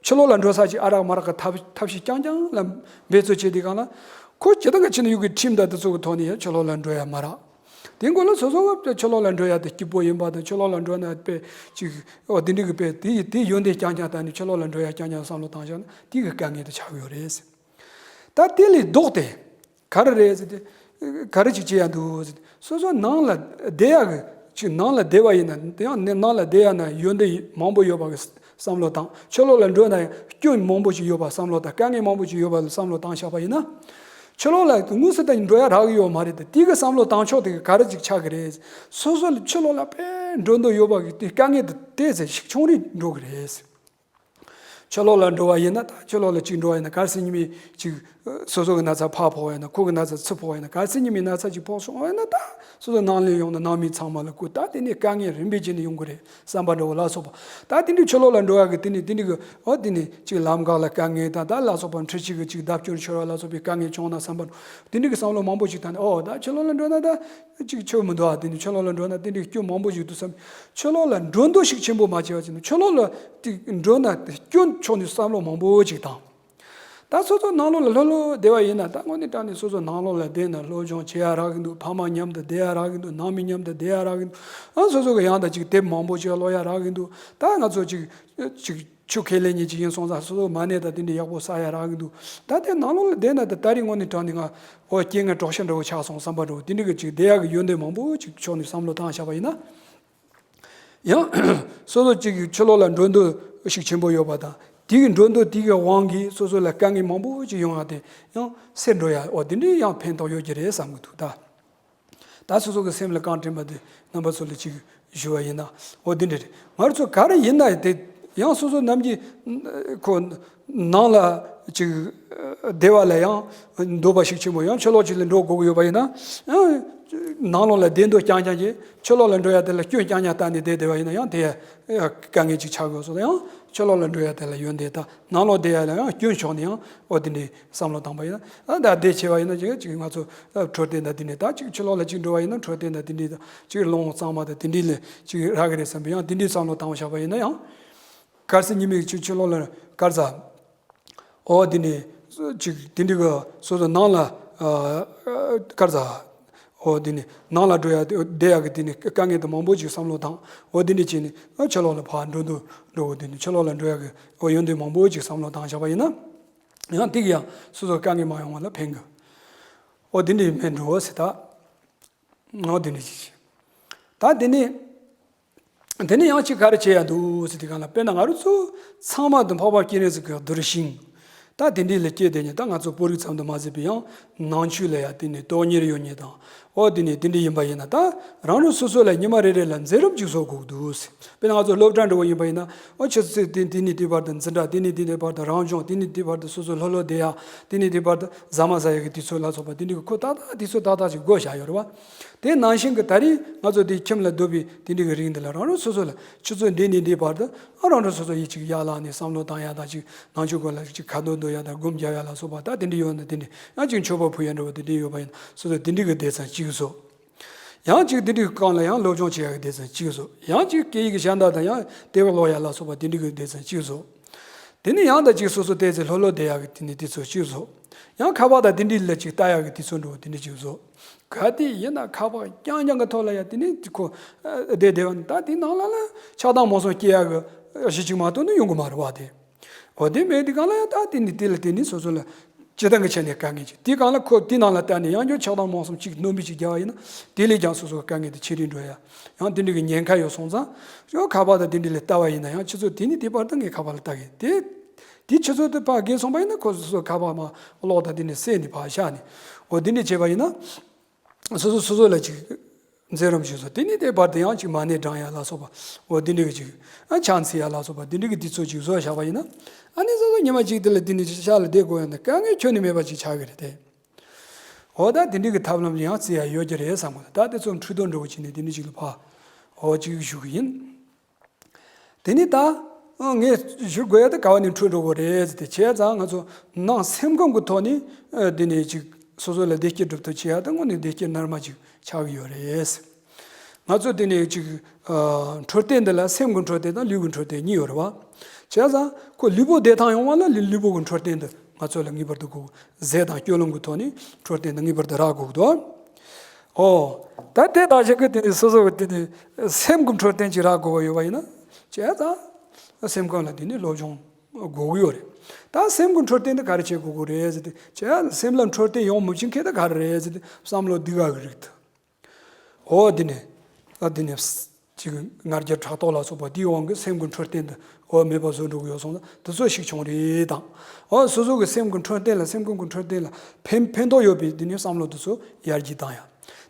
ཕྱི་ལོགས་ལ་འགྲོ་ས་ཅིག་ཨ་རག་མ་རག་གི་ཐབས་ཐབས་ཤེས་རྐྱང་རྐྱང་ལ་འབད་རྩོལ་བྱེད་དུས་སྒང་ལ། ཁོ་སྤྱིར་བཏང་གི་ཕྱི་ནས་ཡུལ་གྱི་ཁྲིམས་དང་དེ་ཚོ་གི་ཐོག་ནས་ཡང་ཕྱི་ལོགས་ལ་འགྲོ་ཡག་མ་རག། དེ་མགོ་ལ་སོ་སོ་ཕྱི་ལོགས་ལ་འགྲོ་ཡག་དེ་སྐྱིད་པོ་ཡིན་པ་དང་ཕྱི་ལོགས་ལ་འགྲོ་ན་དཔེ་ཅིག་ཨོ་དེ་འདྲ་གི་དཔེ་དེ་ཡི་དེ་ཡོན་ཏན་རྐྱང་རྐྱང་བཏང་ནས་ཕྱི་ལོགས་ལ་འགྲོ་ཡག་རྐྱང་རྐྱང་བསམ་བློ་བཏང་བཞག་ན་དེ་གི་དཀའ་ངལ་དེ་ཆགས་ཀྱི་ཡོད་རེད། ད་དེ་ལས་ལྡོག་སྟེ་ག་རེ་རེད་ཟེར་ཏེ། ག་རེ་ཅིག་བྱེད་ཡག་འདུག་ཟེར་ཏེ། སོ་སོ་ནང་ལ་བསྡད་ཡག་གི་ཅིག་ནང་ལ་བསྡད་པ་ཡིན་ན་དེ་ཡང་ནང་ལ་བསྡད་ཡག་ན་ཡོན་ཏན་མང་པོ་ཡོད་པ་གི་བསམ་བློ་བཏང་། ཕྱི་ལོགས་ལ་འགྲོ་ན་ཡང་སྐྱོན་མང་པོ་ཞིག་ཡོད་པ་བསམ་བློ་དང་དཀའ་ངལ་མང་པོ་ཞིག་ཡོད་པ་ལ་བསམ་བློ་བཏང་བཞག་པ་ཡིན་ན། ཕྱི་ལོགས་ལ་དངོས་སུ་ད་འགྲོ་ཡག་རག་གི་ཡོད་མ་རེད་དེ། དེ་གི་བསམ་བློ་བཏང་ཕྱོགས་དེ་གི་ག་རེ་ཅིག་ཆགས་ཀྱི་རེད། སོ་སོ་ལ་ཕྱི་ལོགས་ལ་དཔེ་འགྲོ་འདོད་ཡོད་པ་གི་དེ་དཀའ་ངལ་དེ་དེ་ཚེ་ཤུགས་ཆུང་རུ་འགྲོ་གི་རེད། ཕྱི་ལོགས་ལ་འགྲོ་བ་ཡིན་ན་ད་ཕྱི་ལོགས་ལ་གཅིག་འགྲོ་བ་ཡིན་ན་གལ་སྲིད་ཉི་མ་གཅིག་སོ་སོ་གི་ན་ཚ་ཕར་ཕོག་པ་ཡིན་ན་ཁོ་གི་ན་ཚ་ཚུར་ཕོག་པ་ཡིན་ན་གལ་སྲིད་ཉི་མའི་ན་ཚ་གཅིག་ཕོག་སོང་བ་ཡིན་ན་ད་སོ་སོ་ནང་ལ་ཡོང་ན་ནང་མི་ཚང་མ་ལ་ཁོ་ད་དེ་ནས་དཀའ་ངལ་རིམ་པས་བྱས་ནས་ཡོང་གི་རེད་བསམ་པ་འདྲ་བོ་ལ་སོགས་པ། ད་དེ་འདྲའི་ཕྱི་ལོགས་ལ་འགྲོ་ཡག་གི་དེ་ནས་དེ་འདྲའི་གི་འོ་དེ་ནས་གཅིག་ལམ་འགག་ལ་དཀའ་ངལ་དང་ད་ལ་སོགས་པ་འཕྲུལ་ཆས་གི་གཅིག་བརྡབ་སྐྱོར་ཤོར་བ་ལ་སོགས་པའི་དཀའ་ངལ་བྱུང་ན་བསམ་པ་འདྲ་དེ་འདྲའི་གི་བསམ་བློ་མང་པོ་ཞིག་བཏང་ནས་ཨོ་ད་ཕྱི་ལོགས་ལ་འགྲོ་ན་ད། གཅིག་ཆོ་མི་འདུག་ཨ། དེ་ནི་ཕྱི་ལོགས་ལ་འགྲོ་ན་དེ་འདྲའི་སྐྱོན་མང་པོ་ཞིག་འདུག་བསམ། ཕྱི་ལོགས་ལ་འགྲོ་འདོད་ཤུགས་ཆེན་པོ་མ་བྱས་པ་བྱས་ན་ཕྱི་ལོགས་ལ་དེ་འགྲོ་ན་དེ་སྐྱོན་ཕྱོགས་ནས་བསམ་བློ་མང་པོ་ཞིག་བཏང་། ད་སོ་སོ་ནང་ལོགས་ལ་ལྷོད་ལྷོད་བསྡད་པ་ཡིན་ན། ད་དངོས་གནས་དྲང་གནས་སོ་སོ་ནང་ལོགས་ལ་བསྡད་ན་སློབ་སྦྱོང་བྱེད་ཡ་རག་གི་འདུག་ཕ་མ་མཉམ་དུ་བསྡད་ཡ་རག་གི་འདུག་ནང་མི་མཉམ་དུ་བསྡད་ཡ་རག་གི་འདུག་ཨ་སོ་སོ་གི་ཡང་ད་ཅིག་དེབ་མང་པོ་ཅིག་ཀློག་ཡ་རག་གི་འདུག་ད་ང་ཚོ་ཅིག་ཅིག་ཆོས་ཁས་ལེན་མཁན་ཅིག་ཡིན་སོང་ཙང་སོ་སོ་མ་ཎི་དང་དེ་འདྲ་ཡག་པོ་བསགས་ཡ་རག་གི་འདུག་ད་དེ་ནང་ལོགས་ལ་བསྡད་ན་ད་ད་རེས་དངོས་གནས་དྲང་གནས་ང་འོ་རྐྱེན་ངན་གྲོགས་ཤ་འདྲ་བོ་ཆགས་སོང་བསམ་པ་འདྲ་བོ་དེ་འདྲ་གི་ཅིག་བསྡད་ཡ་གི་ཡོན་ཏན་མང་པོ་ཅིག་ཕྱོགས་ནས་བསམ་བློ་བཏང་བཞག་པ་ཡིན་ན། ཡང་སོ་སོ་གཅིག་གི་ཕྱི་ལོགས་ལ་འགྲོ་འདོད་ཤུགས་ཆེན་པོ་ཡོད་པ་དང་། དེ་གི་འགྲོ་འདོད་དེ་གི་དབང་གིས་སོ་སོ་ལ་དཀའ་ངལ་མང་པོ་ཅིག་ཡོང་ཡ་དེ་ཡང་སེལ་འགྲོ་ཡ། འོ་དེ་འདྲའི་ཡང་ཕན་ཐོགས་ཡོད་ཀྱི་རེད་བསམ་གི་འདུག་ད་ད་སོ་སོ་གི་སེམས་ལ་གང་དྲན་པ་དེ་རྣམ་པ་ཚོ་ལ་ཅིག་ཞུ་བ་ཡིན་ན། འོ་དེ་འདྲ་རེད། ང་ཚོ་ག་རེ་ཡིན་ན་དེ་ཡང་སོ་སོ་ནམ་གྱི་ཁོ་ནང་ལ་ཅིག་བསྡད་པ་ལ་ཡང་འདོད་པ་ཤུགས་ཆེན་པོ། ཡང་ཕྱི་ལོགས་ཅིག་ལ་འགྲོ་དགོས་ཀྱི་ཡོད་པ་ཡིན་ན། ཡང་ནང་ལོགས་ལ་བསྡད་འདོད་རྐྱང་རྐྱང་གིས་ཕྱི་ལོགས་ལ་འགྲོ་ཡ་དེ་ལ་སྐྱོན་རྐྱང་རྐྱང་བཏགས་ནས་བསྡད་བསྡད་པ་ཡིན་ན་ཡང་དེ་དཀའ་ངལ་ཅིག་ཆགས་དགོས་སོ། ཡང་ཕྱི་ལོགས་ལ་འགྲོ་ཡ་དེ་ལ་ཡོན་ཏན་དང་། ནང་ལོགས་བསྡད་ཡ་ལ་ཡང་སྐྱོན་ཕྱོགས་ནས་ཡང་འོ་དེ་འདྲའི་བསམ་བློ་བཏང་པ་ཡིན་ན། ད་བསྡད་བྱས་པ་ཡིན་ན་ཅིག་ཅིག་ང་ཚོ་འཕྲོད་བསྟེན་དང་དེ་འདྲའི། ད་ཅིག་ཕྱི་ལོགས་ལ་ཅིག་འགྲོ་བ་ཡིན་ན་འཕྲོད་བསྟེན་དང་དེ་འདྲའི། ད་ཅིག་ལོང་གཙང་མ་དང་དེ་འདྲའི་ལས་ཅིག་རག་གི་རེད་བསམ་པ་ཡང་དེ་འདྲའི་བསམ་བློ་བཏང་བཞག་པ་ཡིན་ན་ཡང་། གལ་སྲིད་ཉི་མའི་ཕྱི་ཕྱི་ལོགས་ལ་གར་ཟ། འོ་དེ་ནས་ཅིག་དེ་འདྲའི་གི་སོ་སོ་ནང་ལ་ཨ་གར་ཟ། འོ་དེ་ནས་ནང་ལ་འགྲོ་ཡ་དེ་བསྡད་ཡ་གི་དེ་ནས་དཀའ་ངལ་དེ་མང་པོ་ཅིག་བསམ་བློ་བཏང་། འོ་དེ་འདྲ་བྱས་ནས་ཨ་ཕྱི་ལོགས་ལ་ཕར་འགྲོ་འདོད་འགྲོ་གི། དེ་ནས་ཕྱི་ལོགས་ལ་འགྲོ་ཡ་གི་འོ་ཡོན་ཏན་མང་པོ་ཅིག་བསམ་བློ་བཏང་བཞག་པ་ཡིན་ན། ཡང་དེ་གི་ཡང་སོ་སོ་དཀའ་ངལ་མ་ཡོང་བ་ལ་ཕན་གི། འོ་དེ་འདྲ་མེད་འགྲོ་ཟེར་ད། འོ་དེ་འདྲ་ཅིག་བྱས། ད་དེ་ནས། དེ་ནས་ཡང་ཅིག་ག་རེ་བྱེད་ཡ་འདུག་ཟེར་དུས་སྒང་ལ། དཔེར་ན་ང་རང་ཚོ་ཚང་མ་དུ་འཕགས་པ་སྤྱན་རས་གཟིགས་ཀྱི་གདུལ་ཞིང་། ད་དེ་འདྲའི་ལ་སྐྱེས་བསྡད་མཁན། ད་ང་ཚོ་བོད་རིགས་ཙམ་དུ་མ་ཟད་པའི་ཡང་ནང་ཆོས་ལ་ཡ་དེ་ནས་དོན་གཉེར་ཡོད་མཁན་དང་། འོ་དེ་ནས་དེ་འདྲ་ཡིན་པ་ཡིན་ན། ད་རང་རང་སོ་སོ་ལ་ཉི་མ་རེ་རེ་ལ་མཛད་རིམ་ཅིག་བཟོ་དགོས་འདུག་ཟེར། དཔེར་ན་ང་ཚོ་སློབ་གྲྭ་འདྲ་བོ་ཡིན་པ་ཡིན་ན། འོ་ཆུ་ཚོད་དེ་དེ་ནས་དེ་བར་དུ་འཛིན་གྲྭ། དེ་ནས་དེ་ནས་བར་དུ་རང་སྦྱོང་། དེ་ནས་དེ་བར་དུ་སོ་སོ་ལྷོད་ལྷོད་བསྡད་ཡ། དེ་ནས་དེ་བར་དུ་ཟ་མ་ཟ་ཡ་གི་དུས་ཚོད་ལ་སོགས་པ་དེ་འདྲའི་གི་ཁོ་ཏག་ཏག་དུས་ཚོད་ཏག་ཏག་ཅིག་བགོ་བཞག་ཡོད་རེད་བ། དེ་ནང་བཞིན་གྱི་ད་རེས་ང་ཚོ་དེ་ཁྱིམ་ལ་སྡོད་པའི་དེ་འདྲའི་གི་རིང་འདི་ལ་རང་རང་སོ་སོ་ལ་ཆུ་ཚོད་འདི་ནས་འདིའི་བར་དུ་ཨ་རང་རང་སོ་སོ་ཡིས་ཅིག་ཡར་ལངས་ནས་བསམ་བློ་བཏང་ཡ་དང་། ཅིག་ནང་ཆོས་སྐོར་ལ་ཅིག་ཁ་འདོན་འདོན་ཡ་དང་སྒོམ་རྒྱག་ཡ་ལ་སོགས་པ། ད་དེ་འདྲ་ཡོད་ན་དེ་འདྲ། ཡང་ཅིག་མཆོད་པ་ཕུལ་ཡ་འདྲ་བོ་དེ་འདྲ་ཡོད་པ་ཡིན་ན། སོ་སོ་དེ་འདྲའི་གི་སྡེ་ཚན་གཅིག་བཟོ། ཡང་ཅིག་དེ་འདྲའི་སྒང་ལ་ཡང་སློབ་སྦྱོང་བྱེད་ཡ་གི་སྡེ་ཚན་གཅིག་བཟོ། ཡང་ཅིག་སྐད་ཡིག་གི་གཞན་དག་དང་ཡང་དེབ་ཀློག་ཡ་ལ་སོགས་པ་དེ་འདྲའི་གི་སྡེ་ཚན་གཅིག་བཟོ། དེ་ནས་ཡང་ད་ཅིག་སོ་སོ་བལྟས་ཚེ་ལྷོད་ལྷོད་བསྡད་ཡག་གི་དེ་ནས་དུས་ཚོད་ཅིག་བཟོ། ཡང་ཁ་པར་དང་དེ་འདྲའི་ལ་ཅིག་ལྟ་ཡག་གི་དུས་ཚོད་འདྲ་བོ་དེ་འདྲ་ཅིག་བཟོ། ག་དུས་ཡིན་ན་ཁ་པར་རྐྱང་རྐྱང་གི་ཐོག་ལ་ཡ་དེ་ནས་ཁོ་བསྡད་བསྡད་པ་ནི། ད་དེ་ནང་ལ་ལ་ཆགས་སྡང་རྨོངས་གསུམ་སྐྱེ་ཡག་གི་གཞི་གཅིག་མ་གཏོགས་ནི་ཡོང་གི་མ་རེད་བ། དེ་འོ་དེ་མེད་དུས་སྒང་ལ་ཡ། ད་དེ་ནས་དེ་ལ་དེ་ནས་སོ་སོ་ལ་སྤྱིར་བཏང་གི་ཆ་ནས་དཀའ་ངལ་ཅིག་དེའི་སྒང་ལ་ཁོ་དེའི་ནང་ལ་བལྟས་ནས་ཡང་བསྐྱར་ཆགས་སྡང་རྨོངས་གསུམ་གཅིག་སྣོན་པ་ཅིག་བརྒྱབ་པ་ཡིན་ན། དེ་ལས་ཀྱང་སོ་སོ་དཀའ་ངལ་དེ་ཆེ་རུ་འགྲོ་ཡ། ཡང་དེ་འདྲ་གི་ཉེན་ཁ་ཡོད་སོང་ཙང་། ཡང་ཁ་པར་དང་དེ་འདྲ་ལ་ལྟ་བ་ཡིན་ན་ཡང་ཆུ་ཚོད་དེ་ནས་དེ་བར་དུ་ངས་ཁ་པར་ལ་ལྟ་གི། དེ་དེ་ཆུ་ཚོད་དེ་ཕར་བརྒལ་སོང་པ་ཡིན་ན་ཁོ་སོ་སོ་ཁ་པར་མར་གློག་དང་དེ་འདྲ་བསད་ནས་ཕར་བཞག་ནས། འོ་དེ་འདྲ་བྱས་པ་ཡིན་ན། སོ་སོ་སོ་སོ་ལ་ཅིག་མཛད་རིམ་ཞིག་བཟོ། དེ་ནས་དེ་བར་དུ་ཡང་ཅིག་མ་ཎི་བགྲང་ཡ་ལ་སོགས་པ། འོ་དེ་འདྲ་གི་ཅིག་ཨ་ཕྱག་འཚལ་ཡ་ལ་སོགས་པ་དེ་འདྲ་གི་དུས་ཚོད་ཅིག་བཟོ་བཞག་པ་ཡིན་ན། ཨ་ནི་སོ་སོ་ཉི་མ་གཅིག་དེ་ལ་དེ་འདྲ་ཅིག་ཤག་ལ་བསྡད་དགོས་ཡོད་ན་དཀའ་ངལ་ཁྱོན་ནས་མེད་པ་ཅིག་ཆགས་ཀྱི་རེད་དེ། འོ་ད་དེ་འདྲའི་གི་ཐབས་ལམ་ཡང་བརྩི་ཡ་ཡོད་ཀྱི་རེད་བསམ་གི་འདུག་ད་དེ་ཚོ་འཕྲོས་དོན་འདྲ་བོ་བྱས་ནས་དེ་འདྲ་ཅིག་ལ་ཕར་འོ་ཅིག་ཞུ་གི་ཡིན། དེ་ནས་ད་ངས་ཞུ་དགོས་ཡ་དེ་ག་བ་ནས་འཕྲོས་འགྲོ་དགོས་རེད་ཟེར་ཏེ། བྱས་ཙང་ང་ཚོ་ནང་སེམས་ཁམས་ཀྱི་ཐོག་ནས་དེ་ནས་ཅིག་སོ་སོ་ལ་བདེ་སྐྱིད་སྒྲུབ་ཐབས་བྱེད་ཡ་དེ་དངོས་གནས་བདེ་སྐྱིད་རྣལ་མ་ཅིག་ཆགས་ཀྱི་ཡོད་རེད། ང་ཚོ་དེ་ནས་ཅིག་ཨ་འཕྲོད་བསྟེན་འདི་ལ་སེམས་ཀྱི་འཕྲོད་བསྟེན་དང་ལུས་ཀྱི་འཕྲོད་བསྟེན་གཉིས་ཡོད་རེད་བ། བྱས་ཙང་ཁོ་ལུས་པོ་བདེ་ཐང་ཡོང་བ་ལ་ལུས་ལུས་པོ་གི་འཕྲོད་བསྟེན་འདི་ང་ཚོ་ལ་ངེས་པར་དུ་དགོས། ཟས་དང་སྤྱོད་ལམ་གྱི་ཐོག་ནས་འཕྲོད་བསྟེན་འདི་ངེས་པར་དུ་རག་དགོས་འདུག་ཨོ། ད་དེ་དང་གཅིག་གི་དེ་ནས་སོ་སོ་གི་དེ་ནས་སེམས་ཀྱི་འཕྲོད་བསྟེན་ཅིག་རག་དགོས་པ་ཡོད་པ་ཡིན་ན། བྱས་ཙང་སེམས་ཁམས་ལ་དེ་ནས་སློབ་སྦྱོང་དགོས་ཀྱི་ཡོད་རེད། ད་སེམས་ཀྱི་འཕྲོད་བསྟེན་འདི་ག་རེ་བྱེད་དགོས་ཀྱི་རེད་ཟེར་ཏེ། བྱས་ཙང་སེམས་ལ་འཕྲོད་བསྟེན་ཡོང་མི་བྱེད་མཁན་དེ་ག་རེ་རེད་ཟེར་ཏེ། བསམ་བློ་སྡུག་ག་གི་རིགས་དེ། འོ་འདི་ནས། ད་འདི་ནས། ཅིག་ང་རྒྱལ་ཕྲག་དོག་ལ་སོགས་པ་དེའི་དབང་གིས་སེམས་ཀྱི་འཕྲོད་བསྟེན་དེ་འོ་མེད་པ་བཟོ་འགྲོ་གི་ཡོད་སོང་ཙང་དེ་ཚོ་ཤུགས་ཆུང་རེད་དང་། འོ་སོ་སོ་གི་སེམས་ཀྱི་འཕྲོད་བསྟེན་ལ། སེམས་ཁམས་ཀྱི་འཕྲོད་བསྟེན་ལ་ཕན་ཕན་ཐོགས་ཡོད་པའི་འདི་ནས་བསམ་བློ་དེ་ཚོ་ཡར་རྒྱས་བཏང་ཡ།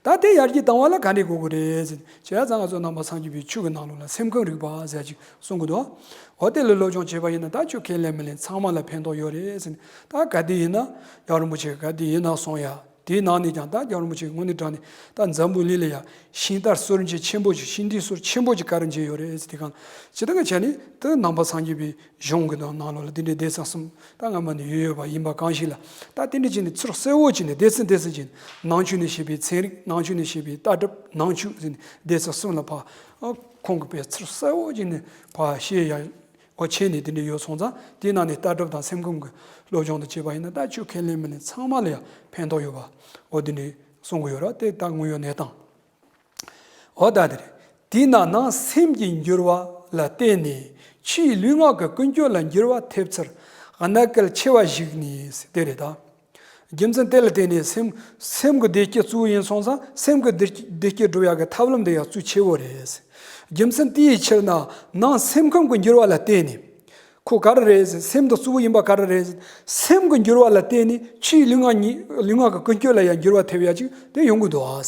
ད་དེ་ཡར་རྒྱས་བཏང་བ་ལ་ག་འདྲས་དགོས་ཀྱི་རེད་ཟེར་ན། བྱས་ཙང་ང་ཚོ་ནང་པ་སངས་རྒྱས་པའི་ཆོས་ཀྱི་ནང་ལོགས་ལ་སེམས་ཁམས་རིག་པ་ཟེར་ཅིག་གསུང་གི་འདུག་འོ་དེ་ལ་སློབ་སྦྱོང་བྱས་པ་ཡིན་ན་ད་ཆོས་ཁས་ལེན་མི་ལེན་ཚང་མ་ལ་ཕན་ཐོགས་ཡོད་རེད་ཟེར་ནས། ད་ག་དེ་ཡིན་ན་རྒྱལ་བ་རིན་པོ་ཆེ་ག་དེ་ཡིན་ན་གསུང་ཡ། དེའི་ནང་ནས་ཀྱང་ད་རྒྱལ་བ་རིན་པོ་ཆེ་དངོས་གནས་དྲང་གནས་ད་འཛམ་བུ་གླིང་ལ་ཡ་ཤིང་རྟ་གསོལ་འབྱེད་ཆེན་པོ་ཞིག་ཤིང་རྟའི་སྲོལ་ཆེན་པོ་ཞིག་ག་རེ་འབྱེད་ཡོད་རེད་ཟེར་དུས་སྒང་། སྤྱིར་བཏང་གི་ཆ་ནས་ད་ནང་པ་སངས་རྒྱས་པའི་གཞུང་གི་ནང་ནང་ལོགས་ལ་དེ་འདྲའི་སྡེ་ཚན་གསུམ་ད་སྔ་མ་ནས་ཡོད་ཡོད་པ་ཡིན་པ་གང་ཞིག་ལ། ད་དེ་འདྲ་བྱས་ནས་ཚུར་གསལ་བོ་བྱས་ནས་སྡེ་ཚན་སྡེ་ཚན་བྱས་ནས་ནང་ཆོས་ནས་བཤད་པའི་ཚན་རིག་ནང་ཆོས་ནས་བཤད་པའི་ལྟ་གྲུབ་ནང་ཆོས་ཟེར་ནས་སྡེ་ཚན་གསུམ་ལ་ཕར་ཁོང་གིས་དཔེ་ཚུར་གསལ་བོ་བྱས་ནས་ཕར་བཤད་ཡ། འོ་ཆེ་ནས་དེ་འདྲ་ཡོད་སོང་ཙང་དེའི་ནང་ནས་ལྟ་གྲུབ་དང་སེམས་ཁམས་ཀྱི་སློབ་སྦྱོང་དང་བཅས་པ་ཡིན་ན་ད་ཆོས་ཁས་ལེན་མི་ལེན་ཚང་མ་ལ་ཡང་ཕན་ཐོགས་ཡོད་པ་འོ་དེ་འདྲ་གསུང་གི་ཡོད་ར། དེ་ད་དངོས་ཡོད་གནས་སྟངས། འོ་ད་དེ་རེད། དེས་ན་ནང་སེམས་ཀྱི་འགྱུར་བ་ལ་བརྟེན་ནས་ཕྱིའི་ལུས་ངག་གི་ཀུན་སྤྱོད་ལ་འགྱུར་བ་ཐེབས་ཚུལ་གནད་གལ་ཆེ་བ་ཞིག་ནི་དེ་རེད་ད། རྒྱུ་མཚན་དེ་ལ་བརྟེན་ནས་སེམས་སེམས་ཀྱི་བདེ་སྐྱིད་གཙོ་བོ་ཡིན་སོང་ཙང་སེམས་ཀྱི་བདེ་བདེ་སྐྱིད་སྒྲུབ་ཡག་གི་ཐབས་ལམ་དེ་ཡང་གཙོ་ཆེ་བོ་རེད། རྒྱུ་མཚན་དེའི་ཕྱིར་ན་ནང་སེམས་ཁམས་ཀྱི་འགྱུར་བ་ལ་བརྟེན་ནས་ཁོ་ག་རེ་རེད། སེམས་དང་གཙོ་བོ་ཡིན་པ་ག་རེ་རེད། སེམས་ཀྱི་འགྱུར་བ་ལ་བརྟེན་ནས་ཕྱིའི་ལུས་ངག་གཉིས་ལུས་ངག་གི་ཀུན་སྤྱོད་ལ་ཡང་འགྱུར་བ་ཐེབས་ཡག་ཅིག་དེ་ཡོང་གི་འདུག་ཨ།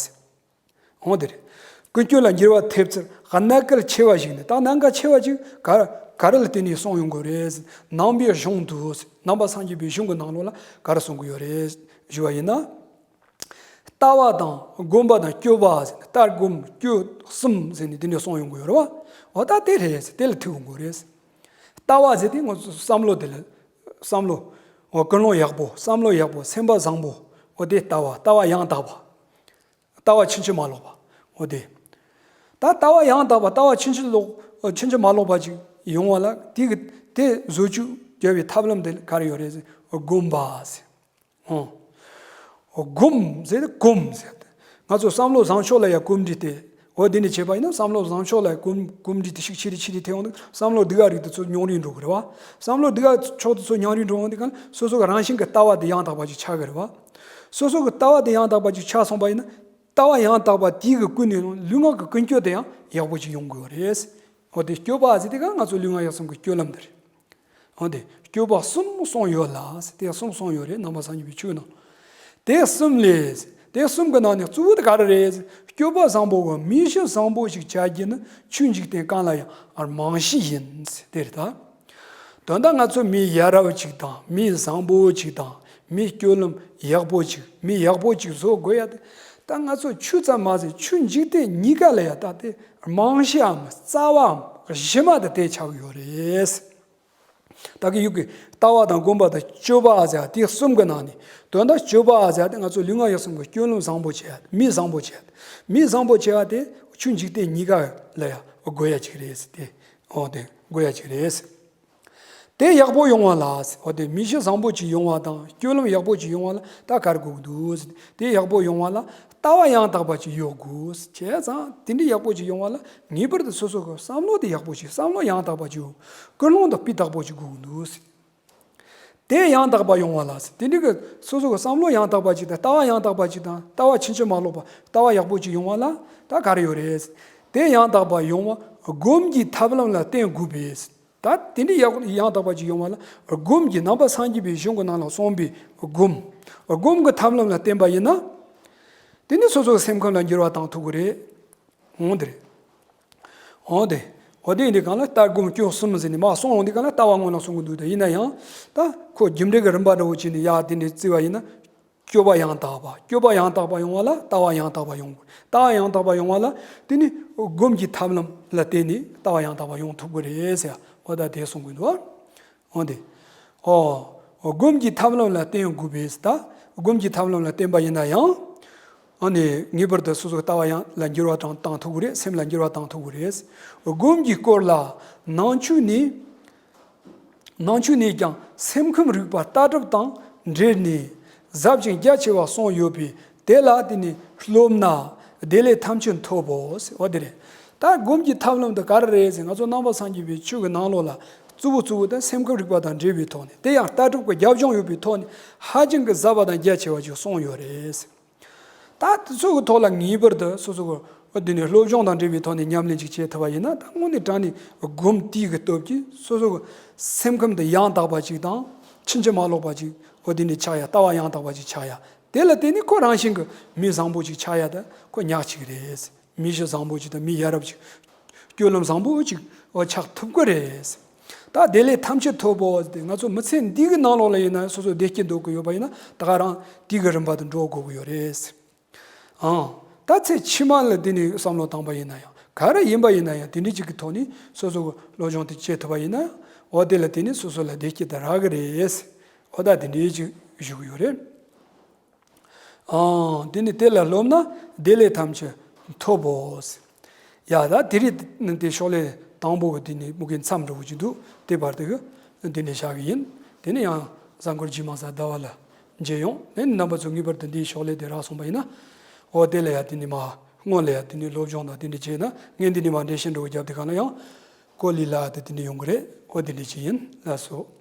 འོ་དེ་རེད། ཀུན་སྤྱོད་ལ་འགྱུར་བ་ཐེབས་ཚུལ་གནད་གལ་ཆེ་བ་ཞིག་ནི་ད་གནད་འགག་ཆེ་བ་ཅིག་ག་ག་རེ་ལ་བརྟེན་ནས་གསུངས་ཡོང་གི་རེད། ནང་པའི་གཞུང་དུ་ནང་པ་སངས་རྒྱས་པའི་གཞུང་གི་ནང་ལོགས་ལ་ག་རེ་གསུང་གི་ཡོད་རེད་ཞུ་བ་ཡིན་ན། ལྟ་བ་དང་སྒོམ་པ་དང་སྤྱོད་པ་ཟེར་ནས་ལྟ་སྒོམ་སྤྱོད་གསུམ་ཟེར་ནས་དེ་འདྲ་གསུངས་ཡོང་གི་ཡོད་རེད་བ། འོ་ད་དེ་རེད་ཟེར་དེ་ལ་ཐུག་ཡོང་གི་རེད། ལྟ་བ་ཟེར་དེ་ང་ཚོ་བསམ་བློ་དེ་ལ་བསམ་བློ་འོ་ཀུན་སློང་ཡག་པོ་བསམ་བློ་ཡག་པོ་སེམས་པ་བཟང་པོ་འོ་དེ་ལྟ་བ་ལྟ་བ་ཡང་དག་པ། ལྟ་བ་ཕྱིན་ཅི་མ་ལོག་པ། འོ་དེ། ད་ལྟ་བ་ཡང་དག་པ་ལྟ་བ་ཕྱིན་ཅི་ལོག་ཕྱིན་ཅི་མ་ལོག་པ་ཅིག་ཡོང་བ་ལ་དེ་གི་དེ་བཟོ་བཅོས་རྒྱབ་པའི་ཐབས་ལམ་དེ་ག་རེ་ཡོད་རེད་ཟེར། སྒོམ་པ་ཟེར། ཨོ། སྒོམ་ཟེར་ཏེ་སྒོམ་ཟེར་ཏེ། ང་ཚོ་བསམ་བློ་བཟང་ཕྱོགས་ལ་ཡང་གོམས་འདྲིས་ཏེ། འོ་དེ་འདྲ་བྱས་པ་ཡིན་ན་བསམ་བློ་བཟང་ཕྱོགས་ལ་གོམས་གོམས་འདྲིས་ཏེ་ཤུགས་ཆེ་རེ་ཆེ་རེ་ཐེབས་འོང་དུས་བསམ་བློ་སྡུག་ག་རིགས་དེ་ཚོ་ཉུང་རུ་འགྲོ་གི་རེད་བ། བསམ་བློ་སྡུག་ག་ཕྱོགས་དེ་ཚོ་ཉུང་རུ་འགྲོ་འོང་དུས་གང་སོ་སོ་གི་རང་བཞིན་གྱི་ལྟ་བ་དེ་ཡང་དག་པ་ཅིག་ཆགས་གི་རེད་བ། སོ་སོ་གི་ལྟ་བ་དེ་ཡང་དག་པ་ཅིག་ཆགས་སོང་པ་ཡིན་ན། ལྟ་བ་ཡང་དག་པ་དེའི་གི་ཀུན་ནས་ལུས་ངག་གི་ཀུན་སྤྱོད་དེ་ཡང་ཡག་པོ་ཅིག་ཡོང་དགོས་རེད། འོ་དེ་སྤྱོད་པ་ཟེར་དེ་ག་ང་ཚོ་ལུས་ངག་ཡིད་གསུམ་གྱི་སྤྱོད་ལམ་དེ་རེད། འོ་དེ་སྤྱོད་པ་གསུམ་གསུངས་ཡོད་ལ་ཟེར་དེ་གསུམ་གསུངས་ཡོད་རེད་ནང་པ་སངས་རྒྱས་པའི་ཆོས་ནང་། དེ་གསུམ་ལས་ཟེར་དེ་གསུམ་གྱི་ནང་ནས་གཙོ་བོ་དེ་ག་རེ་རེད་ཟེར་སྤྱོད་པ་བཟང་པོ་གི་མི་གཤིས་བཟང་པོ་ཞིག་བྱ་རྒྱུ་ནི་ཆོས་འཇིག་རྟེན་གང་ལ་ཡང་རྨང་གཞི་ཡིན་ཟེར་དེ་རེད་ད། དོན་དག་ང་ཚོ་མི་ཡ་རབས་ཅིག་དང་མི་བཟང་པོ་ཅིག་དང་མི་སྤྱོད་ལམ་ཡག་པོ་ཅིག་མི་ཡག་པོ་ཅིག་བཟོ་དགོས་ཡ་དེ། ད་ང་ཚོ་ཆོས་ཙམ་མ་ཟད་ཆོས་འཇིག་རྟེན་གཉིས་ཀ་ལ་ཡ་ད་དེ་རྨང་གཞིའམ་རྩ་བའམ་གཞི་མ་དེ་དེ་ཆགས་ཡོད་རེད། ད་གི་ཡུག་གི་ལྟ་བ་དང་སྒོམ་པ་དང་སྤྱོད་པ་ཟེར་དེ་གསུམ་གི་ནང་ནས་དོན་དག་སྤྱོད་པ་ཟེར་དེ་ང་ཚོ་ལུས་ངག་ཡིད་གསུམ་གི་སྤྱོད་ལམ་བཟང་པོ་བྱེད་ཡ་མི་བཟང་པོ་བྱེད་ཡ་མི་བཟང་པོ་བྱེད་ཡ་དེ་ཆོས་འཇིག་རྟེན་གཉིས་ཀ་ལ་ཡ་དགོས་ཡ་ཅིག་རེད་ཟེར་དེ། འོ་དེ་དགོས་ཡ་ཅིག་རེད། དེ་ཡག་པོ་ཡོང་བ་ལ། འོ་དེ་མི་གཤིས་བཟང་པོ་ཅིག་ཡོང་བ་དང་སྤྱོད་ལམ་ཡག་པོ་ཅིག་ཡོང་བ་ལ་ད་ག་རེ་དགོས་ཀྱི་འདུག་དེ་ཡག་པོ་ཡོང་བ་ལ་ལྟ་བ་ཡང་དག་པ་ཅིག་ཡོད་དགོས། བྱས་ཙང་དེ་འདྲའི་ཡག་པོ་ཅིག་ཡོང་བ་ལ་ངེས་པར་དུ་སོ་སོ་གི་བསམ་བློ་དེ་ཡག་པོ་ཅིག་བསམ་བློ་ཡང་དག་པ་ཅིག་ཡོད། ཀུན་སློང་དང་སྤུས་དག་པོ་ཅིག་དགོས་ཀྱི་འདུག་དེ་ཡང་དག་པ་ཡོང་བ་ལ། དེ་འདྲའི་གི་སོ་སོ་གི་བསམ་བློ་ཡང་དག་པ་ཅིག་དང་ལྟ་བ་ཡང་དག་པ་ཅིག་དང་ལྟ་བ་ཕྱིན་ཅི་མ་ལོག་པ་ལྟ་བ་ཡག་པོ་ཅིག་ཡོང་བ་ལ་ད་ག་རེ་ཡོད་རེད། དེ་ཡང་དག་པ་ཡོང་བ་སྒོམ་གྱི་ཐབས་ལམ་ལ་བརྟེན་དགོས་པས། ད་དེ་འདྲའི་ཡག་ཡང་དག་པ་ཅིག་ཡོང་བ་ལ་སྒོམ་གྱི་ནང་པ་སངས་རྒྱས་པའི་གཞུང་གི་ནང་ལ་གསུངས་པའི་སྒོམ། སྒོམ་གྱི་ཐབས་ལམ་ལ་བརྟེན་པ་ཡིན་ན། དེ་ནི་སོ་སོའི་སེམས་ཁམས་ལ་འགྱུར་བ་བཏང་ཐུབ་ཀྱི་རེད། འོང་དེ་རེད། འོང་དེ། འོ་དེ་ཡིན་དུས་གང་ལ་ལྟ་སྒོམ་སྤྱོད་གསུམ་ཟེར་ནས་མ་གསུངས་འོང་དུས་གང་ལ་ལྟ་བ་སྔོན་ལ་གསུང་གི་འདུག་ད་ཡིན་ན་ཡང་། ད་ཁོ་རྒྱུ་འབྲས་ཀྱི་རིམ་པ་འདྲ་བོ་བྱས་ནས་ཡ་དེ་འདྲའི་བརྩི་བ་ཡིན་ན། སྤྱོད་པ་ཡང་དག་པ། སྤྱོད་པ་ཡང་དག་པ་ཡོང་བ་ལ་ལྟ་བ་ཡང་དག་པ་ཡོང་དགོས། ལྟ་བ་ཡང་དག་པ་ཡོང་བ་ལ་དེ་ནི་སྒོམ་གྱི་ཐབས་ལམ་ལ་བརྟེན་ནས་ལྟ་བ་ཡང་དག་པ་ཡོང་ཐུབ་ཀྱི་རེད་ཟེར་འོ་ད་དེ་གསུང་གི་འདུག་འོ་དེ། ཨོ། སྒོམ་གྱི་ཐབས་ལམ་ལ་བརྟེན་དགོས་པས་ད། སྒོམ་གྱི་ཐབས་ལམ་ལ་བརྟེན་པ་ཡིན་ན་ཡང་། ཨ་ནི་ངེས་པར་དུ་སོ་སོའི་ལྟ་བ་ཡང་ལ་འགྱུར་བ་དང་བཏང་ཐུབ་ཀྱི་རེད། སེམས་ལ་འགྱུར་བ་བཏང་ཐུབ་ཀྱི་རེད། སྒོམ་གྱི་སྐོར་ལ་ནང་ཆོས་ནས། ནང་ཆོས་ནས་ཀྱང་སེམས་ཁམས་རིག་པ་ལྟ་གྲུབ་དང་འབྲེལ་ནས་ཟབ་ཅིང་རྒྱ་ཆེ་བ་གསུངས་ཡོད་པས། དེ་ལ་བརྟེན་ནས་སློབ་ན་བདེ་ལེགས་ཐམས་ཅད་ཐོབ་བོ་ཟེར་བ་དེ་རེད། ད་སྒོམ་གྱི་ཐབས་ལམ་དེ་ག་རེ་རེད་ཟེར་ང་ཚོ་ནང་པ་སངས་རྒྱས་པའི་ཆོས་ཀྱི་ནང་ལོགས་ལ་གཙོ་བོ་གཙོ་བོ་དེ་སེམས་ཁམས་རིག་པ་དང་འབྲེལ་བའི་ཐོག་ནས་དེ་ཡང་ལྟ་གྲུབ་ཀྱི་རྒྱབ་ལྗོངས་ཡོད་པའི་ཐོག་ནས་ཧ་ཅང་གི་ཟབ་པ་དང་རྒྱ་ཆེ་བ་ཞིག་གསུངས་ཡོད་རེད་ཟེར། ད་དེ་ཚོ་གི་ཐོག་ལ་ངེས་པར་དུ་སོ་སོ་གི་འདི་ནས་སློབ་སྦྱོང་དང་འབྲེལ་བའི་ཐོག་ནས་ཉམས་ལེན་ཅིག་བྱེད་ཐུབ་པ་ཡིན་ན་ད་དངོས་གནས་དྲང་ནས་སྒོམ་དེའི་གི་སྟོབས་ཀྱིས་སོ་སོ་གི་སེམས་ཁམས་དེ་ཡང་དག་པ་ཅིག་དང་ཕྱིན་ཅི་མ་ལོག་པ་ཅིག་འོ་དེ་ནས་ཆགས་ཡ་ལྟ་བ་ཡང་དག་པ་ཅིག་ཆགས་ཡ། དེ་ལ་བརྟེན་ནས་ཁོ་རང་བཞིན་གྱི་མི་བཟང་པོ་ཅིག་ཆགས་ཡ་དེ་ཁོ་ཉག་གཅིག་རེད། མི་གཤིས་བཟང་པོ་ཅིག་དང་མི་ཡ་རབས་ཅིག་སྤྱོད་ལམ་བཟང་པོ་ཅིག་འོ་ཆགས་ཐུབ་ཀྱི་རེད། ད་བདེ་ལེགས་ཐམས་ཅད་ཐོབ་བོ་ཟེར་ཏེ་ང་ཚོ་མི་ཚེ་འདི་གི་ནང་ལོགས་ལ་ཡིན་ན་སོ་སོ་བདེ་སྐྱིད་འདོད་ཀྱི་ཡོད་པ་ཡིན་ན་ད་ག་རང་དེ་གི་རིམ་པ་དུ་འགྲོ་དགོས་ཀྱི་ཡོད་རེད། ཨང་། ད་ཚེ་ཕྱི་མ་ལ་དེ་ནས་བསམ་བློ་བཏང་པ་ཡིན་ན་ཡང་ག་རེ་ཡིན་པ་ཡིན་ན་ཡང་དེ་འདྲའི་ཅིག་གི་ཐོག་ནས་སོ་སོ་གི་སློབ་སྦྱོང་དེ་བྱེད་ཐུབ་པ་ཡིན་ན་ཡང་འོ་དེ་ལ་བརྟེན་ནས་སོ་སོ་ལ་བདེ་སྐྱིད་དང་རག་གི་རེད། འོ་ད་དེ་འདྲའི་ཅིག་ཞུ་གི་ཡོད་རེད། ཨང་། དེ་ནི་དེ་ལ་སློབ་ན་བདེ་ལེགས་ཐམས་ཅད་ཐོབ་བོ། ཡ་ད་དེ་རིང་དེ་ཤོག་ལེ་ དང་པོ་གི་དེ་ནི་མུ་གེ་མཚམས་འདྲ་བོ་ཅིག་འདུག་དེ་བར་དུ་གི་དེ་ནི་བཞག་གི་ཡིན། དེ་ནི་ཡང་གཟའ་འཁོར་རྗེས་མ་གཟའ་ཟླ་བ་ལ་མཇལ་ཡོང་། ཨེ་ནི་རྣམ་པ་ཚོ་ངེས་པར་དུ་འདིའི་ཤོག་ལྷེ་དེ་རག་སོང་པ་ཡིན་ན། འོ་དེ་ལ་ཡ་དེ་ནི་མ་སྔོན་ལ་ཡ་དེ་ནི་སློབ་སྦྱོང་དང་དེ་འདྲ་བྱས་ན། ངས་འདི་ནི་མ་འགྲེལ་བཤད་འདྲ་བོ་བརྒྱབ་དེ་གང་ལ་ཡང་གོ་ལི་ལ་དེ་དེ་འདྲ་ཡོང་གི་རེད། འོ་དེ་འདྲ་ཅིག་ཡིན། ལགས་སོ།